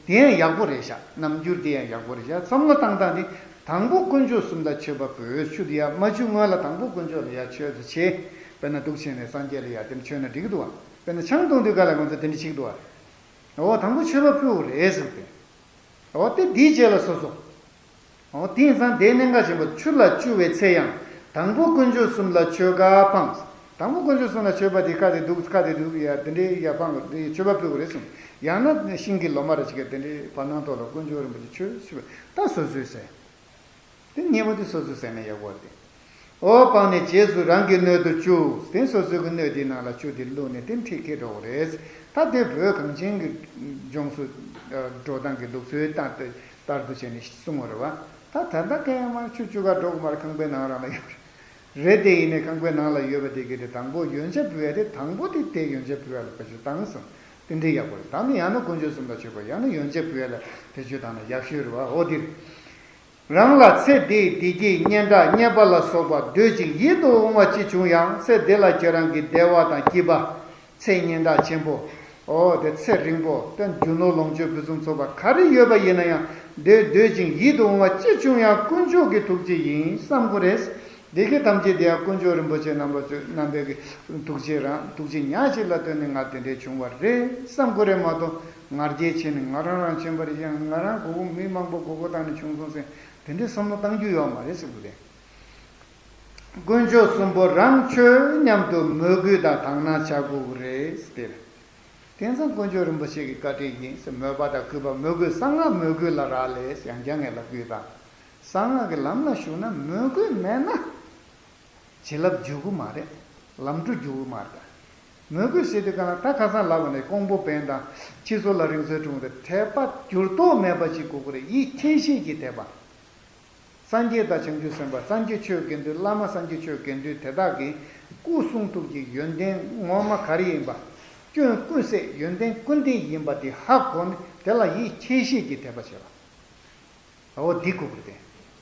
དེ་ཡང་ཡག་པོ་རེད་ཤག་རྣམ་འགྱུར་དེ་ཡང་ཡག་པོ་རེད་ཤག་བསམ་བློ་བཏང་སྟངས་དེ་དང་པོ་དཀོན་མཆོག་གསུམ་ལ་མཆོད་པ་འབུལ། ཆུ་དེ་ཡར་མ་བཅུག་སྔོན་ལ་དང་པོ་དཀོན་མཆོག་ལ་ཡར་མཆོད་ཚོ་བྱེད། དཔེར་ན་འདུག་བྱས་ནས་སངས་རྒྱས་ལ་ཡར་དེ་འདྲ་མཆོད་ན་འགྲིག་གི་འདུག་བ། དཔེར་ན་ཆང་འཐུང་དུས་ག་ལ་ང་ཚོ་དེ་འདྲ་བྱེད་ཀྱི་འདུག་བ། འོ་དང་པོ་མཆོད་པ་ཕུལ་དགོས་རེད་ཟེར་ཏེ། འོ་དེ་དེའི་རྗེས་ལ་སོ་སོ། འོ་དེང་སང་དེའི་གནད་འགག་ཆེན་པོ་ཆུ་ལ་བསྐྱུར་བའི་ཚེ་ཡང་དང་པོ་དཀོན་མཆོག་གསུམ་ལ་མཆོད་པ་སྤངས། དང་པོ་དཀོན་མཆོག་གསུམ་ལ་མཆོད་པ་དེ་ཁ་དེ་འདུག་ཁ་དེ་འདུག་ཡ་དེ་འདྲའི་ཡ་སྤངས་དེ་མཆོད་པ་ཕུལ་དགོས་རེད་གསུངས། ཡང་ན་ཤིང་གི་ལོ་མ་རེ་ཅིག་གིས་དེ་འདྲའི་བར་སྣང་ཐོག་ལ་དཀོན་མཆོག་རིན་པོ་ཆེ་མཆོད་ཞུ་བ་ད་སོ་སོའི་ཟེར། དེ་གཉིས་པོ་དེ་སོ་སོའི་ཟེར་ན་ཡག་པོ་རེད། འོ་སྤངས་ནས་རྗེས་སུ་རང་གི་སྣོད་དུ་བཅུག་དེ་སོ་སོའི་གི་སྣོད་དེའི་ནང་ལ་ཆུ་དེ་བླུགས་ནས་དེ་འཁྲིད་འཁྱེར་འགྲོ་དགོས་རེད། ད་དེ་བོད་གངས་ཅན་གྱི་ལྗོངས་སུ་འགྲོ་སྟངས་ཀྱི་ལུགས་སྲོལ་ལྟར་དུ་བྱས་ནས་གསུང་བ་རེད་བ། ད་ད་ལྟ་གང་ཡང་མ་ཆུ་བཅུག་ག་འགྲོ་དགོས་མ་རེད། ཁང་པའི་ནང་རང་ལ་ཡོད་རེད། རེད་དེ་ཡིན་ནའི་ཁང་པའི་ནང་ལ་ཡོད་པ་དེ་གི་དེ་དང་པོ་ཡོན་ཆབ་ཕུལ་ཡ་དེ་དང་པོ་དེ་དེ་ཡོན་ཆབ་ཕུལ་ཡ་ལ་བཀའ་ཆོས་བཏང་སོང་། དེ་འདྲའི་ཡག་པོ་རེད། ད་ནི་ཡང་ན་དཀོན་མཆོག་གསུམ་ལ་མཆོད་པ་ཡང་ན་ཡོན་ཆབ་ཕུལ་ཡ་ལ་བེད་སྤྱོད་བཏང་ན་ཡག་ཤོས་རེད་བ། འོ་དེ་རེད། རང་ལ་ཚེ་འདིའི་བདེ་སྐྱིད་སྙན་གྲགས་རྙེད་པ་ལ་སོགས་པ་འདོད་ཅིང་ཡིད་དུ་འོང་བ་ཅི་བྱུང་ཡང་ཚེ་འདི་ལ་ཁྱེད་རང་གི་བདེ་བ་དང་སྐྱིད་པ། ཚེ་སྙན་གྲགས་ཆེན་པོ། འོ་དེ་ཚེ་རིང་པོ་དེ་རྒྱུ་ནོར་ལོངས་སྤྱོད་ཕུན་སུམ་ཚོགས་པ་ག་རེ་ཡོད་པ་ཡིན་ན་ཡང་འདོད་འདོད་ཅིང་ཡིད་དུ་འོང་བ་ཅི་བྱུང་ཡང་དཀོན་མཆོག་གི་ཐུགས་རྗེ་ཡིན་བསམ་དགོས་རེད། བདེ་སྐྱིད་ཐམས་ཅད་དེ་ཡང་དཀོན་མཆོག་རིན་པོ་ཆེ་རྣམ་པ་ཚོས་རྣམ་པའི་གི་ཐུགས་རྗེ་རང་ཐུགས་རྗེ་ཉག་གཅིག་ལ་ལྟོས་ནས་ང་དེ་འདྲའི་བྱུང་བ་རེད་བསམ་དགོས་རེད་མ་གཏོགས། ང་རྒྱལ་ཆེ་ནས་ང་རང་རང་ཆེན་པོ་རེད། ཡང་ང་རང་མགོ་སྐོར་མི་མང་པོ་མགོ་སྐོར་བཏང་ནས་བྱུང་སོང་ཟེར་དེ་འདྲའི་བསམ་བློ་བཏང་རྒྱུ་ཡོད་མ་རེད་ཟེར་གི་རེད། དཀོན་མཆོག་གསུམ་པོ་རང་མཆོད་སྙམ་དུ་མོས་གུས་དང་དག་སྣང་བྱ་དགོས་ཀྱི་རེད་ཟེར། དེང་སང་དཀོན་མཆོག་རིན་པོ་ཆེ་གི་བཀའ་དྲིན་ཡིན་ཟེར་མོས་པ་དང་གུས་པ་མོས་གུས་གསང་སྔགས་མོས་གུས་ལ་རག་ལས་ཟེར་ཡང་བསྐྱར་ངས་ལབ་རྒྱུ་ཡོད་ད། གསང་སྔགས་ཀྱི་ལམ་ལ་ཞུགས་ན་མོས་གུས་མེད་ན། བྱིན་རླབས་འཇུག་གི་མ་རེད། ལམ་འགྲོ་འགྱུར་གི་མ་རེད། མོས་གུས་ཟེར་དུས་གང་ལ་ད་ཁ་སང་ལབ་པ་ནས་ཀོང་པོ་བན་དང་ཁྱི་ཟོར་ལ་རིང་བསྲེལ་དྲུང་དུ་དད་པ་འགྱུར་ལྡོག་མེད་པ་ཅིག་དགོས་ཀྱི་རེད། ཡིད་ཁྱེད་ཤེས་ཀྱི་དད་པ། སངས་རྒྱས་དང་བྱང་ཆུབ་སེམས་དཔའ་སངས་རྒྱས་ཆོས་དགེ་འདུན་བླ་མ་སངས་རྒྱས་ཆོས་དགེ་འདུན་དེ་དག་གི་སྐུ་གསུང་ཐུགས་ཀྱི་ཡོན་ཏན་ངོ་མ་ག་རེ་ཡིན་པ། སྐྱོན་ཀུན་ཟད་ཡོན་ཏན་ཀུན་ལྡན་ཡིན་པ་དེ་ཧ་གོ་ནས་དེ་ལ་ཡིད་ཁྱེད་ཤེས་ཀྱི་དད་པ་བྱེད་པ། འོ་འདི་དགོས་ཀྱི་རེད།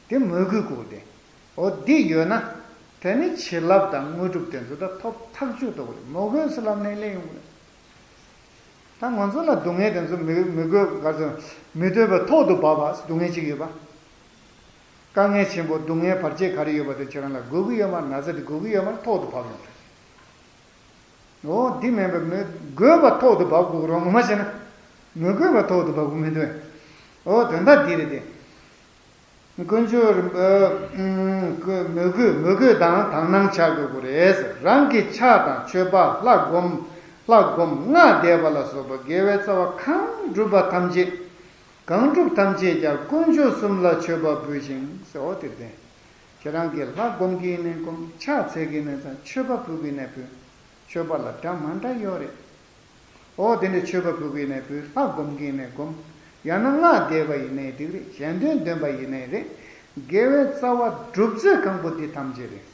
དེ་མོས་གུས་དགོས་ཀྱི་རེད། འོ་འདི་ཡོད་ན། དེ་ནི་བྱིན་རླབས་དང་དངོས་གྲུབ་དེ་ཚོ་ད་ཐོབ་ཐག་ཆོད་དོ་གི་རེད། མོས་གུས་ཟེར་ལབ་ནས་སླེབས་ཡོང་གི་རེད། ད་ང་ཚོ་ལ་སྡུག་བསྔལ་དེ་ཚོ་མི་མི་དགོས་ག་ཚོད་མི་འདོད་པའི་ཐོག་ཏུ་བབས་པ་སྡུག་བསྔལ་ཅིག་ཡོད་པ། དཀའ་ངལ་ཆེན་པོ་སྡུག་བསྔལ་བར་ཆད་ག་རེ་ཡོད་པ་དེ་ཁྱེད་རང་ལ་དགོས་ཀྱི་ཡོད་མ་རེད། ན་ཚ་དེ་དགོས་ཀྱི་ཡོད་མ་རེད། ཐོག་ཏུ་བབས་ཡོང་གི་རེད། འོ་འདི་མིན་པ་མི་དགོས་པ་ཐོག་ཏུ་བབས་དགོས་རོགས་ངོ་མ་བྱས་ན། མི་དགོས་པ་ཐོག་ཏུ་བབས་དགོས་མི་འདུག་འོ་དོན་དག་འདི་རེད་དེ། དཀོན་མཆོག་རིན་པོ་མོས་གུས་མོས་གུས་དང་དག་སྣང་བྱ་དགོས་ཀྱི་རེད། རང་གི་ཕྱག་དང་མཆོད་པ་ལྷ་སྒོམ་ལྷ་སྒོམ་སྔགས་བཟླས་པ་ལ་སོགས་པ་དགེ་བའི་རྩ་བ་གང་བསྒྲུབས་པ་ཐམས་ཅད་གང་བསྒྲུབས་ཐམས་ཅད་ཀྱང་དཀོན་མཆོག་གསུམ་ལ་མཆོད་པ་འབུལ་ཞིང་ཟེར། འོ་དེར་བརྟེན། ཁྱེད་རང་གིས་ལྷ་སྒོམ་གྱི་ཡིན་ནའི་སྒོམ། ཕྱག་འཚལ་གྱི་ཡིན་ནའི་འཚལ། མཆོད་པ་ཕུལ་གྱི་ཡིན་ནའི་ཕུལ། མཆོད་པ་ལ་འདྲ་མ་འདྲ་ཡོད་རེད། འོ་དེ་འདྲའི་མཆོད་པ་ཕུལ་གྱི་ཡིན་ནའི་ཕུལ། ལྷ་སྒོམ་གྱི་ཡིན་ནའི་སྒོམ། ཡང་ན་སྔགས་བཟླས་པ་ཡིན་ནའི་འགྲིག་རེད། གཞན་དོན་འདོན་པ་ཡིན་ནའི་རེད། དགེ་བའི་རྩ་བ་སྒྲུབ་ཚུལ་གང་པོ་འདི་ཐམས་ཅད་རེད།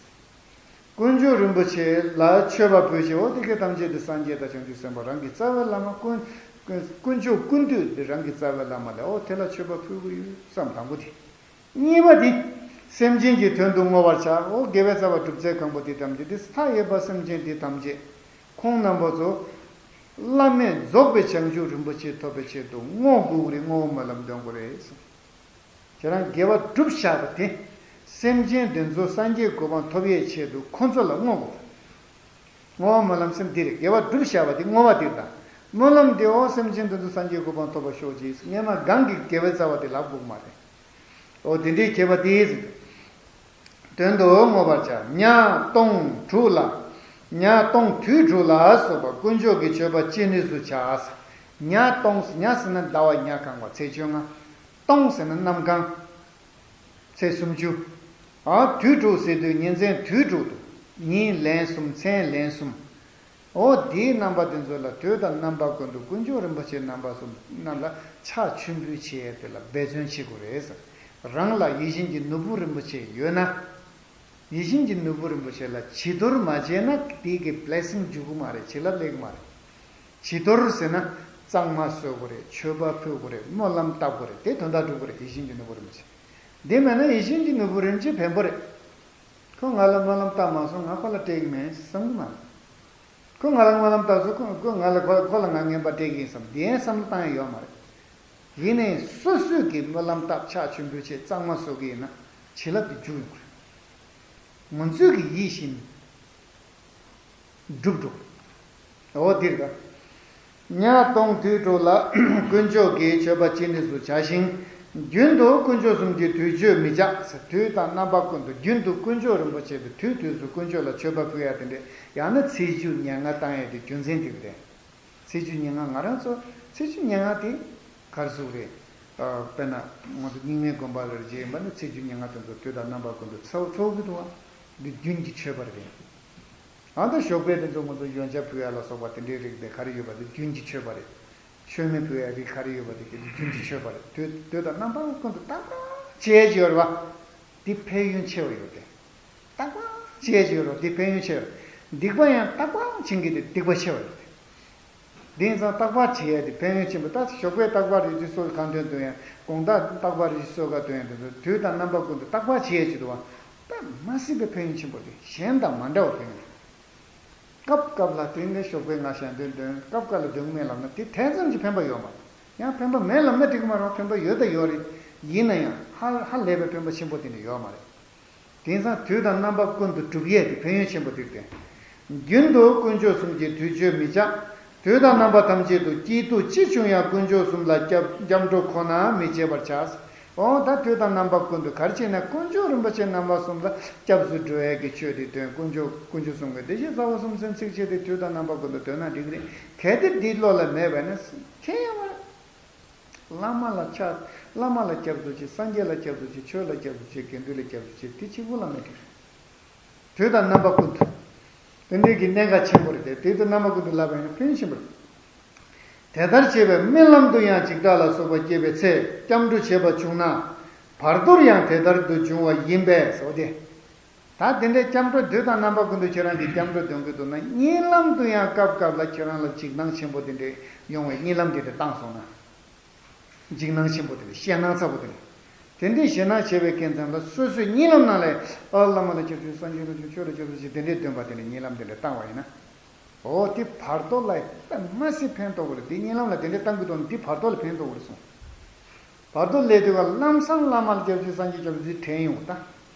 དཀོན་མཆོག་རིན་པོ་ཆེ་ལ་མཆོད་པ་ཕུལ་བྱས། འོ་དེ་སྐད་ཐམས་ཅད་དེ་སངས་རྒྱས་དང་བྱང་ཆུབ་སེམས་དཔའ་རང་གི་རྩ་བའི་བླ་མ་དཀོན་དཀོན་མཆོག་ཀུན་འདུས་དེ་རང་གི་རྩ་བའི་བླ་མ་ལ། འོ་དེ་ལ་མཆོད་པ་ཕུལ་གྱི་ཡོད་བསམ། དང་པོ་དེ། གཉིས་པ་དེ། སེམས་ཅན་གྱི་དོན་དུ་བསྔོ་བར་བྱ། འོ་དགེ་བའི་རྩ་བ་སྒྲུབ་ཚུལ་གང་པོ་དེ་ཐམས་ཅད་དེ། མཐའ་ཡས་པ་སེམས་ཅན་དེ་ཐམས་ཅད་ཁོང་རྣམ་པ་ཚོ་བླ་མེད་རྫོགས་པའི་བྱང་ཆུབ་རིན་པོ་ཆེ་ཐོབ་པའི་ཆེད་དུ་བསྔོ་དགོས་རེད། བསྔོ་བ་སྨོན་ལམ་འདོན་དགོས་རེད། ཁྱེད་རང་དགེ་བ་སྒྲུབ་བཞག་པ་དེ། སེམས་ཅན་དེ་ཚོ་སངས་རྒྱས་གོ་འཕང་ཐོབ་ཡས་ཆེད་དུ་ཁོ་ཚོ་ལ་བསྔོ་དགོས། བསྔོ་བ་སྨོན་ལམ་སེམས་འདི་རེད། དགེ་བ་སྒྲུབ་བཞག་པ་དེ་བསྔོ་བ་དེ་དང་། སྨོན་ལམ་དེ། འོ་སེམས་ཅན་དེ་ཚོ་སངས་རྒྱས་གོ་འཕང་ཐོབ་པར་ཤོག་ཅེས། སྔས་མ་གང་གི་དགེ་བའི་རྩ་བ་དེ་ལབ་དགོས་མ་རེད། འོ་དེ་འདྲའི་ཁྱད་པར་དེ་ཟེར། དོན་དུ་བསྔོ་བར་བྱ། ཉ་སྟོང་དྲུག་ལ། ཉ་སྟོང་དུས་དྲུག་ལ་སོགས་པ་དཀོན་མཆོག་གི་མཆོད་པ་ཅི་ནུས་སུ་བྱ། ཉ་སྟོང་། ཉ་ཟེར་ན་ཟླ་བ་ཉ་གང་བ་ཚེས་བཅོ་ལྔ། སྟོང་ཟེར་ན་གནམ་གང་། ཚེས་སུམ་ཅུ། ཨ་དུས་དྲུག་ཟེར་དུས་ཉིན་མཚན་དུས་དྲུག་ཏུ། ཉིན་ལན་གསུམ། མཚན་ལན་གསུམ། འོ་དེའི་རྣམ་པ་དེ་ཚོ་ལ་དུས་དང་རྣམ་པ་ཀུན་ཏུ་དཀོན་མཆོག་རིན་པོ་ཆེ་རྣམ་པ་གསུམ་རྣམས་ལ་ཕྱག་མཆོད་འབུལ་བྱེད་ཡས་དེ་ལ་འབད་བརྩོན་བྱེད་དགོས་རེད་ཟེར། རང་ལ་ཡིད་བཞིན་གྱི་ནོར་བུ་རིན་པོ་ཆེ་ཡོད་ན། ཡིད་བཞིན་གྱི་ནོར་བུ་རིན་པོ་ཆེ་ལ་བྱི་དོར་མ་བྱས་ན་དེ་གི་བླེ་སིང་འཇུག་གི་མ་རེད། བྱིན་རླབས་སླེབས་གི་མ་རེད། བྱི་དོར་ཟེར་ན་གཙང་མ་བཟོ་དགོས་རེད། མཆོད་པ་ཕུལ་དགོས་རེད། སྨོན་ལམ་བཏབ་དགོས་རེད། དེ་དོན་དག་འགྲུབ་དགོས་རེད། ཡིད་བཞིན་གྱི་ནོར་བུ་རིན་པོ་ཆེ། དེ་མེད་ན་ཡིད་བཞིན་གྱི་ནོར་བུ་རིན་པོ་ཆེ་བེམ་པོ་རེད། ཁོ་ང་ལ་སྨོན་ལམ་བཏབ་མ་སོང་། ང་ཁོ་ལ་སྤྲད་གི་མེད་བསམ་གི་མ་རེད། ཁོ་ང་ལ་སྨོན་ལམ་བཏབ་སོང་། ཁོ་ཁོ་ང་ལ་ཁོ་ཁོ་ལ་ང་རྔན་པ་སྤྲད་གི་ཡིན་བསམ། དེ་ཡང་བསམ་བློ་བཏང་ཡ་ཡོད་མ་རེད། ཡིན་ནའི་སོ་སོས་ཀྱི་སྨོན་ལམ་བཏབ། ཕྱག་མཆོད་འབུལ་བྱས། གཙང་མ་བཟོ་གི་ཡིན་ན་བྱིན་རླབས་དེ་འཇུག་ཡོང་གི་རེད། ང་ཚོའི་གི་ཡིད་བཞིན་འགྲུབ་འགྲོ། འོ་འདིར་ག་ཉ་སྟོང་དུས་དྲུག་ལ་དཀོན་མཆོག་གི་མཆོད་པ་ཅི་ནུས་སུ་བྱ་ཞིང་། རྒྱུན་དུ་དཀོན་མཆོག་གསུམ་གྱི་དུས་མཆོད་མི་བྱ། དུས་དང་རྣམ་པ་ཀུན་ཏུ་རྒྱུན་དུ་དཀོན་མཆོག་རིན་པོ་ཆེ་དེ་དུས་དུས་སུ་དཀོན་མཆོག་ལ་མཆོད་པ་ཕུལ་ཡ་དེ་འདྲས། ཡང་ན་ཚེས་བཅུ་ཉེར་ལྔ་བཏང་ཡ་དེ་རྒྱུ་མཚན་དེ་རེད། ཚེས་བཅུ་ཉེར་ལྔ། ང་རང་ཚོ་ཚེས་བཅུ་ཉེར་ལྔ་དེ་ག་རེ་ཟེར་དགོས་རེད། ཨ་དཔེར་ན་ང་ཚོ་རྙིང་མའི་དགོན་པ་ལ་རེ་བྱས་ཡིན་པ་ན་ཚེས་བཅུ་ཉེར་ལྔ་དེ་ཚོ་དུས་དང་རྣམ་པ་ཀུན་ཏུ་ཚོགས་ཚོགས་ཀྱི་འདུག་བ། འདི་རྒྱུན་གྱི་མཆོད་པ་རེད། ཨ་ད་ཞོགས་པའི་དེ་ཚོ་ང་ཚོ་ཡོན་ཆབ་ཕུལ་ཡ་ལ་སོགས་པ་དེ་འདྲའི་རིགས་དེ་ག་རེ་ཡོད་པ་དེ་རྒྱུན་གྱི་མཆོད་པ་རེད། མཆོད་མེ་ཕུལ་ཡ་རིགས་ག་རེ་ཡོད་པ་དེ་གི་རྒྱུན་གྱི་མཆོད་པ་རེད། དུས་དུས་དང་རྣམ་པ་ཀུན་ཏུ་རྟག་པར་བྱེད་ཀྱི་ཡོད་རེད་བ། འདི་ཕན་ཡོན་ཆེ་བ་ཡོད་དེ། རྟག་པར་བྱེད་ཀྱི་ཡོད་རེད་བ། འདི་ཕན་ཡོན་ཆེ་བ། སྡིག་པ་ཡང་རྟག་པར་བྱེད་མཁན་དེ་སྡིག་པ་ཆེ་བ་ཡོད་དེ། དེང་སང་རྟག་པར་བྱེད་ཡ་དེ་ཕན་ཡོན་ཆེན་པོ། ད་ཞོགས་པའི་རྟག་པར་རིག་འཛིན་གསོལ་གང་འདོན་འདོན་ཡ། དགོང་དག་རྟག་པར་རིག་འཛིན་གསོལ་ག་འདོན་ཡ་དེ་ཚོ་དུས་དང་རྣམ་པ་ཀུན་ཏུ་རྟག་པར་བྱེད་ཡ་ཅིག་འདུག་བ། ད་མ་སྲིད་པའི་ཕན་ཡོན་ཆེན་པོ་རེད། གཞན་དང་མ་འདྲ་བ་ཕན་ཡོན། སྐབས་སྐབས་ལ་དེ་ནས་ཞོགས་པའི་ང་ཞལ་འདོན་འདོན། སྐབས་སྐབས་ལ་འདོན་མེད་ལབ་ན་དེ་དེ་ཙམ་གྱི་ཕན་པ་ཡོད་མ་རེད། ཡང་ཕན་པ་མེད་ལབ་ན་འགྲིག་གི་མ་རེད། ཕན་པ་ཡོད་ད་ཡོད་རེད། ཡིན་ན་ཡང་ཧ་ཧ་ལས་པའི་ཕན་པ་ཆེན་པོ་དེ་འདྲ་ཡོད་མ་རེད། དེང་སང་དུས་དང་རྣམ་པ་ཀུན་ཏུ་སྒྲུབ་ཡས་དེ་ཕན་ཡོན་ཆེན་པོ་དེ་རེད། རྒྱུན་དུ་དཀོན་མཆོག་གསུམ་གྱི་དུས་མཆོད་མི་བྱ། དུས་དང་རྣམ་པ་ཐམས་ཅད་དུ་སྐྱིད་སྡུག་ཅི་བྱུང་ཡང་དཀོན་མཆོག་གསུམ་ལ་སྐྱབས་སྐྱབས་འགྲོ་ཁོ་ན་མི་བྱེད་པར་བྱ། འོ་ད་དུས་དང་རྣམ་པ་ཀུན་ཏུ་ག་རེ་བྱས་ན་དཀོན་མཆོག་རིན་པོ་ཆེ་རྣམ་པ་གསུམ་ལ་སྐྱབས་སུ་འགྲོ་ཡས་ཀྱི་ཆོས་དེ་འདོན། དཀོན་མཆོག་དཀོན་མཆོག་གསུམ་གྱི་བདེ་གཤེགས་རྩ་བ་གསུམ་ཟེར་ཚིགས་བཅད་དེ་དུས་དང་རྣམ་པ་ཀུན་ཏུ་འདོན་ན་འགྲིག་གི་རེད། གལ་ཏེ་འདི་བློ་ལ་མེད་པ་ཡིན་ན་ཁྱད་ཡོད་མ་རེད། བླ་མ་ལ་ཕྱག་བླ་མ་ལ་སྐྱབས་སུ་མཆི། སངས་རྒྱས་ལ་སྐྱབས་སུ་མཆི། ཆོས་ལ་སྐྱབས་སུ་མཆི། དགེ་འདུན་ལ་སྐྱབས་སུ་མཆི། དེ་གཅིག་པུ་བླ་མའི་དེ་རེད། དུས་དང་རྣམ་པ་ཀུན་ཏུ། དེ་འདྲའི་གི་གནད་འགག་ཆེན་པོ་རེད་དེ། དུས་དང་རྣམ་པ་ཀུན་ཏུ་ལབ་པ་ཡིན་ན་ཕན་ཆེན་པོ་རེད། དེ་ལྟར་བྱས་པས་རྨི་ལམ་དུ་ཡང་འཇིགས་སྐྲག་ལ་སོགས་པ་སྐྱེས་པའི་ཚེ་སྐྱབས་འགྲོ་བྱེད་པ་བྱུང་ན། བར་དོར་ཡང་དེ་ལྟར་དུ་འབྱུང་བ་ཡིན་པས་སོ་སྟེ། ད་དེ་འདྲའི་སྐྱབས་འགྲོ་དུས་དང་རྣམ་པ་ཀུན་ཏུ་ཁྱེད་རང་གིས་སྐྱབས་འགྲོ་འདོན་གྱི་འདུག་ན། རྨི་ལམ་དུ་ཡང་སྐབས་སྐབས་ལ་ཁྱེད་རང་ལ་འཇིགས་སྣང་ཆེན་པོ་དེ་འདྲའི་ཡོང་བའི་རྨི་ལམ་དེ་འདྲ་བཏང་སོང་ན། འཇིགས་སྣང་ཆེན་པོ་དེ་འདྲ། ཞེད་སྣང་ཚ་པོ་དེ་འདྲ། དེ་འདྲའི་ཞེད་སྣང་བྱེད་པའི་རྐྱེན་ཙམ་ལ་སོ་སོའི་རྨི་ལམ་ནང་ལས་ཨ་བླ་མ་ལ་སྐྱབས་སུ་མཆི། སངས་རྒྱས་ལ་སྐྱབས་སུ་མཆི། ཆོས་ལ་སྐྱབས་སུ་མཆི། དེ་འདྲའི་འདོན་པ་དེ་འདྲ་རྨི་ལམ་དེ་འདྲ་བཏང་བ་ཡིན་ན། འོ་དེ་བར་དོ་ལ་དཔེ་མ་སྲིད་ཕན་ཐོགས་པ་རེད། དེ་རྨི་ལམ་ལ་དེ་འདྲའི་བཏང་གི་འདུག་ན་དེ་བར་དོ་ལ་ཕན་ཐོགས་པ་རེད་གསུངས། བར་དོ་ལས་དུས་ག་ལམ་སང་བླ་མ་ལ་སྐྱབས་སུ་མཆི། སངས་རྒྱས་སྐྱབས་སུ་མཆི་དྲན་ཡོང་ད།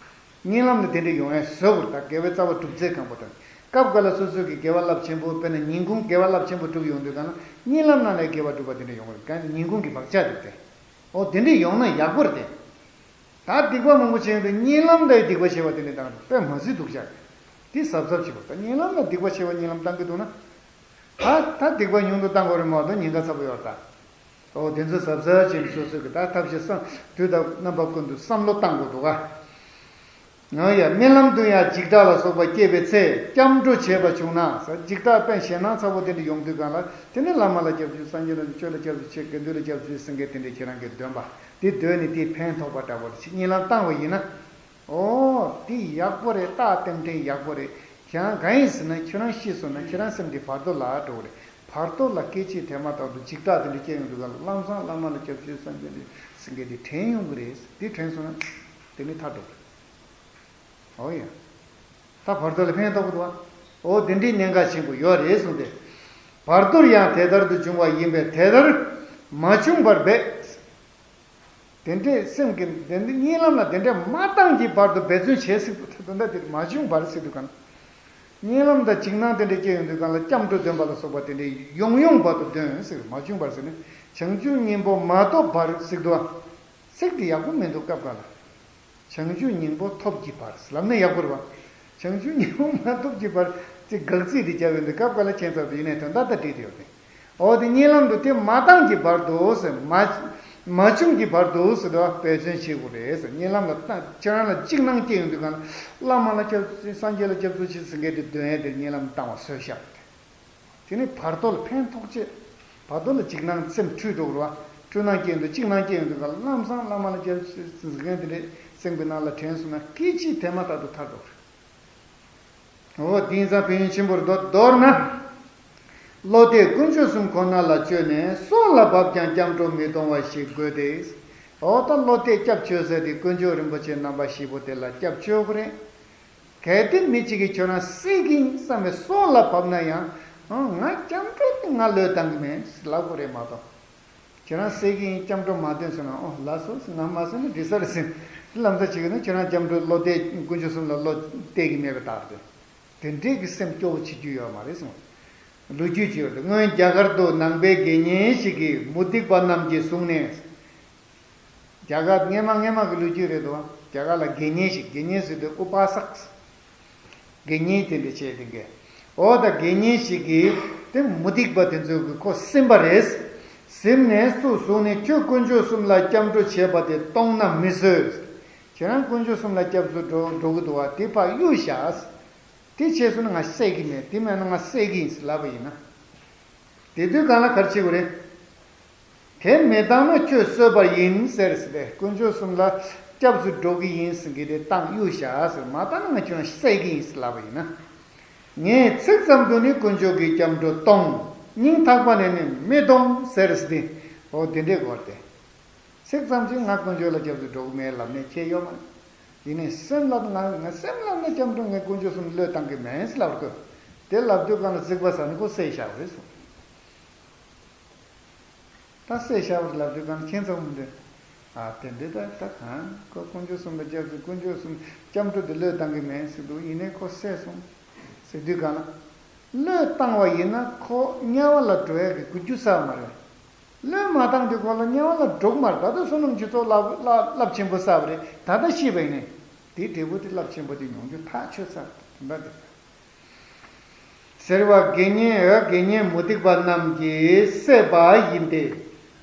རྨི་ལམ་ལ་དེ་འདྲ་ཡོང་ཡ་བཟོ་དགོས་རེད། ད་དགེ་བའི་རྩ་བ་སྒྲུབ་ཚད་གང་པོ་དང་། སྐབས་འགའ་ལ་སོ་སོ་གི་དགེ་བ་རླབས་ཆེན་པོ། དཔེར་ན་ཉིན་གུང་དགེ་བ་རླབས་ཆེན་པོ་སྒྲུབ་ཡོང་དུས་ག་ན་རྨི་ལམ་ནང་ལ་དགེ་བ་སྒྲུབ་པ་དེ་འདྲ་ཡོང་གི་རེད། གང་ཉིན་གུང་གི་བག་ཆགས་རེད་དེ། འོ་དེ་འདྲ་ཡོང་ན་ཡག་པོ་རེད་དེ། ད་སྡིག་པ་མང་པོ་བྱས་ཡོང་དུས་རྨི་ལམ་ལ་སྡིག་པ་ཆེ་བ་དེ་འདྲ་བཏང་རེད། དཔེ་མ་སྲིད་སྡུག་ཅག་རེད། དེ་གཟབ་གཟབ་བྱེད་དགོས། ད་རྨི་ལམ་ལ་སྡིག་པ་ཆེ་བ་རྨི་ལམ་བཏང་གི་འདུག་ན། ད་ད་སྡིག་པ་ཉུང་དུ་བཏང་དགོས་རེད་མ་གཏོགས་ཉེན་ཁ་ཚ་པོ་ཡོད་རེད་ད། འོ་དེ་ཚོ་གཟབ་གཟབ་བྱས་ནས་སོ་སོ་གི་ད་ཐབས་ཤེས་བསམ། དུས་དང་རྣམ་པ་ཀུན་ཏུ་བསམ་བློ་བཏང་དགོས་འདུག་ག། ང་ཡ་རྨི་ལམ་དུ་ཡང་འཇིགས་སྐྲག་ལ་སོགས་པ་སྐྱེས་པའི་ཚེ་སྐྱབས་འགྲོ་བྱས་པ་བྱུང་ན་ཟེར། འཇིགས་སྐྲག་དཔེ་ཞེད་སྣང་ཚ་པོ་དེ་འདྲ་ཡོང་དུས་སྒང་ལ། དེ་ནི་བླ་མ་ལ་སྐྱབས་བཅོལ། སངས་རྒྱས་ལ་ཆོས་ལ་སྐྱབས་བཅོལ། ཆོས་དགེ་འདུན་ལ་སྐྱབས་བཅོལ་ཟེར་མཁན་དེ་འདྲ་ཁྱེད་རང་གིས་འདོན་པ་དེ་འདོན་ནས་དེས་ཕན་ཐོགས་པ་འདྲ་པོ་རེ་ཞིག་གཉིད་ལམ་བཏང་བ་ཡིན་ན། ཨོ་དེ་ཡག་པོ་རེད། རྟགས་རྟེན་འབྲེལ་ཡག་པོ་རེད། ཁྱེད་རང་གང་ཡིན་ཟེར་ན། ཁྱེད་རང་ཤི་སོང་ན་ཁྱེད་རང་སེམས་དེ་བར་དོ་ལ་འགྲོ་གི་རེད། བར་དོ་ལ་སྐད་ཅིག་དེ་མ་ཐག་ཏུ་འཇིགས་སྐྲག་དེ་འདྲ་སྐྱེ་ཡོང་དུས་སྒང་ལ་ལམ་སང་བླ་མ་ལ་སྐྱབས་བཅོལ། སངས་རྒྱས་ལ་ཟེར་མཁན་དེ་དྲན་ཡོང་གི་རེད། དེ་དྲན་སོང་ན་དེ་ནི་ཐར་འགྲོ་གི་རེད། ཨོ་ཡ། ད་བར་དོ་ལ་ཕན་ཐོགས་ཀྱི་འདུག་བ། ཨོ་དེ་འདྲའི་གནད་འགག་ཆེན་པོ་ཡོད་རེད་གསུངས་ཏེ། བར་དོར་ཡང་དེ་ལྟར་དུ་འབྱུང་བ་ཡིན་པས་དེ་ལྟར་མ་བྱུང་བར་འབད། དེ་འདྲའི་སེམས་ཀྱི་དེ་འདྲའི་གཉིད་ལམ་ལ་དེ་འདྲའི་མ་བཏང་གི་བར་དུ་འབད་བརྩོན་བྱེད་ཟེར་དུས། ད་ལྟ་དེ་མ་བྱུང་བར་ཟེར་དུས་གང་། གཉིད་ལམ་དང་འཇིགས་སྣང་དེ་འདྲ་སྐྱེ་ཡོང་དུས་གང་ལ་སྐྱབས་འགྲོ་འདོན་པ་ལ་སོགས་པ་དེ་འདྲའི་ཡོང་ཡོང་བར་དུ་འདོན་ཟེར། མ་བྱུང་བར་ཟེར་ནས་བྱང་ཆུབ་སྙིང་པོ་མ་ཐོབ་བར་ཟེར་དུས། ཚིག་དེ་ཡག་པོ་མི་འདུག་སྐབས་འགའ་ལ། བྱང་ཆུབ་སྙིང་པོ་ཐོབ་ཀྱི་བར་ལབ་ན་ཡག་པོ་རེད་བ། བྱང་ཆུབ་སྙིང་པོ་མ་ཐོབ་ཀྱི་བར་དེ་དགག་ཚིག་དེ་རྒྱབ་ཡོང་དུས་སྐབས་འགའ་ལ་ཁྱད་མཚར་དུ་ཡིན་ནའི་དོན་དག་དང་འགྲིག་དེ་ཡོད་པས། འོ་དེ་གཉིད་ལམ་དུ་དེ་མ་བཏང་གི་བར་དུ་ཟེར། མ་མ་བྱུང་གི་བར་དུ་ཟེར་དུས་འབད་བརྩོན་བྱེད་དགོས་རེད་ཟེར། གཉིད་ལམ་ལ་ད་ཁྱེད་རང་ལ་འཇིགས་སྣང་སྐྱེ་ཡོང་དུས་གང་ལ་བླ་མ་ལ་སྐྱབས། སངས་རྒྱས་ལ་སྐྱབས་སུ་མཆི་ཟེར་མཁན་དེ་འདོན་ཡས་དེ་གཉིད་ལམ་བཏང་བ་བཟོས་བཞག་པ་རེད། དེ་ནི་བར་དོ་ལ་ཕན་ཐོགས་ཆེ། བར་དོ་ལ་འཇིགས་སྣང་སེམས་འཁྲུལ་འགྲོ་གི་རེད་བ། འཁྲུལ་སྣང་སྐྱེ་ཡོང་དུས། འཇིགས་སྣང་སྐྱེ་ཡོང་དུས་གང་ལ་ལམ་སང་བླ་མ་ལ་སྐྱབས་སུ་མཆི་ཟེར་མཁན་དེ་འདྲ་སེམས་ཀྱི་ནང་ལ་དྲན་སོང་ན་སྐད་ཅིག་དེ་མ་ཐག་ཏུ་ཐར་འགྲོ་གི་རེད། འོ་དེང་སང་ཕན་ཡོན་ཆེན་པོ་རེད་དོ། མདོར་ན། བློ་གཏད་དཀོན་མཆོག་གསུམ་ཁོ་ན་ལ་བཅོལ་ནས། སྲོག་ལ་བབ་ཀྱང་སྐྱབས་འགྲོ་མི་གཏོང་བ་ཞིག་དགོས་ཏེ། འོ་ད་བློ་གཏད་སྐྱབས་བཅོལ་ཟེར་དེ་དཀོན་མཆོག་རིན་པོ་ཆེ་རྣམ་པ་བཞི་པོ་དེ་ལ་སྐྱབས་བཅོལ་དགོས་རེད། གལ་ཏེ་མི་གཅིག་གིས་ཁྱོད་རང་བསད་ཀྱི་ཡིན་བསམ་པའི་སྲོག་ལ་བབ་ན་ཡང་། ཨང་། ང་སྐྱབས་འགྲོ་དེ་ང་བློས་བཏང་གི་མེད་ལབ་དགོས་རེད་མ་གཏོགས། ཁྱེད་རང་བསད་ཀྱི་ཡིན། སྐྱབས་འགྲོ་མ་འདོན་ཟེར་ན། ཨོ་ལགས་སོ་ཟེར། ང་མ་བསད་ན་འགྲིག་ས་རེད་ཟེར། ལམ་སང་བྱེད་ཀྱི་ན། ཁྱོད་རང་སྐྱབས་འགྲོ་བློ་གཏད། དཀོན་མཆོག་གསུམ་ལ་བློ་གཏད་ཀྱི་མེད་པའི་རྟགས་རེད། དེ་འདྲས་ཀྱི་སེམས་སྐྱོ་བོ་བྱེད་རྒྱུ་ཡོད་མ་རེད་གསུངས། ལོ་རྒྱུས་ཅིག་ཡོད་དེ། སྔོན་རྒྱ་གར་དུ་ནང་པའི་དགེ་བསྙེན་ཞིག་གིས་མུ་སྟེགས་པ་རྣམས་ཀྱིས་བཟུང་ནས། རྒྱ་གར་སྔས་མ་སྔས་མ་གི་ལོ་རྒྱུས་རེད་དོ། རྒྱ་གར་ལ་དགེ་བསྙེན་ཞིག་དགེ་བསྙེན་ཟེར་དུས་ཨུ་པ་སག་དགེ་བསྙེན་དེ་འདྲ་བྱས་དེ་འགས། འོ་ད་དགེ་བསྙེན་ཞིག་གིས་དེ་མུ་སྟེགས་པ་དེ་ཚོ་གི་ཁོ་ཟིན་པ་རེད། ཟིན་ནས་སུ་བཟུང་ནས། ཁྱོད་དཀོན་མཆོག་གསུམ་ལ་སྐྱབས་འགྲོ་བྱས་པ་དེ་གཏོང་ན་མི་བཟོད། ཁྱེད་རང་དཀོན་མཆོག་གསུམ་ལ་སྐྱབས་སུ་འགྲོ་འགྲོ་གི་འདུག་བ། དེ་ཕར་གཡུག་བཞག་དེ་བྱས་སོང་ན་ང་བསད་ཀྱི་མེད། དེ་མེད་ན་ང་བསད་ཀྱི་ཡིན་ཟེར་ལབ་པ་ཡིན་ན། དེ་དུས་གང་ལ་ག་རེ་བྱེད་དགོས་རེད། དེ་མི་བཏང་ན་ཁྱོད་གསོད་པ་ཡིན་ཟེར་ཟེར་ཏེ། དཀོན་མཆོག་གསུམ་ལ་སྐྱབས་སུ་འགྲོ་གི་ཡིན་ཟེར་མཁན་དེ་བཏང་གཡུག་བཞག་ཟེར། མ་བཏང་ན་ང་ཁྱོད་བསད་ཀྱི་ཡིན་ཟེར་ལབ་པ་ཡིན་ན། ངས་ཚིག་ཙམ་དུ་ནི་དཀོན་མཆོག་གི་སྐྱབས་འགྲོ་གཏོང་། སྙིང་ཐག་པ་ནས་ནི་མི་གཏོང་ཟེར་ཟེར་ཏེ། འོ་དེ་འདྲའི་སྐོར་ཏེ། ཚིག་ཙམ་གྱིས་ང་དཀོན་མཆོག་ལ་སྐྱབས་སུ་འགྲོ་གི་མེད་ལབ་ནས་ཁྱད་ཡོད་མ་རེད། ཡིན་ནའི་སེམས་ལ་ང་ང་སེམས་ལ་ནི་སྐྱབས་འགྲོ་ངས་དཀོན་མཆོག་གསུམ་བློས་བཏང་གི་མེད་ཟེར་ལབ་དགོས། དེ་ལབ་དུས་གང་ལ་གཟིགས་པ་ཟེར་ནི་ཁོ་བསད་བཞག་པ་རེད་གསུངས། ད་བསད་བཞག་པ་རེད་ལབ་དུས་གང་ལ་ཁྱད་མཚར་མི་འདུག་ཨ་དེ་འདྲ་ད་ད་གང་ཁོ་དཀོན་མཆོག་གསུམ་ལ་སྐྱབས་སུ། དཀོན་མཆོག་གསུམ་སྐྱབས་འགྲོ་དེ་བློས་བཏང་གི་མེད་ཟེར་འདུག་ཡིན་ནའི་ཁོ་བསད་སོང་ཟེར་དུས་གང་ལ། བློས་བཏང་བ་ཡིན་ན་ཁོ་དམྱལ་བ་ལ་འགྲོ་ཡག་གི་རྒྱུ་ཆ་མ་རེད། བློས་མ་བཏང་དུས་ཁོ་ལ་དམྱལ་བ་ལ་འགྲོ་གི་མ་རེད། ད་ལྟ་བསོད་ནམས་ཀྱི་ཚོགས་རླབས་རླབས་རླབས་ཆེན་པོ་བསགས་པ་རེད། ད་ལྟ་ཤི་བ་ཡིན་ནའི་དེའི་འབྲས་བུ་དེ་རླབས་ཆེན་པོ་དེ་མྱོང་རྒྱུ་ཐག་ཆོད་ཚར། དེ་འདྲ་དེ་ཟེར་བ་དགེ་བསྙེན། འོ་དགེ་བསྙེན་མུ་སྟེགས་པ་རྣམས་ཀྱིས་བསད་པ་ཡིན་ཏེ།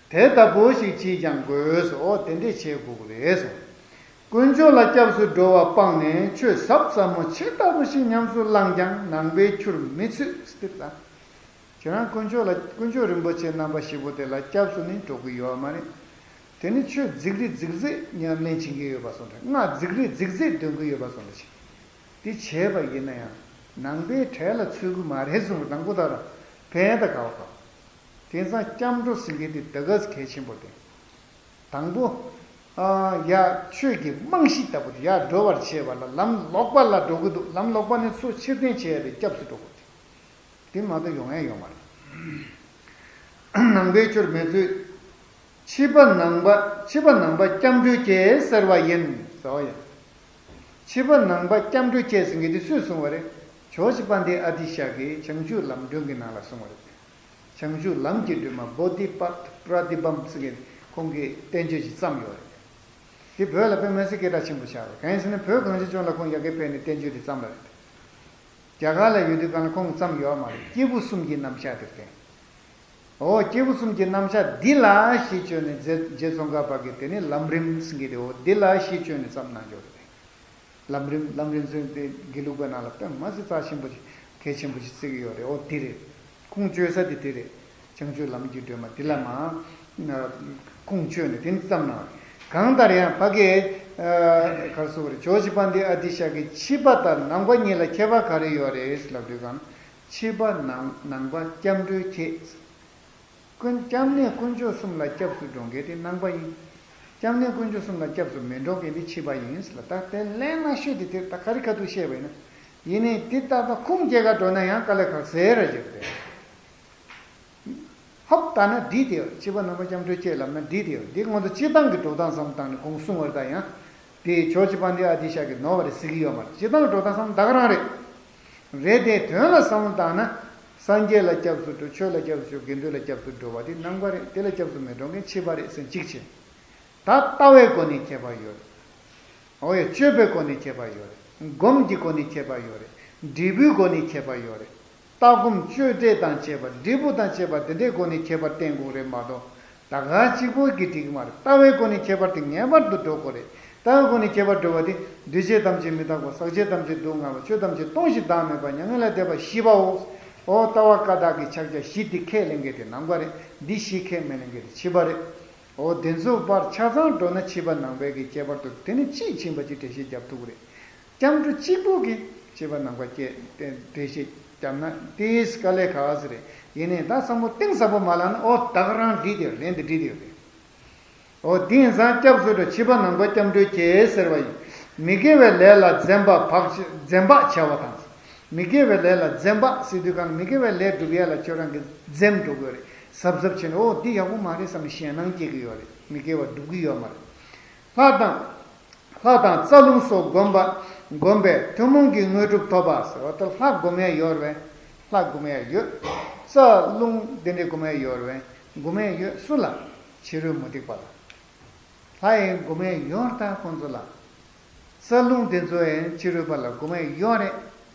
དེ་ལྟ་བུ་ཞིག་ཅིས་ཀྱང་དགོས་སོ། འོ་དེ་འདྲས་བྱེད་དགོས་ཀྱི་རེད་གསུངས། དཀོན་མཆོག་ལ་སྐྱབས་སུ་འགྲོ་བ་སྤངས་ནས་ཆོས་ཟབ་ཟབ་མོ་ཇི་ལྟ་བུ་ཞིག་ཉམས་སུ་བླངས་ཀྱང་ནང་པའི་ཆོས་མི་ཚུད་ཟེར་ལ། ཁྱེད་རང་དཀོན་མཆོག་ལ་དཀོན་མཆོག་རིན་པོ་ཆེ་རྣམ་པ་བཞི་པོ་དེ་ལ་སྐྱབས་སུ་ནི་འགྲོ་གི་ཡོད་མ་རེད། དེ་ནི་ཆོས་རྫིག་རིག་རྫིག་རྫིག་ཉམས་ལེན་བྱེད་ཀྱི་ཡོད་པ་སོང་འདྲ། སྔགས་རྫིག་རིག་རྫིག་རྫིག་འདོན་གྱི་ཡོད་པ་སོང་འདྲ་ཞིག་དེ་བྱས་པ་ཡིན་ན་ཡང་ནང་པའི་གྲལ་ལ་ཚུད་ཀྱི་མ་རེད་གསུངས་པ་དང་པོ་དག་ར་ཕན་ད་ག་བ་ག་དེང་སང་སྐྱབས་འགྲོ་ཟེར་མཁན་དེ་ད་ག་ཟེ་གལ་ཆེན་པོ་རེད། དང་པོ། ཨ་ཡ་ཆོས་ཀྱི་རྨང་གཞི་ལྟ་བུ་དེ་ཡར་འགྲོ་བར་བྱེད་པ་ལ་ལམ་ལོག་པ་ལ་འགྲོ་གི་འདུག་ལམ་ལོག་པ་ནས་ཚུར་ཕྱིར་འཐེན་བྱེད་ཡ་དེ་སྐྱབས་སུ་འགྲོ་དགོས་ཏེ། དེ་མ་གཏོགས་ཡོང་ཡ་ཡོད་མ་རེད། ནང་པའི་ཆོས་མི་ཚུད། ཕྱི་པ་ནང་པ། ཕྱི་པ་ནང་པ་སྐྱབས་འགྲོའི་སྐྱེས་ཟེར་བ་ཡིན་ཟེར་བ་ཡིན། ཕྱི་པ་ནང་པ་སྐྱབས་འགྲོའི་སྐྱེས་ཟེར་མཁན་དེ་སུས་གསུངས་པ་རེད། ཇོ་བོ་རྗེ་དཔལ་ལྡན་ཨ་ཏི་ཤ་གིས་བྱང་ཆུབ་ལམ་སྒྲོན་གྱི་ནང་ལ་གསུངས་པ་རེད། བྱང་ཆུབ་ལམ་གྱི་སྒྲོན་མ་བོ་དྷི་པ་པྲ་ཏི་བམ་ཟེར་མཁན་ཁོང་གིས་བསྟན་བཅོས་ཅིག་བརྩམས་ཡོད་རེད། དེ་བོད་ལ་དཔེ་མི་སྲིད་སྐད་གྲགས་ཆེན་པོ་ཆགས་རེད། གང་ཡིན་ཟེར་ན་བོད་གངས་ཅན་ལྗོངས་ལ་ཁོང་ཡ་གི་ཕེབས་ནས་བསྟན་བཅོས་དེ་བརྩམས་པ་རེད། རྒྱ་གར་ལ་ཡོད་དུས་གང་ལ་ཁོང་གིས་བརྩམས་ཡོད་མ་རེད། སྐྱེས་བུ་གསུམ་གྱི་རྣམ་གཞག་དེ་རེད། འོ་སྐྱེས་བུ་གསུམ་གྱི་རྣམ་གཞག་འདི་ལ་གཞི་བཅོལ་ནས་རྗེ་རྗེ་ཙོང་ཁ་པ་གིས་དེ་ནི་ལམ་རིམ་ཟེར་མཁན་དེ། འོ་འདི་ལ་གཞི་བཅོལ་ནས་བརྩམས་གནང་ཡོད་རེད། ལམ་རིམ་ལམ་རིམ་ཚུན་དེ་དགེ་ལུགས་པའི་ནང་ལ་དཔེ་མ་སྲིད་རྩ་ཆེན་པོ་ཞིག་གལ་ཆེན་པོ་ཞིག་བརྩི་གི་ཡོད་རེད། ཨོ་དེ་རེད། ཁུངས་བཅོལ་ས་དེ་དེ་རེད། བྱང་ཆུབ་ལམ་གྱི་སྒྲོན་མ་དེ་ལ་མ་ཁུངས་བཅོལ་ནས་དེ་ཙམ་ན། གང་ལྟར་ཡང་ཕ་གིའི་གར་སོགས་རེད། ཇོ་བོ་རྗེ་དཔལ་ལྡན་ཨ་ཏི་ཤ་གི་ཕྱི་པ་དང་ནང་པ་གཉིས་ལ་ཁྱད་པར་ག་རེ་ཡོད་རེད་ལབ་དུས་གང་། ཕྱི་པ་ནང་ནང་པ་སྐྱབས་འགྲོའི་ཁྱད། ཀུན་སྐྱབས་གནས་དཀོན་མཆོག་གསུམ་ལ་སྐྱབས་སུ་འགྲོ་མཁན་དེ་ནང་པ་ཡིན། སྐྱབས་གནས་དཀོན་མཆོག་གསུམ་ལ་སྐྱབས་སུ་མི་འགྲོ་མཁན་དེ་ཕྱི་པ་ཡིན་ལ། ད་དེ་ལན་ན་ཤོད་དེ་དེ་ད་ག་རེ་ཁ་ཐུག་བཤད་པ་ཡིན་ན། ཡིན་ནའི་དེ་ལྟ་ད་ཁུངས་སྐྱེལ་ག་འགྲོ་ན་ཡང་དཀའ་ལས་ཁག་ཟེར་ར་བྱེད་དེ། ཧོབ་ལྟ་ན་འགྲིག་དེ་ཡོད། ཕྱི་པ་ནང་པ་སྐྱབས་འགྲོའི་ཁྱད་ལབ་ན་འགྲིག་དེ་ཡོད། འདི་ང་ཚོ་སྤྱིར་བཏང་གི་འགྲོ་སྟངས་བསམ་བཏང་ནས་གོང་གསུངས་པར་ད་ཡང་། དེ་ཇོ་བོ་རྗེ་དཔལ་ལྡན་ཨ་ཏི་ཤ་གི་ནོར་བ་རེད་ཟེར་གྱི་ཡོད་མ་རེད། སྤྱིར་བཏང་འགྲོ་སྟངས་བསམ་ད་ག་རང་རེད། རེད་དེ་དོན་ལ་བསམ་བློ་བཏང་ན། སངས་རྒྱས་ལ་སྐྱབས་སུ་འགྲོ། ཆོས་ལ་སྐྱབས་སུ་འགྲོ། དགེ་འདུན་ལ་སྐྱབས་སུ་འགྲོ་བ་དེ་ནང་པ་རེད། དེ་ལ་སྐྱབས་སུ་མི་འགྲོ་མཁན་ཕྱི་པ་རེད་ཟེར་གཅིག་བྱས། ད་ལྟ་བའི་སྒོ་ནས་ཁྱད་པར་ཡོད་རེད། འོ་ཡ། སྤྱོད་པའི་སྒོ་ནས་ཁྱད་པར་ཡོད་རེད། སྒོམ་གྱི་སྒོ་ནས་ཁྱད་པར་ཡོད་རེད། འབྲས་བུའི་སྒོ་ནས་ཁྱད་པར་ཡོད་རེད། ལྟ་སྒོམ་སྤྱོད་འབྲས་དང་བཅས་པ། འབྲས་བུ་དང་བཅས་པ་དེ་འདྲའི་སྒོ་ནས་ཁྱད་པར་བསྟན་དགོས་རེད་མ་གཏོགས། ད་ག་གཅིག་པོ་གིས་འགྲིག་གི་མ་རེད། ལྟ་བའི་སྒོ་ནས་ཁྱད་པར་དེ་ངེས་པར་དུ་འགྲོ་དགོས་རེད། ལྟ་བའི་སྒོ་ནས་ཁྱད་པར་འགྲོ་བ་དེ། འདུས་བྱས་ཐམས་ཅད་མི་རྟག་པ། ཟག་བཅས་ཐམས་ཅད་སྡུག་བསྔལ་བ། ཆོས་ཐམས་ཅད་སྟོང་ཞིང་བདག་མེད་པ། མྱ་ངན་ལས་འདས་པ་བཞི་པའོ། ཨོ་ལྟ་བ་བཀའ་རྟགས་ཀྱི་ཕྱག་རྒྱ་བཞི་དེ་ཁས་ལེན་མཁན་དེ་ནང་པ་རེད། འདི་བཞི་ཁས་མི་ལེན་མཁན་དེ་ཕྱི་པ་རེད། ཨོ་དེ་ཚོ་བར་ཆ་ཚང་འགྲོ་ན་ཕྱི་པ་ནང་པའི་གི་ཁྱད་པར་དུ་དེ་ནི་དཔྱིས་ཕྱིན་པ་ཅིག་འགྲེལ་བཤད་རྒྱབ་ཐུབ་ཀྱི་རེད། སྐྱབས་འགྲོ་གཅིག་པོ་གིས་ཕྱི་པ་ནང་པ་སྐྱེ་འགྲེལ་བཤད་བརྒྱབ་ན་དེས་དཀའ་ལས་ཁག་ཟེར་རེད། ཡིན་ནའི་ད་བསམ་བློ་གཏིང་ཟབ་པོ་མ་བླངས་ན། ཨོ་ད་ག་རང་འགྲིག་དེ་ཡོད། ལན་དེ་འགྲིག་དེ་ཡོད་རེད། ཨོ་དེ་ཡིན་ཙང་སྐྱབས་སུ་འགྲོ། ཕྱི་པ་ནང་པ་སྐྱབས་འགྲོའི་ཁྱད་ཟེར་བ་ཡིན། མི་དགེ་བའི་ལས་ལ་འཛེམ་བག་བག་འཛེམ་བག་བྱ་བ་དང་། མི་དགེ་བའི་ལས་ལ་འཛེམ་བག་ཟེར་དུས་གང་མི་དགེ་བའི་ལས་སྒྲུབ་ཡ་ལ་ཁྱོད་རང་གིས་འཛེམ་འགྲོ་དགོས་རེད། གཟབ་གཟབ་བྱས་ནས། ཨོ་འདི་ཡག་པོ་མ་རེད་བསམ་ནས་ཞེད་སྣང་སྐྱེ་གི་ཡོད་རེད། མི་དགེ་བ་སྒྲུབ་གི་ཡོད་མ་རེད། ལྷ་དང་། ལྷ་དང་རྩ་རླུང་སོགས་བསྒོམ་པ། བསྒོམས་པས་ཐུན་མོང་གི་དངོས་གྲུབ་ཐོབ་པ་ཟེར་བ་ལྟར། ལྷ་བསྒོམ་ཡ་ཡོད་རེད་པས། ལྷ་བསྒོམ་ཡ་ཡོད། རྩ་རླུང་དེ་འདྲའི་བསྒོམ་ཡ་ཡོད་རེད་པས། བསྒོམ་ཡ་ཡོད། སུ་ལ། ཕྱི་རོལ་མུ་སྟེགས་པ་ལ། ལྷ་ཡང་བསྒོམ་ཡ་ཡོད་ད་ཁོང་ཚོ་ལ། རྩ་རླུང་དེ་ཚོ་ཡང་ཕྱི་རོལ་པ་ལ་བསྒོམ་ཡ་ཡོད་རེད།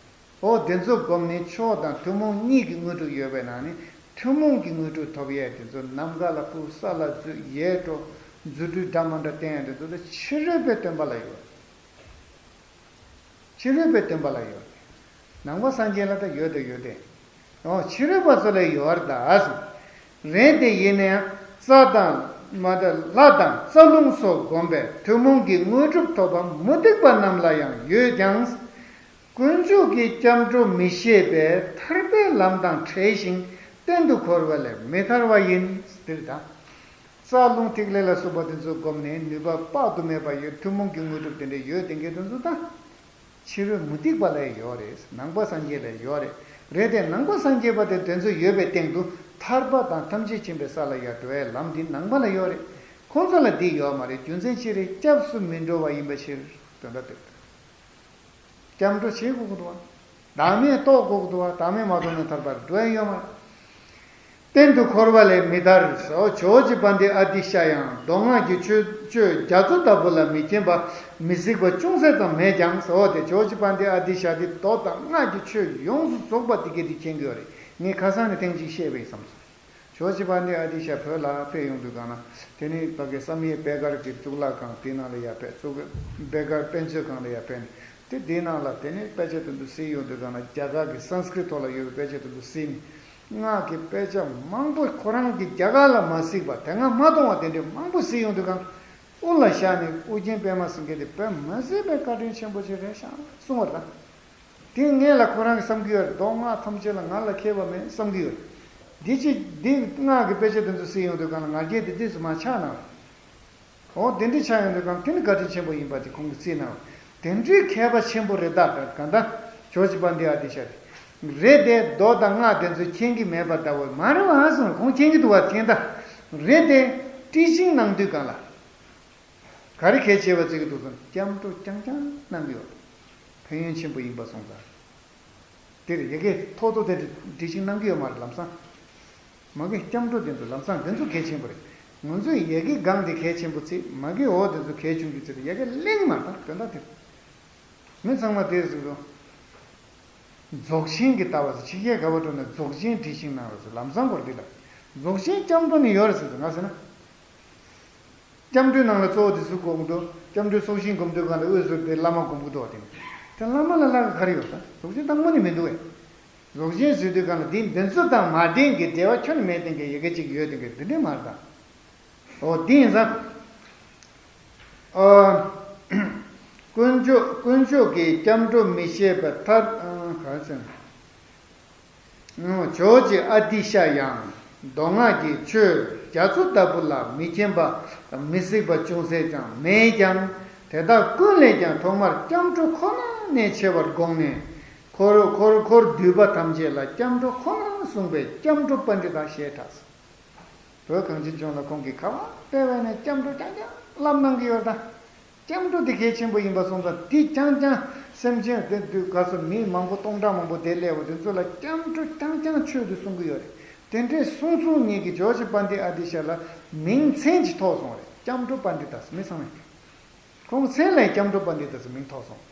ཨོ་དེ་ཚོ་བསྒོམས་ནས་མཆོག་དང་ཐུན་མོང་གཉིས་ཀྱི་དངོས་གྲུབ་ཡོད་པའི་ནང་ནས། ཐུན་མོང་གི་དངོས་གྲུབ་ཐོབ་ཡས་དེ་ཚོ་ནམ་མཁའ་ལ་འཕུར། ས་ལ་འཛུལ། ཡལ་འགྲོ། རྫུ་འཕྲུལ་འདྲ་མི་འདྲ་བསྟན་ཡས་དེ་ཚོ་ད་ཕྱི་རོལ་པའི་སྟོན་པ་ལ་ཡོད། ཕྱི་རོལ་པའི་སྟོན་པ་ལ་ཡོད། ནང་པ་སངས་རྒྱས་ལ་ད་ཡོད་དེ་ཡོད་དེ། ཨོ་ཕྱི་རོལ་པ་ཚོ་ལ་ཡོད་རེད་ད་ཟེར། རེད་དེ་ཡིན་ནའང་རྩ་དང་མ་ད་ལྷ་དང་རྩ་རླུང་སོགས་བསྒོམས་པས་ཐུན་མོང་གི་དངོས་གྲུབ་ཐོབ་པ་མུ་སྟེགས་པ་རྣམས་ལ་ཡང་ཡོད་ཀྱང་། དཀོན་མཆོག་གི་སྐྱབས་འགྲོ་མི་ཤེས་པས་ཐར་པའི་ལམ་དང་བྲལ་ཞིང་གཏན་དུ་འཁོར་བ་ལས་མི་ཐར་བ་ཡིན། འདིར་ད། རྩ་རླུང་ཐིག་ལེ་ལ་སོགས་པ་དེ་ཚོ་བསྒོམས་ནས་ནུས་པ་དཔག་ཏུ་མེད་པ་ཡོད། ཐུན་མོང་གི་དངོས་གྲུབ་དེ་འདྲ་ཡོད་དེ་འགའི་དེ་ཚོ་ད། ཕྱི་རོལ་མུ་སྟེགས་པ་ལ་ཡོད་རེད། ནང་པ་སངས་རྒྱས་ལ་ཡོད་རེད། རེད་དེ་ནང་པ་སངས་རྒྱས་པ་དེ་དེ་ཚོ་ཡོད་པའི་སྟེང་དུ་ཐར་པ་དང་ཐམས་ཅད་མཁྱེན་པའི་ས་ལ་ཡར་འགྲོ་བའི་ལམ་འདི་ནང་པ་ལ་ཡོད་རེད། ཁོང་ཚོ་ལ་འདི་ཡོད་མ་རེད། རྒྱུ་མཚན་ཅི་རེད། སྐྱབས་སུ་མི་འགྲོ་བ་ཡིན་པའི་ཕྱིར། དོན་དག་དེ་རེད། སྐྱབས་འགྲོ་བྱེད་དགོས་ཀྱི་འདུག་བ། བདག་མེད་རྟོགས་དགོས་ཀྱི་འདུག་བ། བདག་མེད་མ་རྟོགས་ན་ཐར་པར་འགྲོ་ཡ་ཡོད་མ་རེད། གཏན་དུ་འཁོར་བ་ལས་མི་ཐར་ཟེར། ཇོ་བོ་རྗེ་དཔལ་ལྡན་ཨ་ཏི་ཤ་ཡང་མདོ་སྔགས་ཀྱི་ཆོས་ཆོས་རྒྱ་མཚོ་ལྟ་བུ་ལ་མི་མཁྱེན་པ་མི་གཟིགས་པ་ཅུང་ཟད་ཙམ་མེད་ཀྱང་ཟེར། འོ་དེ་ཇོ་བོ་རྗེ་དཔལ་ལྡན་ཨ་ཏི་ཤ་དེ་མདོ་དང་སྔགས་ཀྱི་ཆོས་ཡོངས་སུ་རྫོགས་པ་དེ་གས་དེ་མཁྱེན་གྱི་ཡོད་རེད། ངས་ཁ་སང་ནས་ཐེངས་གཅིག་བཤད་པ་ཡིན་བསམ་སོང་། ཇོ་བོ་རྗེ་དཔལ་ལྡན་ཨ་ཏི་ཤ་བོད་ལ་ཕེབས་ཡོང་དུས་སྒང་ལ། དེ་ནས་ཕ་གི་བསམ་ཡས་པད་དཀར་གྱི་གཙུག་ལག་ཁང་དེའི་ནང་ལ་ཡར་ཕེབས། གཙུག་པད་དཀར་དཔེ་མཛོད་ཁང་ལ་ཡར་ཕེབས་ནས། དེ་དེའི་ནང་ལ་དེ་ནས་དཔེ་ཆ་དེ་ཚོ་གཟིགས་ཡོང་དུས་སྒང་ལ། རྒྱ་གར་གྱི་སཾ་སྐྲྀ་ཏ་ཐོག་ལ་ཡོད་པའི་དཔེ་ཆ་དེ་ཚོ་གཟིགས་ནས། སྔགས་ཀྱི་དཔེ་ཆ་མང་པོ་ཁོ་རང་གིས་རྒྱ་གར་ལ་མ་གཟིགས་པ། དེ་སྔ་མ་མཐོང་བ་དེ་འདྲའི་མང་པོ་གཟིགས་ཡོང་དུས་སྒང་། དབུ་ལ་བཞག་ནས། ཨོ་རྒྱན་པད་མ་སེང་གེ་དེ་དཔེ་མ་སྲིད་པའི་བཀའ་དྲིན་ཆེན་པོ་ཅིག་རེད་ཤག་གསུང་བ་རེད། དེ་ངས་ལ་ཁོ་རང་གིས་བསམ་གྱི་ཡོད་རེད། མདོ་སྔགས་ཐམས་ཅད་ལ་ང་ལ་མཁས་པ་མེད་བསམ་གྱི་ཡོད་རེད། འདི་ཅི་འདི་སྔགས་ཀྱི་དཔེ་ཆ་དེ་ཚོ་གཟིགས་ཡོང་དུས་སྒང་ལ་ང་རྒྱལ་དེ་ཏོག་ཙམ་མར་ཆག་གནང་། འོ་དེ་འདྲ་ཆགས་ཡོང་དུས་སྒང་དེ་ནི་བཀའ་དྲིན་ཆེན་པོ་ཡིན་པ་དེ་ཁོང་གིས་བརྩིས་གནང་། དེ་འདྲའི་མཁས་པ་ཆེན་པོ་རེད་ད། གང་ལྟར་ཇོ་བོ་རྗེ་དཔལ་ལྡན་ཨ་ཏི་ཤ་རེད། རེད་དེ་མདོ་དང་སྔགས་དེ་ཚོ་མཁྱེན་གྱི་མེད་པ་ལྟ་བུ་མ་རེད་བ་གསུངས། ཁོང་མཁྱེན་གྱི་འདུག་བ། མཁྱེན་ད། རེད་དེ་ཊི་ཆིང་གནང་དུས་སྒང་ལ། ག་རེ་གལ་ཆེ་བ་བརྩི་གི་འདུག་ཟེར་ན། སྐྱབས་འགྲོ་རྐྱང་རྐྱང་གནང་གི་ཡོད། ཕན་ཡོན་ཆེན་པོ་ཡིན་པ་སོང་ཙང་། དེར་ཡ་གི་ཐོག་ཐོག་དེ་ཊི་ཆིང་གནང་གི་ཡོད་མ་རེད། ལམ་སང་མ་གི་སྐྱབས་འགྲོ་དེ་ཚོ་ལམ་སང་དེ་ཚོ་གལ་ཆེན་པོ་རེད། ང་ཚོས་ཡ་གི་སྒང་དེ་གལ་ཆེན་པོ་བརྩི། མ་གི་འོག་དེ་ཚོ་གལ་ཆུང་ཆུང་བརྩི་རེད། ཡ་གི་གླེང་མ་ད་དོན་དག་དེ་རེད། མི་ཚང་མ་དེ་ཟེར་དུས། རྫོགས་ཆེན་གྱི་ལྟ་བ་ཟེར། ཕྱི་རྒྱལ་ག་བ་འགྲོ་ན་རྫོགས་ཆེན་ཊི་ཆིང་གནང་རོགས་ཟེར། ལམ་སང་སྐོར་འདི་ལ། རྫོགས་ཆེན་སྐྱབས་འགྲོ་ནི་ཡོད་རེད་ཟེར་དུས་ང་ཟེར་ན། སྐྱབས་འགྲོའི་ནང་ལ་གཙོ་བོ་དེ་སུ་སྒོམ་གྱི་འདུག་སྐྱབས་འགྲོའི་ཚོགས་ཞིང་སྒོམ་དུས་གང་ལ་དབུས་སུ་དེ་བླ་མ་སྒོམ་གྱི་འདུག་བ། དེ་དེ་བླ་མ་ལ་བླ་ག་ག་རེ་ཡོད་ད། རྫོགས་ཆེན་དང་དངོས་གནས་མི་འདུག་བས། རྫོགས་ཆེན་ཟེར་དུས་གང་ལ་འདི་འདི་ཚོ་དང་མ་ལྡན་གྱི་འབྲེལ་བ་ཁྱོན་མེད་ལྡན་གྱི་ཡི་གེ་གཅིག་ཡོད་ལྡན་གྱི་འདི་འདྲས་མ་རེད་ད། འོ་དེ་ཡིན་ཙང་། ཨ། དཀོན་མཆོག་དཀོན་མཆོག་གི་སྐྱབས་འགྲོ་མི་ཤེས་པ་ཐར། ཨ། ག་རེ་ཟེར། ཇོ་བོ་རྗེ་ཨ་ཏི་ཤ་ཡང་མདོ་སྔགས་ཀྱི་ཆོས་རྒྱ་མཚོ་ལྟ་བུ་ལ་མི་མཁྱེན་པ་མི་གཟིགས་པ་ཅུང་ཟད་ཀྱང་མེད་ཀྱང་། དེ་དག་ཀུན་ལས་ཀྱང་ཐོག་མར་སྐྱབས་འགྲོ་ཁོ་ན་ནས་ཆེ་བར་དགོངས་ནས། འཁོར་འཁོར་འཁོར་འདུས་པ་ཐམས་ཅད་ལ་སྐྱབས་འགྲོ་ཁོ་ན་གསུངས་པས་སྐྱབས་འགྲོ་པཎྜི་ཏ་ཞེས་གྲགས། བོད་གངས་ཅན་ལྗོངས་ལ་ཁོང་གིས་ག་བ་དཔེ་བས་ནས་སྐྱབས་འགྲོ་རྐྱང་རྐྱང་བསླབ་གནང་གི་ཡོད་ད། སྐྱབས་འགྲོ་དེ་གལ་ཆེན་པོ་ཡིན་པ་སོང་ཙང་དེ་རྐྱང་རྐྱང་སེམས་ཅན་དེ་དུས་ག་སོ་མི་མང་པོ་སྟོང་ཕྲག་མང་པོ་དེ་སླེབས་པ་དེ་ཚོ་ལ་སྐྱབས་འགྲོ་རྐྱང་རྐྱང་ཆོས་དེ་གསུང་གི་ཡོད་རེད། དེ་འདྲས་གསུང་གསུང་ཉིད་ཀྱི་ཇོ་བོ་རྗེ་དཔལ་ལྡན་ཨ་ཏི་ཤ་ལ་མིང་མཚན་ཅིག་ཐོགས་སོང་རེད། སྐྱབས་འགྲོ་པཎྜི་ཏ་ཟེར་མི་ཚང་མས། ཁོང་མཚན་ལ་སྐྱབས་འགྲོ་པཎྜི་ཏ་ཟེར་མིང་ཐོགས་སོང་།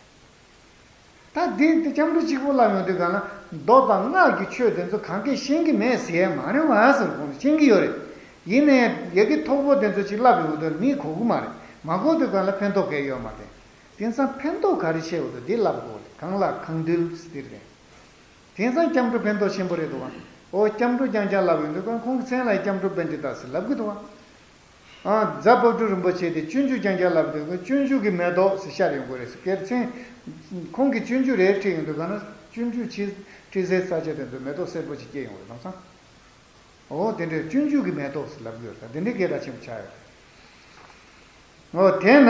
ད་འདི་འདི་སྐྱབས་འགྲོ་གཅིག་པོ་ལ་ཡོང་དུས་གང་ལ་མདོ་དང་སྔགས་ཀྱི་ཆོས་དེ་ཚོ་གང་གས་ཤེས་ཀྱི་མེད་ཟེར་མ་རེད་བ་ཟེར། ཁོང་ཤེས་ཀྱི་ཡོད་རེད། ཡིན་ནའི་ཡ་གི་ཐོག་པོ་དེ་ཚོ་ཅིག་བསླབ་ཡོང་དུས་མིས་གོ་གི་མ་རེད། མ་གོ་དུས་གང་ལ་ཕན་ཐོགས་གས་ཡོད་མ་རེད། དེང་སང་ཕན་ཐོགས་ག་རེ་བྱས་འོ་དུ་འདི་བསླབ་དགོས་རེད། གང་ལ་གང་འདུལ་ཟེར་རེད། དེང་སང་སྐྱབས་འགྲོ་ཕན་ཐོགས་ཆེན་པོ་རེད་འདུག་བ། ཨོ་སྐྱབས་འགྲོ་རྐྱང་རྐྱང་ལབ་ཡོང་དུས་ཁོང་གི་མཚན་ལ་སྐྱབས་འགྲོ་པཎྜི་ཏ་ཟེར་ལབ་གི་འདུག་བ། ཨ། རྫ་དཔལ་སྤྲུལ་རིན་པོ་ཆེ་དེ་སྤྱོད་འཇུག་རྐྱང་རྐྱང་ལབ་དུས་སྤྱོད་འཇུག་གི་མེ་ཏོག་ཟེར་ཤར་ཡོང་གི་རེད་ཟེར། གལ་མཚན། ཁོང་གི་སྤྱོད་འཇུག་རེད་ཁྲིད་ཡོང་དུས་གང་ན་སྤྱོད་འཇུག་ཁྲི་ཁྲི་སའི་ས་ཆ་དེ་ཚོ་མེ་ཏོག་སེར་པོ་ཅིག་སྐྱེས་ཡོང་རེད་དེང་སང་། ཨོ་དེ་འདྲའི་སྤྱོད་འཇུག་གི་མེ་ཏོག་ཟེར་ལབ་ཡོད་ད། དེ་འདྲའི་སྐད་གྲགས་ཆེན་པོ་ཆགས་ཡོད་རེད། ཨོ་དེས་ན།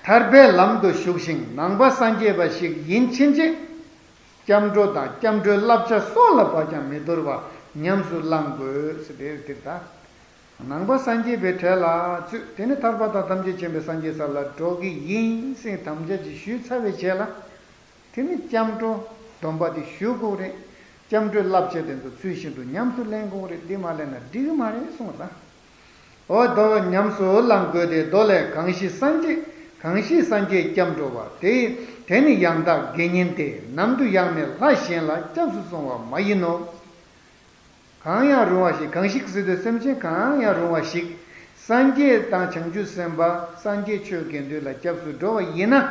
ཐར་པའི་ལམ་དུ་ཞུགས་ཤིང་ནང་པ་སངས་རྒྱས་པ་ཞིག་ཡིན་ཕྱིན་ཆད། སྐྱབས་འགྲོ་དང་སྐྱབས་འགྲོའི་བསླབ་བྱ་སྲོག་ལ་བབ་ཀྱང་མི་འདོར་བར་ཉམས་སུ་བླང་དགོས་ཟེར་དེ་རེད་ད། ནང་པ་སངས་རྒྱས་པའི་གྲལ་ལ་ཚུད། དེ་ནི་ཐར་པ་དང་ཐམས་ཅད་མཁྱེན་པའི་སངས་རྒྱས་ས་ལ་འགྲོ་གི་ཡིན་ཟེར་དམ་བཅའ་ཅིག་ཞུས་ཚར་བའི་རྗེས་ལ། དེ་ནི་སྐྱབས་འགྲོ་སྡོམ་པ་དེ་ཞུ་དགོས་རེད། སྐྱབས་འགྲོའི་བསླབ་བྱ་དེ་ཚོ་ཚུལ་བཞིན་དུ་ཉམས་སུ་ལེན་དགོས་རེད། འདི་མ་ལེན་ན་འགྲིག་གི་མ་རེད་གསུངས་པ་དང་། འོ་དོ་ཉམས་སུ་བླང་དགོས་ཏེ། མདོ་ལས། གང་ཞིག་སངས་རྒྱས། གང་ཞིག་སངས་རྒྱས་སྐྱབས་འགྲོ་བ། དེ་དེ་ནི་ཡང་དག་དགེ་བསྙེན་ཏེ། ནམ་དུ་ཡང་ནི་ལྷ་གཞན་ལ་སྐྱབས་སུ་སོང་བ་མ་ཡིན་ནོ། གང་ཡང་རུང་བ་ཞིག་གང་ཞིག་ཟེར་དུས་སེམས་ཅན་གང་ཡང་རུང་བ་ཞིག་སངས་རྒྱས་དང་བྱང་ཆུབ་སེམས་དཔའ་སངས་རྒྱས་ཆོས་དགེ་འདུན་ལ་སྐྱབས་སུ་འགྲོ་བ་ཡིན་ན།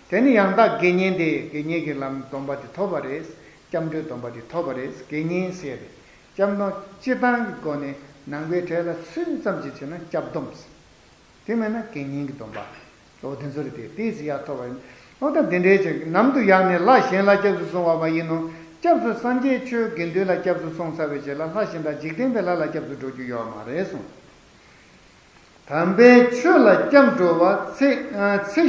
དེ་ནི་ཡང་དག་དགེ་བསྙེན་ཏེ། དགེ་བསྙེན་གྱི་ལམ་སྡོམ་པ་དེ་ཐོབ་པ་རེད། སྐྱབས་འགྲོའི་སྡོམ་པ་དེ་ཐོབ་པ་རེད། དགེ་བསྙེན་ཟེར་རེད། སྐྱབས་སྡོམ་སྤྱིར་བཏང་གི་སྒོ་ནས་ནང་པའི་གྲལ་ལ་ཚུད་ཙམ་ཅིག་བྱས་ན་སྐྱབས་སྡོམ་ཟེར། དེ་མིན་ན་དགེ་བསྙེན་གྱི་སྡོམ་པ། འོ་དེ་ཚོ་རེད་དེ། དེ་ཟེར་ཡ་ཐོབ་པ་ཡིན། འོ་ད་དེ་འདྲའི་ཅིག་ནམ་དུ་ཡང་ནི་ལྷ་གཞན་ལ་སྐྱབས་སུ་སོང་བ་མ་ཡིན་ནོ། སྐྱབས་སུ་སངས་རྒྱས་ཆོས་དགེ་འདུན་ལ་སྐྱབས་སུ་སོང་ཚར་བའི་རྗེས་ལ་ལྷ་གཞན་དང་འཇིག་རྟེན་པའི་ལྷ་ལ་སྐྱབས་སུ་འགྲོ་རྒྱུ་ཡོད་མ་རེད་གསུངས། དམ་པའི་ཆོས་ལ་སྐྱབས་འགྲོ་བ་ཚེ་ཚེ་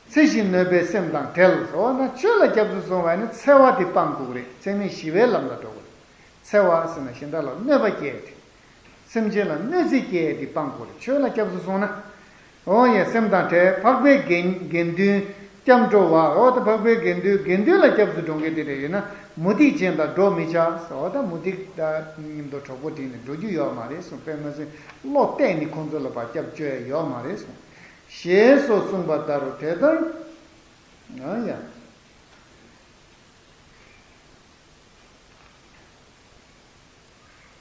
ཚེ་ཞིང་གནོད་པའི་སེམས་དང་བྲལ། འོ་ན་ཆོས་ལ་སྐྱབས་སུ་སོང་བ་ནི་འཚེ་བ་དེ་སྤང་དགོས་རེད། འཚེ་མེད་ཞི་བའི་ལམ་ལ་འགྲོ་དགོས་རེད། འཚེ་བ་ཟེར་ན་གཞན་དག་ལ་གནོད་པ་སྐྱེལ་ཏེ། སེམས་ཅན་ལ་གནོད་འཚེ་སྐྱེལ་ཏེ་སྤང་དགོས་རེད། ཆོས་ལ་སྐྱབས་སུ་སོང་ན། འོ་ཡ་སེམས་དང་བྲལ། འཕགས་པའི་དགེ་དགེ་འདུན་སྐྱབས་འགྲོ་བ། འོ་ད་འཕགས་པའི་དགེ་འདུན་དགེ་འདུན་ལ་སྐྱབས་སུ་འགྲོ་མཁན་དེ་འདྲ་ཡོད་ན་མུ་སྟེགས་ཅན་དང་འགྲོགས་མི་བྱ། འོ་ད་མུ་སྟེགས་དང་མཉམ་དུ་གྲོགས་པོ་བསྒྲིགས་ནས་འགྲོ་རྒྱུ་ཡོད་མ་རེད་གསུངས། དཔེ་མ་སྲིད་བློ་གཏད་ནས་ཁོང་ཚོ་ལ་བར་སྐྱབས་བཅོལ་ཡ་ཡོད་མ་རེད་གསུངས། ཞེས་སོགས་གསུངས་པ་ལྟར་དེ་ལྟར། ཨ་ཡ།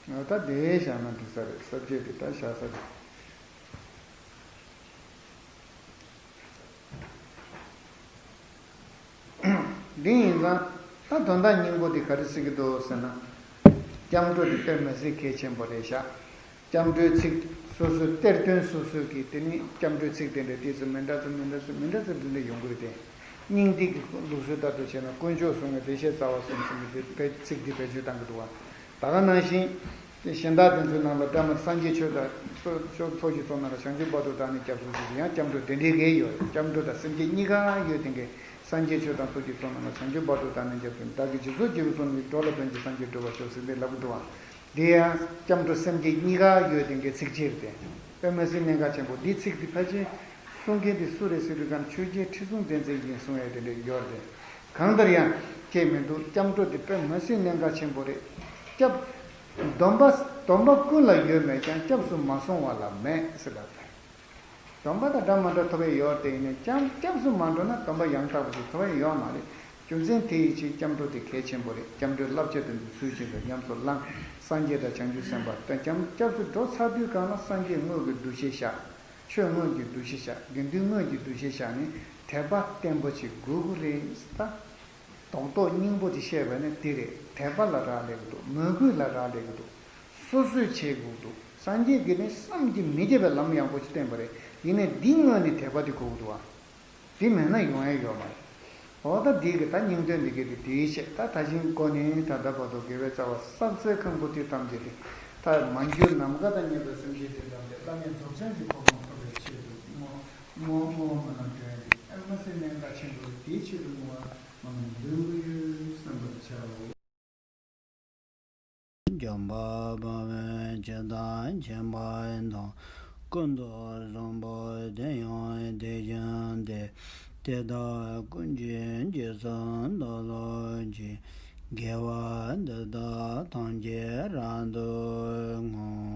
ད་དེ་བཞག་ན་འགྲིག་ས་རེད། ས་བཅད་དེ་ད་བཞག་ས་རེད། འདི་ཡིན་ཙང་ད་དོན་དག་སྙིང་པོ་དེ་ག་རེ་ཟེར་གྱི་འདུག་ཟེར་ན། སྐྱབས་འགྲོ་དེ་དཔེ་མི་སྲིད་གལ་ཆེན་པོ་རེད་ཤག་སྐྱབས་འགྲོའི་ཚིག་སོ་སོའི་གཏེར་སྟོན་སོ་སོའི་གི་དེ་ནི་སྐྱབས་འགྲོའི་ཚིག་དེ་འདྲ་དེ་ཚོ་མི་འདྲ་ཚོ་མི་འདྲ་ཚོ་མི་འདྲ་ཚོ་འདི་འདྲ་ཡོང་གི་རེད་དེ། སྙིང་ཐིག་གི་ལུགས་སྲོལ་ལྟར་དུ་བྱས་ན་དཀོན་མཆོག་གསུམ་གྱི་བདེ་གཤེགས་རྩ་བ་གསུམ་གསུམ་གྱི་དེ་ཚིག་དེ་བེད་སྤྱོད་བཏང་གི་འདུག་བ། ད་ག་ནང་བཞིན། གཞན་དག་དེ་ཚོའི་ནང་ལ་སྒྲ་མ་སངས་རྒྱས་ཆོས་དང་ཚོགས་ཚོགས་ཚོགས་ཀྱི་ཚོགས་རྣམས་ལ་བྱང་ཆུབ་བར་དུ་བདག་ནི་སྐྱབས་སུ་མཆི་ཟེར་ཡང་སྐྱབས་འགྲོ་དེ་འདྲའི་གས་ཡོད་རེད། སྐྱབས་འགྲོ་དང་སེམས་བསྐྱེད་གཉིས་ཀ་ཡོད་དེ་གས་སངས་རྒྱས་ཆོས་དང་ཚོགས་ཀྱི་ཚོགས་རྣམས་ལ་བྱང་ཆུབ་བར་དུ་བདག་ནི་སྐྱབས་སུ་མཆི། བདག་གིས་རྗེས་སུ་སྐྱེས་བུ་གསུམ་ནི་འགྲོ་ལ་ཕན་ཕྱིར་སངས་རྒྱས་འགྲུབ་པར་ཤོག་ཟེར་འདི་ལབ་ཀྱི་འདུག་བ། དེ་ཡང་སྐྱབས་འགྲོ་སེམས་བསྐྱེད་གཉིས་ཀ་ཡོད་དེ་གས་ཚིགས་བཅད་རེད་དེ། དཔེ་མ་སྲིད་གནད་འགག་ཆེན་པོ་འདི་ཚིག་འདི་ཕལ་ཆེར་གསུང་མཁན་དེ་སུ་རེད་ཟེར་དུས་གང་ཆོས་རྒྱལ་ཁྲི་སྲོང་ལྡེ་བཙན་ཡིན་གསུང་ཡ་དེ་འདྲ་ཡོད་རེད། གང་ལྟར་ཡང་ཁྱད་མི་འདུག་སྐྱབས་འགྲོ་དེ་དཔེ་མ་སྲིད་གནད་འགག་ཆེན་པོ་རེད། སྐྱབས། སྡོམ་པ། སྡོམ་པ་ཀུན་ལ་ཡོད་མོད་ཀྱང་སྐྱབས་སུ་མ་སོང་བ་ལ་མེད་ཟེར་ལབ་རེད། སྡོམ་པ་དང་འདྲ་མ་འདྲ་ཐོབ་ཡས་ཡོད་དེ་ཡིན་ནའི་ཀྱང་སྐྱབས་སུ་མ་འགྲོ་ན་སྡོམ་པ་ཡང་དག་པ་ཞིག་ཐོབ་ཡས་ཡོད་མ་རེད། རྒྱུ་མཚན་དེ་ཡི་ཕྱིར་སྐྱབས་འགྲོ་དེ་གལ་ཆེན་པོ་རེད། སྐྱབས་འགྲོའི་བསླབ་བྱ་དེ་ཚོ་ཚུལ་བཞིན་དུ་ཉམས་སུ་བླངས། སངས་རྒྱས་དང་བྱང་ཆུབ་སེམས་དཔའ་དང་སྐྱབས་སྐྱབས་སུ་འགྲོ་ཚར་དུས་གང་ལ་སངས་རྒྱས་དངོས་ཀྱི་འདུ་ཤེས་བཞག་ཆོས་དངོས་ཀྱི་འདུ་ཤེས་བཞག་དགེ་འདུན་དངོས་ཀྱི་འདུ་ཤེས་བཞག་ནས་དད་པ་བརྟན་པོ་ཞིག་དགོས་ཀྱི་རེད་ད། རྡོག་རྡོག་སྙིང་པོ་དེ་བཤད་པ་ནི་དེ་རེད། དད་པ་ལ་རག་ལས་ཀྱི་འདུག་མོས་གུས་ལ་རག་ལས་ཀྱི་འདུག་སོ་སོས་བྱེད་དགོས་འདུག་སངས་རྒྱས་ཀྱིས་ནི་བསམ་གྱིས་མི་ཁྱབ་པའི་ལམ་ཡངས་པོ་ཞིག་བསྟན་པ་རེད། ཡིན་ནའི་འདི་དངོས་ནི་དད་པ་དེ་དགོས་ཀྱི་འདུག་ཨ། དེ་མེད་ན་ཡོང་ཡ་ཡོད་མ་རེད། འོ་ད་འདི་གི་ད་སྙིང་དོན་འདི་གི་དེ་དེའི་ཆེད་ད་ད་གཞིན་ཀོ་ནས་ད་ལྟ་བར་དུ་དགེ་བའི་རྩ་བ་སྲབ་སའི་ཁང་བུ་དེ་ཐམས་ཅད་དེ་ད་མ་གྱུར་ནམ་མཁའ་དང་མཉམ་པའི་སེམས་ཅན་དེ་ཐམས་ཅད་བླ་མེད་རྫོགས་བྱང་གི་གོ་འཕང་ཐོབ་པའི་ཆེད་དུ་བསྔོ་བསྔོ་བསྔོ་བ་སྨོན་ལམ་འདོན་ཏེ་ཨེ་མ་སེ་གནད་འགག་ཆེན་པོ་དེའི་ཆེད་དུ་བསྔོ་བ་སྨོན་ལམ་འདོན་དགོས་ཡོད་བསམ་པར་བྱའོ། འཇམ་དཔལ་དཔའ་བོས་ཇི་ལྟར་མཁྱེན་པ་དང་། ཀུན་ཏུ་བཟང་པོ་དེ་ཡང་དེ་བཞིན་ཏེ། དེ་དག་ཀུན་གྱི་རྗེས་སུ་བདག་སློབ་ཅིང་། དགེ་བ་འདི་དག་ཐམས་ཅད་རབ་ཏུ་བསྔོ།